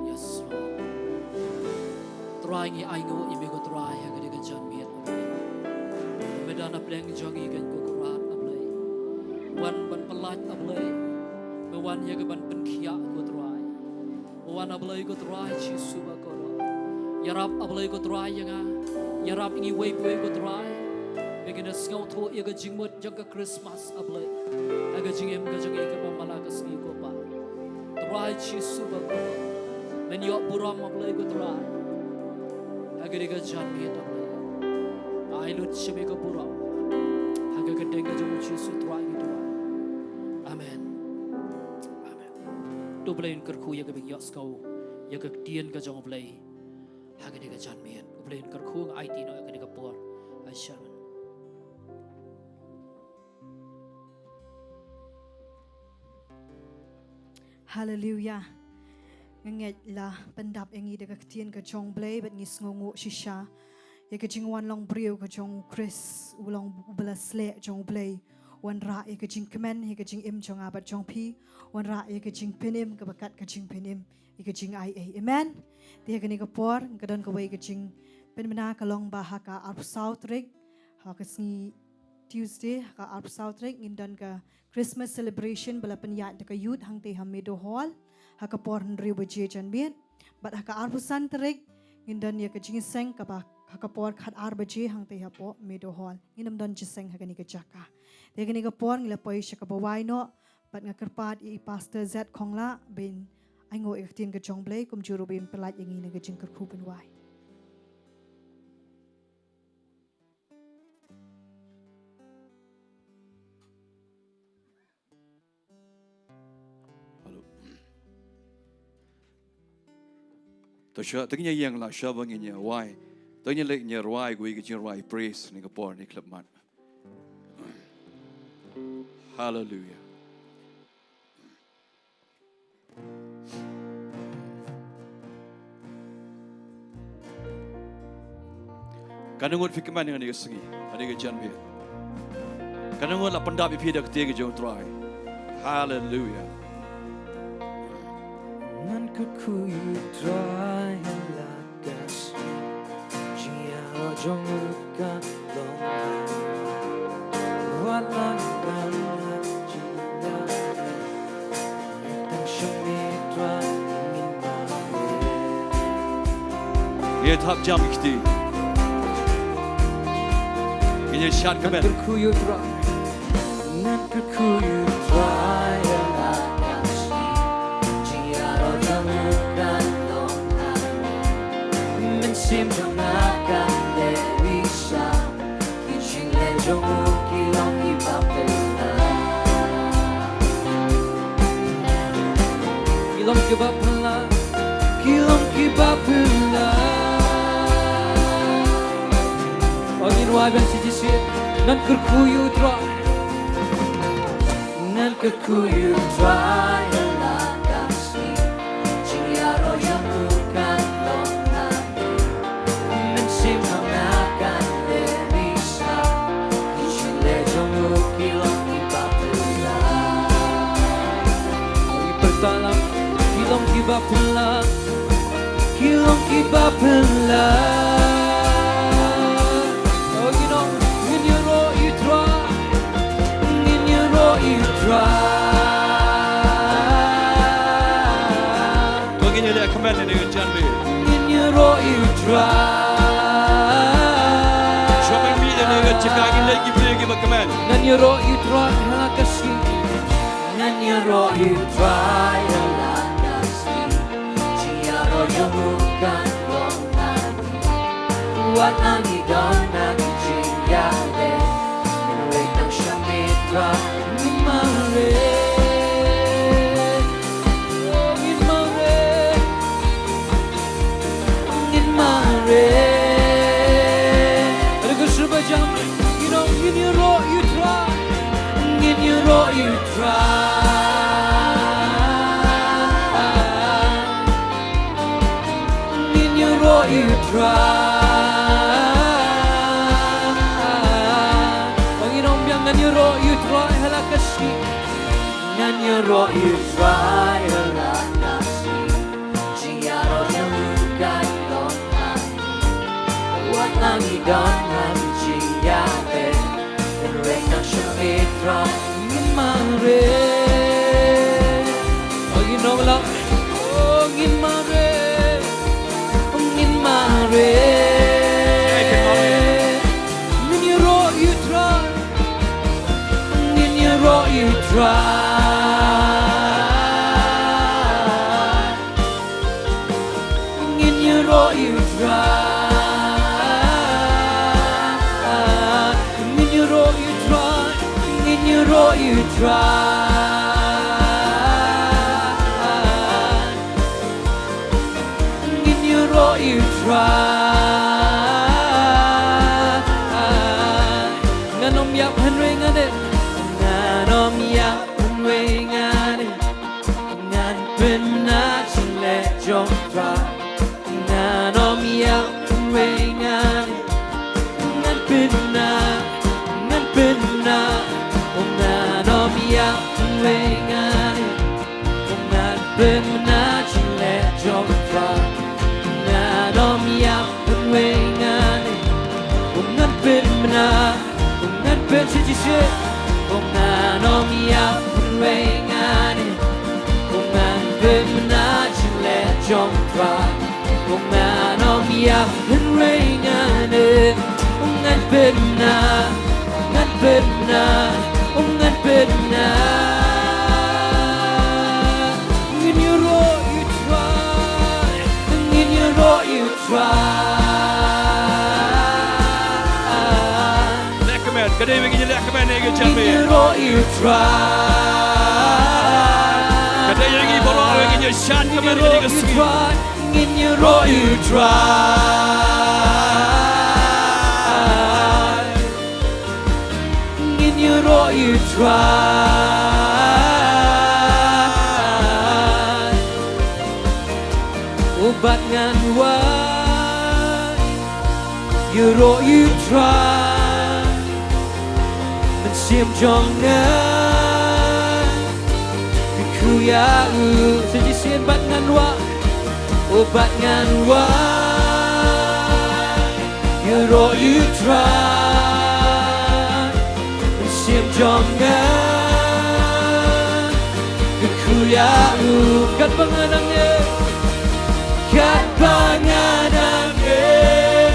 Yes, Lord. Trai ngi ainguh ïa me ko Trai ha kane ka janmiet. Me don hapdeng jong ngi ko Kynrad A Blei. Wan ban pyllait A Blei. Me wan ïa kaban pynkhiah ko Trai. Wan A Blei ko Trai Jisu ba kordor. Ïarap A Blei ko Trai ïa nga. Ïarap ïa ngi iwei pa iwei ko Trai. Ba ngin da sngewthuh ïa ka jingmut jong ka Christmas A Blei. Ha ka jingim ka jong ngi kaba man la ka sngi ko Pa. Trai Jisu ba kordor. Ngan ïoh burom, A Blei ko Trai. Ha kane ka janmiet, A Blei, ai lut sha me ka burom. Ha ka kyrteng ka jong U Jisu Trai ngi duwai. Amen. Amen. To U Blei un kyrkhu ïa kaba ngi ïohsngew ïa ka ktien ka jong U Blei ha kane ka janmiet. U Blei un kyrkhu. Nga aiti noh ïa kane ka por ha Sharon. Haleluya. Nga ngeit la pyndap ïa ngi da ka ktien ka jong U Blei bad ngi sngewnguh shisha ïa ka jingwan long briew ka jong U Khrist, u long uba la sleh jong U Blei. Wanrah ïa ka jingkmen ïa ka jingim jong nga bad jong phi. Wanrah ïa ka jingpynim kaba kat ka jingpynim ïa ka jingai ei. Amen. Te ha kane ka por ka don kawei ka jingpynbna, ka long ba ha ka arphew saw tarik, ha ka sngi Tuesday, ha ka arphew saw tarik, ngin don ka Christmas celebration ba la pynïaid da ka youth hangtei ha Meadow Hall ha ka por hynriew baje janmiet. Bad ha ka arphew san tarik ngin don ïa ka jingïaseng kaba ha ka por khatar baje hangtei hapoh Meadow Hall. Ngin ym don jingïaseng ha kane ka jaka. Te ha kane ka por ngi la poi sha kaba wai noh bad nga kyrpad ïa i Pastor Zed Khongla ban ai nguh ïa ka ktien ka jong U Blei kumjuh ruh ban pyllait ïa ngi na ka jingkyrkhu ban wai. Hello. To sha, to ngin ïa ïeng la sha ba ngin ïa wai. To ngin ïa leit ïa rwai, kawei ka jingrwai praise, ha kane ka por, ngin khlem mat. Hallelujah. Katno ngut phi kmen ïa kane ka sngi, ïa kane ka janmiet? Katno ngut la pyndap ïa phi da ka ktien ka jong U Trai? Haleluya. Ngan kyrkhu ïa U Trai ha la ka sngi, jingïaroh jong u kan long. Wat la ngan Ïa thap jam ïa kti. Ngin ïa shad kmen. Ngan kyrkhu ïa U Trai. Ngan kyrkhu ïa U Trai. Mynsiem jong nga kan leh risha. Ki jingleh jong u ki long kiba phylla. Ki long kiba phylla. Ki long kiba phylla. O ngin wai ban shisha shisha. Ngan kyrkhu ïa U Trai. Ngan kyrkhu ïa U Trai ha la ka sngi. Jingïaroh jong u kan long ha. Mynsiem jong nga kan leh risha. Ki jingleh jong u ki long kiba phylla. Ki long kiba phylla. Ki long kiba phylla. O ngin ong, ngin ïaroh ïa U Trai. Ngin ïaroh ïa U Trai. To ngin ïa leh kmen ïa kane ka janmiet. Ngin ïaroh ïa U Trai. Shuwa ban mih na kane ka jaka ngin leh ki briew kiba kmen. Ngan ïaroh ïa U Trai ha la ka sngi. Ngan ïaroh ïa U Trai ha la ka sngi. Jingïaroh jong u kan long ha. Wat la ngi don ha ki jingïaleh. Hynrei tang sha U Trai ngin mareh. Ngin mareh. Ngin mareh. Ada ka sur ba jam. Ngin ong ngin ïaroh ïa U Trai. Ngin ïaroh ïa U Trai. Ngin ïaroh ïa U Trai. Ngin ong biang ngan ïaroh ïa U Trai ha la ka sngi. Ngan ïaroh ïa U Trai ha la ka sngi. Jingïaroh jong u kan long ha. Wat la ngi don ha ki jingïaleh. Hynrei tang sha U Trai ngin mareh. O ngin ong lang. O ngin mareh. O ngin mareh. Ngin ïaroh ïa U Trai. Ngin ïaroh ïa U Trai. Trai. Ngin ïaroh ïa u Trai. Ngan ym ïap hynrei ngan ïeh. Ngan ym ïap hynrei ngan ïeh. Ngan pynbna jingïaleh jong u Trai. Ngan ym ïap hynrei ngan ïeh. Ngan pynbna, ngan pynbna. Oh, ngan ym ïap hynrei ngan ïeh. Oh, ngan pynbna jingïaleh jong u Trai. Ngan ym ïap hynrei ngan ïeh. Oh, ngan pynbna. Oh, ngan pyn-, shisha. Oh, ngan ym ïap hynrei ngan ïeh. Oh, ngan pynbna jingïaleh jong u Trai. Oh, ngan ym ïap hynrei ngan ïeh. Oh, ngan pynbna. Ngan pynbna. Oh, ngan pynbna. Ngin ïaroh ïa u Trai. Ngin ïaroh ïa u Trai. Lehkmen, ka dei ba ngin ïalehkmen ha kane ka janmiet. Ngin ïaroh ïa u Trai. Ka dei ïa ngi baroh ba ngin ïashad kmen ha kane ka sngi. Ngin ïaroh ïa u Trai. Ngin ïaroh ïa u Trai. Oh, bad ngan wan ïaroh ïa u Trai. Mynsiem jong nga ka khuid ïa u. Sa shisien, bad ngan wan. Oh, bad ngan wan ïaroh ïa u Trai. Mynsiem jong nga ka khuid ïa u. Katba nga dang im. Katba nga dang im.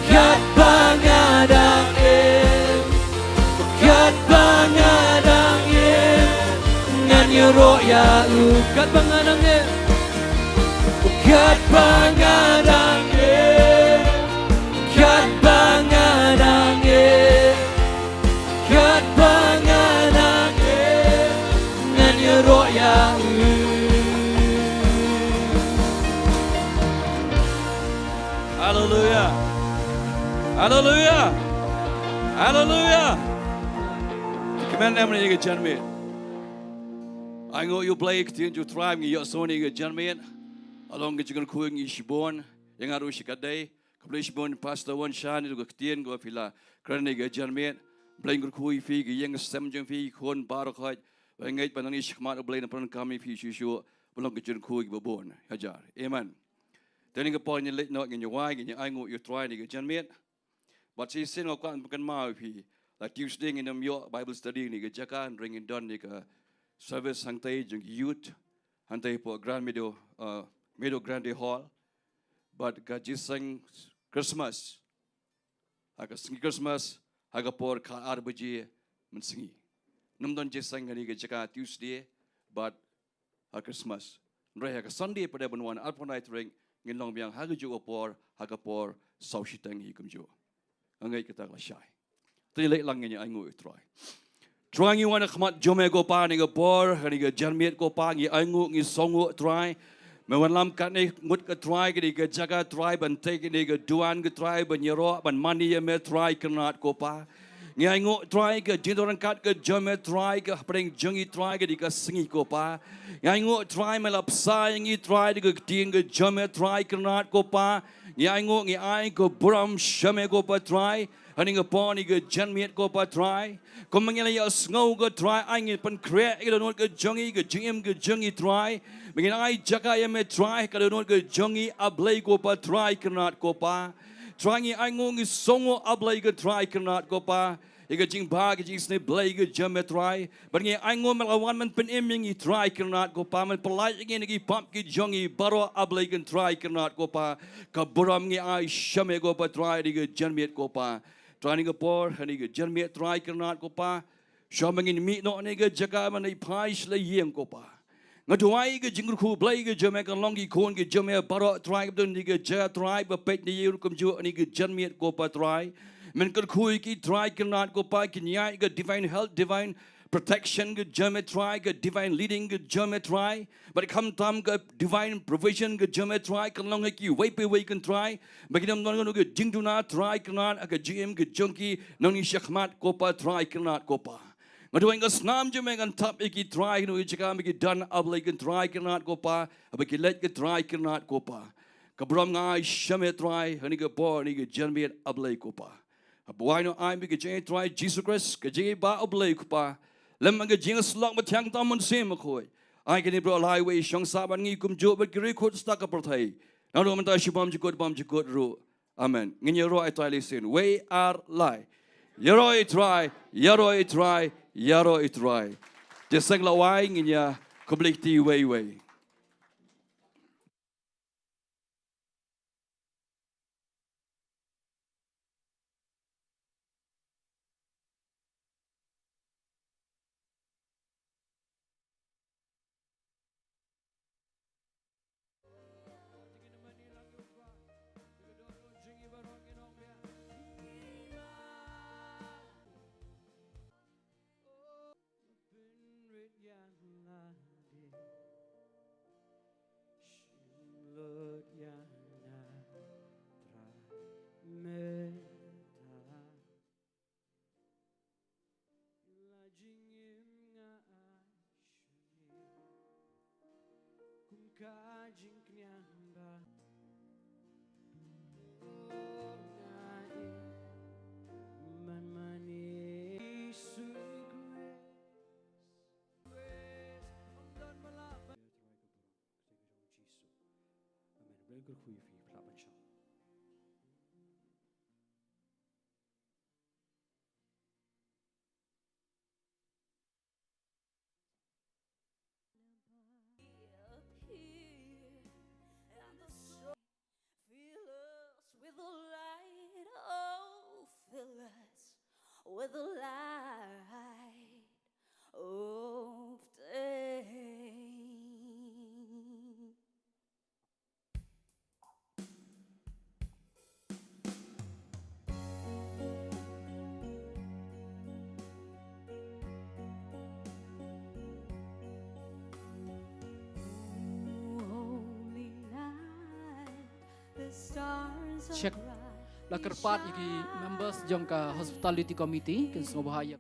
Katba nga dang im. Katba nga dang im. Ngan ïaroh ïa u. Katba nga dang im. Katba nga dang im. Katba nga dang im. Katba nga dang im. Ngan ïaroh ïa u. Haleluya. Haleluya. Haleluya. Kmen em ïa ka janmiet. Ai nguh ïa u Blei, ktien jong u Trai, ngi ïohsngew ïa ka janmiet. Halong ka jingkyrkhu ngi shibun, ïa nga ruh shi katdei. Khublei shibun Pastor Wan Shan, ïa ka ktien kaba phi la kren ïa ka janmiet. Blei un kyrkhu ïa phi, ka ïing ka sem jong phi, ki khun baroh khoit. Ba ngeit ba nang ïa shikmat u Blei un pyndonkam ïa phi shuh shuh, ba long ka jingkyrkhu kaba bun hajar. Amen. Te ha kane ka por ngin leit noh, ngin ïa wai, ngin ïa ai nguh ïa u Trai ïa ka janmiet. Bad shisien nga kwah ban pynkynmaw ïa phi, la Tuesday ngin ym ïoh Bible study ha kane ka jaka, hynrei ngin don ïa ka service hangtei jong ki youth, hangtei hapoh Grand Meadow, uh, Meadow Grande Hall. Bad ka jingïaseng Christmas, ha ka sngi Christmas, ha ka por khatar baje mynsngi. Ym don jingïaseng ha kane ka jaka Tuesday bad ha Christmas. Hynrei ha ka Sunday pat ban wan, arphew khyndai tarik, ngin long biang ha kajuh ka por, ha ka por saw shiteng hi kumjuh. Nga ngeit kata ka la shai. Te leit lang, ngin ïa ai nguh ïa u Trai. Trai, ngi wan ha khmat jong me ko Pa ha kane ka por, ha kane ka janmiet ko Pa, ngi ai nguh, ngi sngewnguh Trai. Me wanlam katne ngut ko Trai, ha kane ka jaka Trai, ban tei ha kane ka duwan ko Trai, ban ïaroh, ban mane ïa me Trai Kynrad ko Pa. Ngi ai nguh Trai ka jingdonkam ka jong me Trai, ka hapdeng jong ngi Trai, ha kane ka sngi ko Pa. Ngi ai nguh Trai me la bsa ïa ngi Trai da ka ktien ka jong me Trai Kynrad ko Pa. Ngi ai nguh, ngi ai ka burom sha me ko Pa Trai. Ha kane ka por, ha kane ka janmiet ko Pa Trai. Kumba ngi la ïohsngew ko Trai, ai ngin pynkhreh ïa ka dohnud ka jong ngi, ka jingim ka jong ngi Trai. Ba ngin ai jaka ïa me Trai, ka dohnud ka jong ngi, A Blei ko Pa Trai Kynrad ko Pa. Trai, ngi ai nguh, ngi sngewnguh A Blei ko Trai Kynrad ko Pa, ïa ka jingbha ka jingisynei Blei ka jong me Trai. Bad ngi ai nguh me la wan ban pynim ïa ngi Trai Kynrad ko Pa, ban pyllait ïa ngi na ki pop ki jong ngi baroh A Blei ko Trai Kynrad ko Pa. Ka burom ngi ai sha me ko Pa Trai ha kane ka janmiet ko Pa. Trai ha kane ka por, ha kane ka janmiet Trai Kynrad ko Pa. Shuwa ba ngin mih noh na kane ka jaka ban leit phai sha la ïing ko Pa, nga duwai ka jingkyrkhu Blei ka jong me kan long ha ki khun ki jong me baroh Trai, kiba don ha kane ka jaka Trai, ba peit na ïing kumjuh ha kane ka janmiet ko Pa Trai. Men kyrkhu ïa ki Trai Kynrad ko Pa, kin ïaid ha ka divine health, divine protection ka jong me Trai, ka divine leading ka jong me Trai, bad khamtam ka divine provision ka jong me Trai, kan long ha kiwei pa iwei kan Trai, ba kin ym don kano ka jingduna Trai Kynrad ha ka jingim ka jong ki nangne shakhmat ko Pa Trai Kynrad ko Pa. Nga duwai ka snam jong me kan thap ïa ki Trai, kano ka jaka ba ki don, A Blei kan Trai Kynrad ko Pa, ba ki leit kan Trai Kynrad ko Pa. Ka burom nga ai sha me Trai, ha kane ka por, ha kane ka janmiet A Blei ko Pa. Haba wai noh ai me ka jingim Trai Jisu Khrist, ka jingim ba U Blei ko Pa. Lem ka jingïasyllok bad tang tam Mynsiem Bakhuid. Ai kine baroh lai wei shong sah bad ngi kumjuh bad ki riewkhuid sha ka pyrthei. Naduh mynta sha bymjukut bymjukut ruh. Amen. Ngin ïaroh ïa Trai lei sien. Wei ar lai. Ïaroh ïa Trai, ïaroh ïa Trai, ïaroh ïa Trai. Te seng la wai ngin ïa khublei kti wei wei. Shim lut ïa nga Trai, mynta la jingim nga ai sha me kum ka jingkñia ba nga ai man man Jisu Khrist. Khrist, ym don ba lah ban Trai ka burom, ka jong Jisu. Amen. Blei kyrkhu ïa phi, phi lah ban shong. Fill us with the light, oh, fill us with the light of day. Check. La kyrpad ïa ki members jong ka hospitality committee, kin sngewbha ïa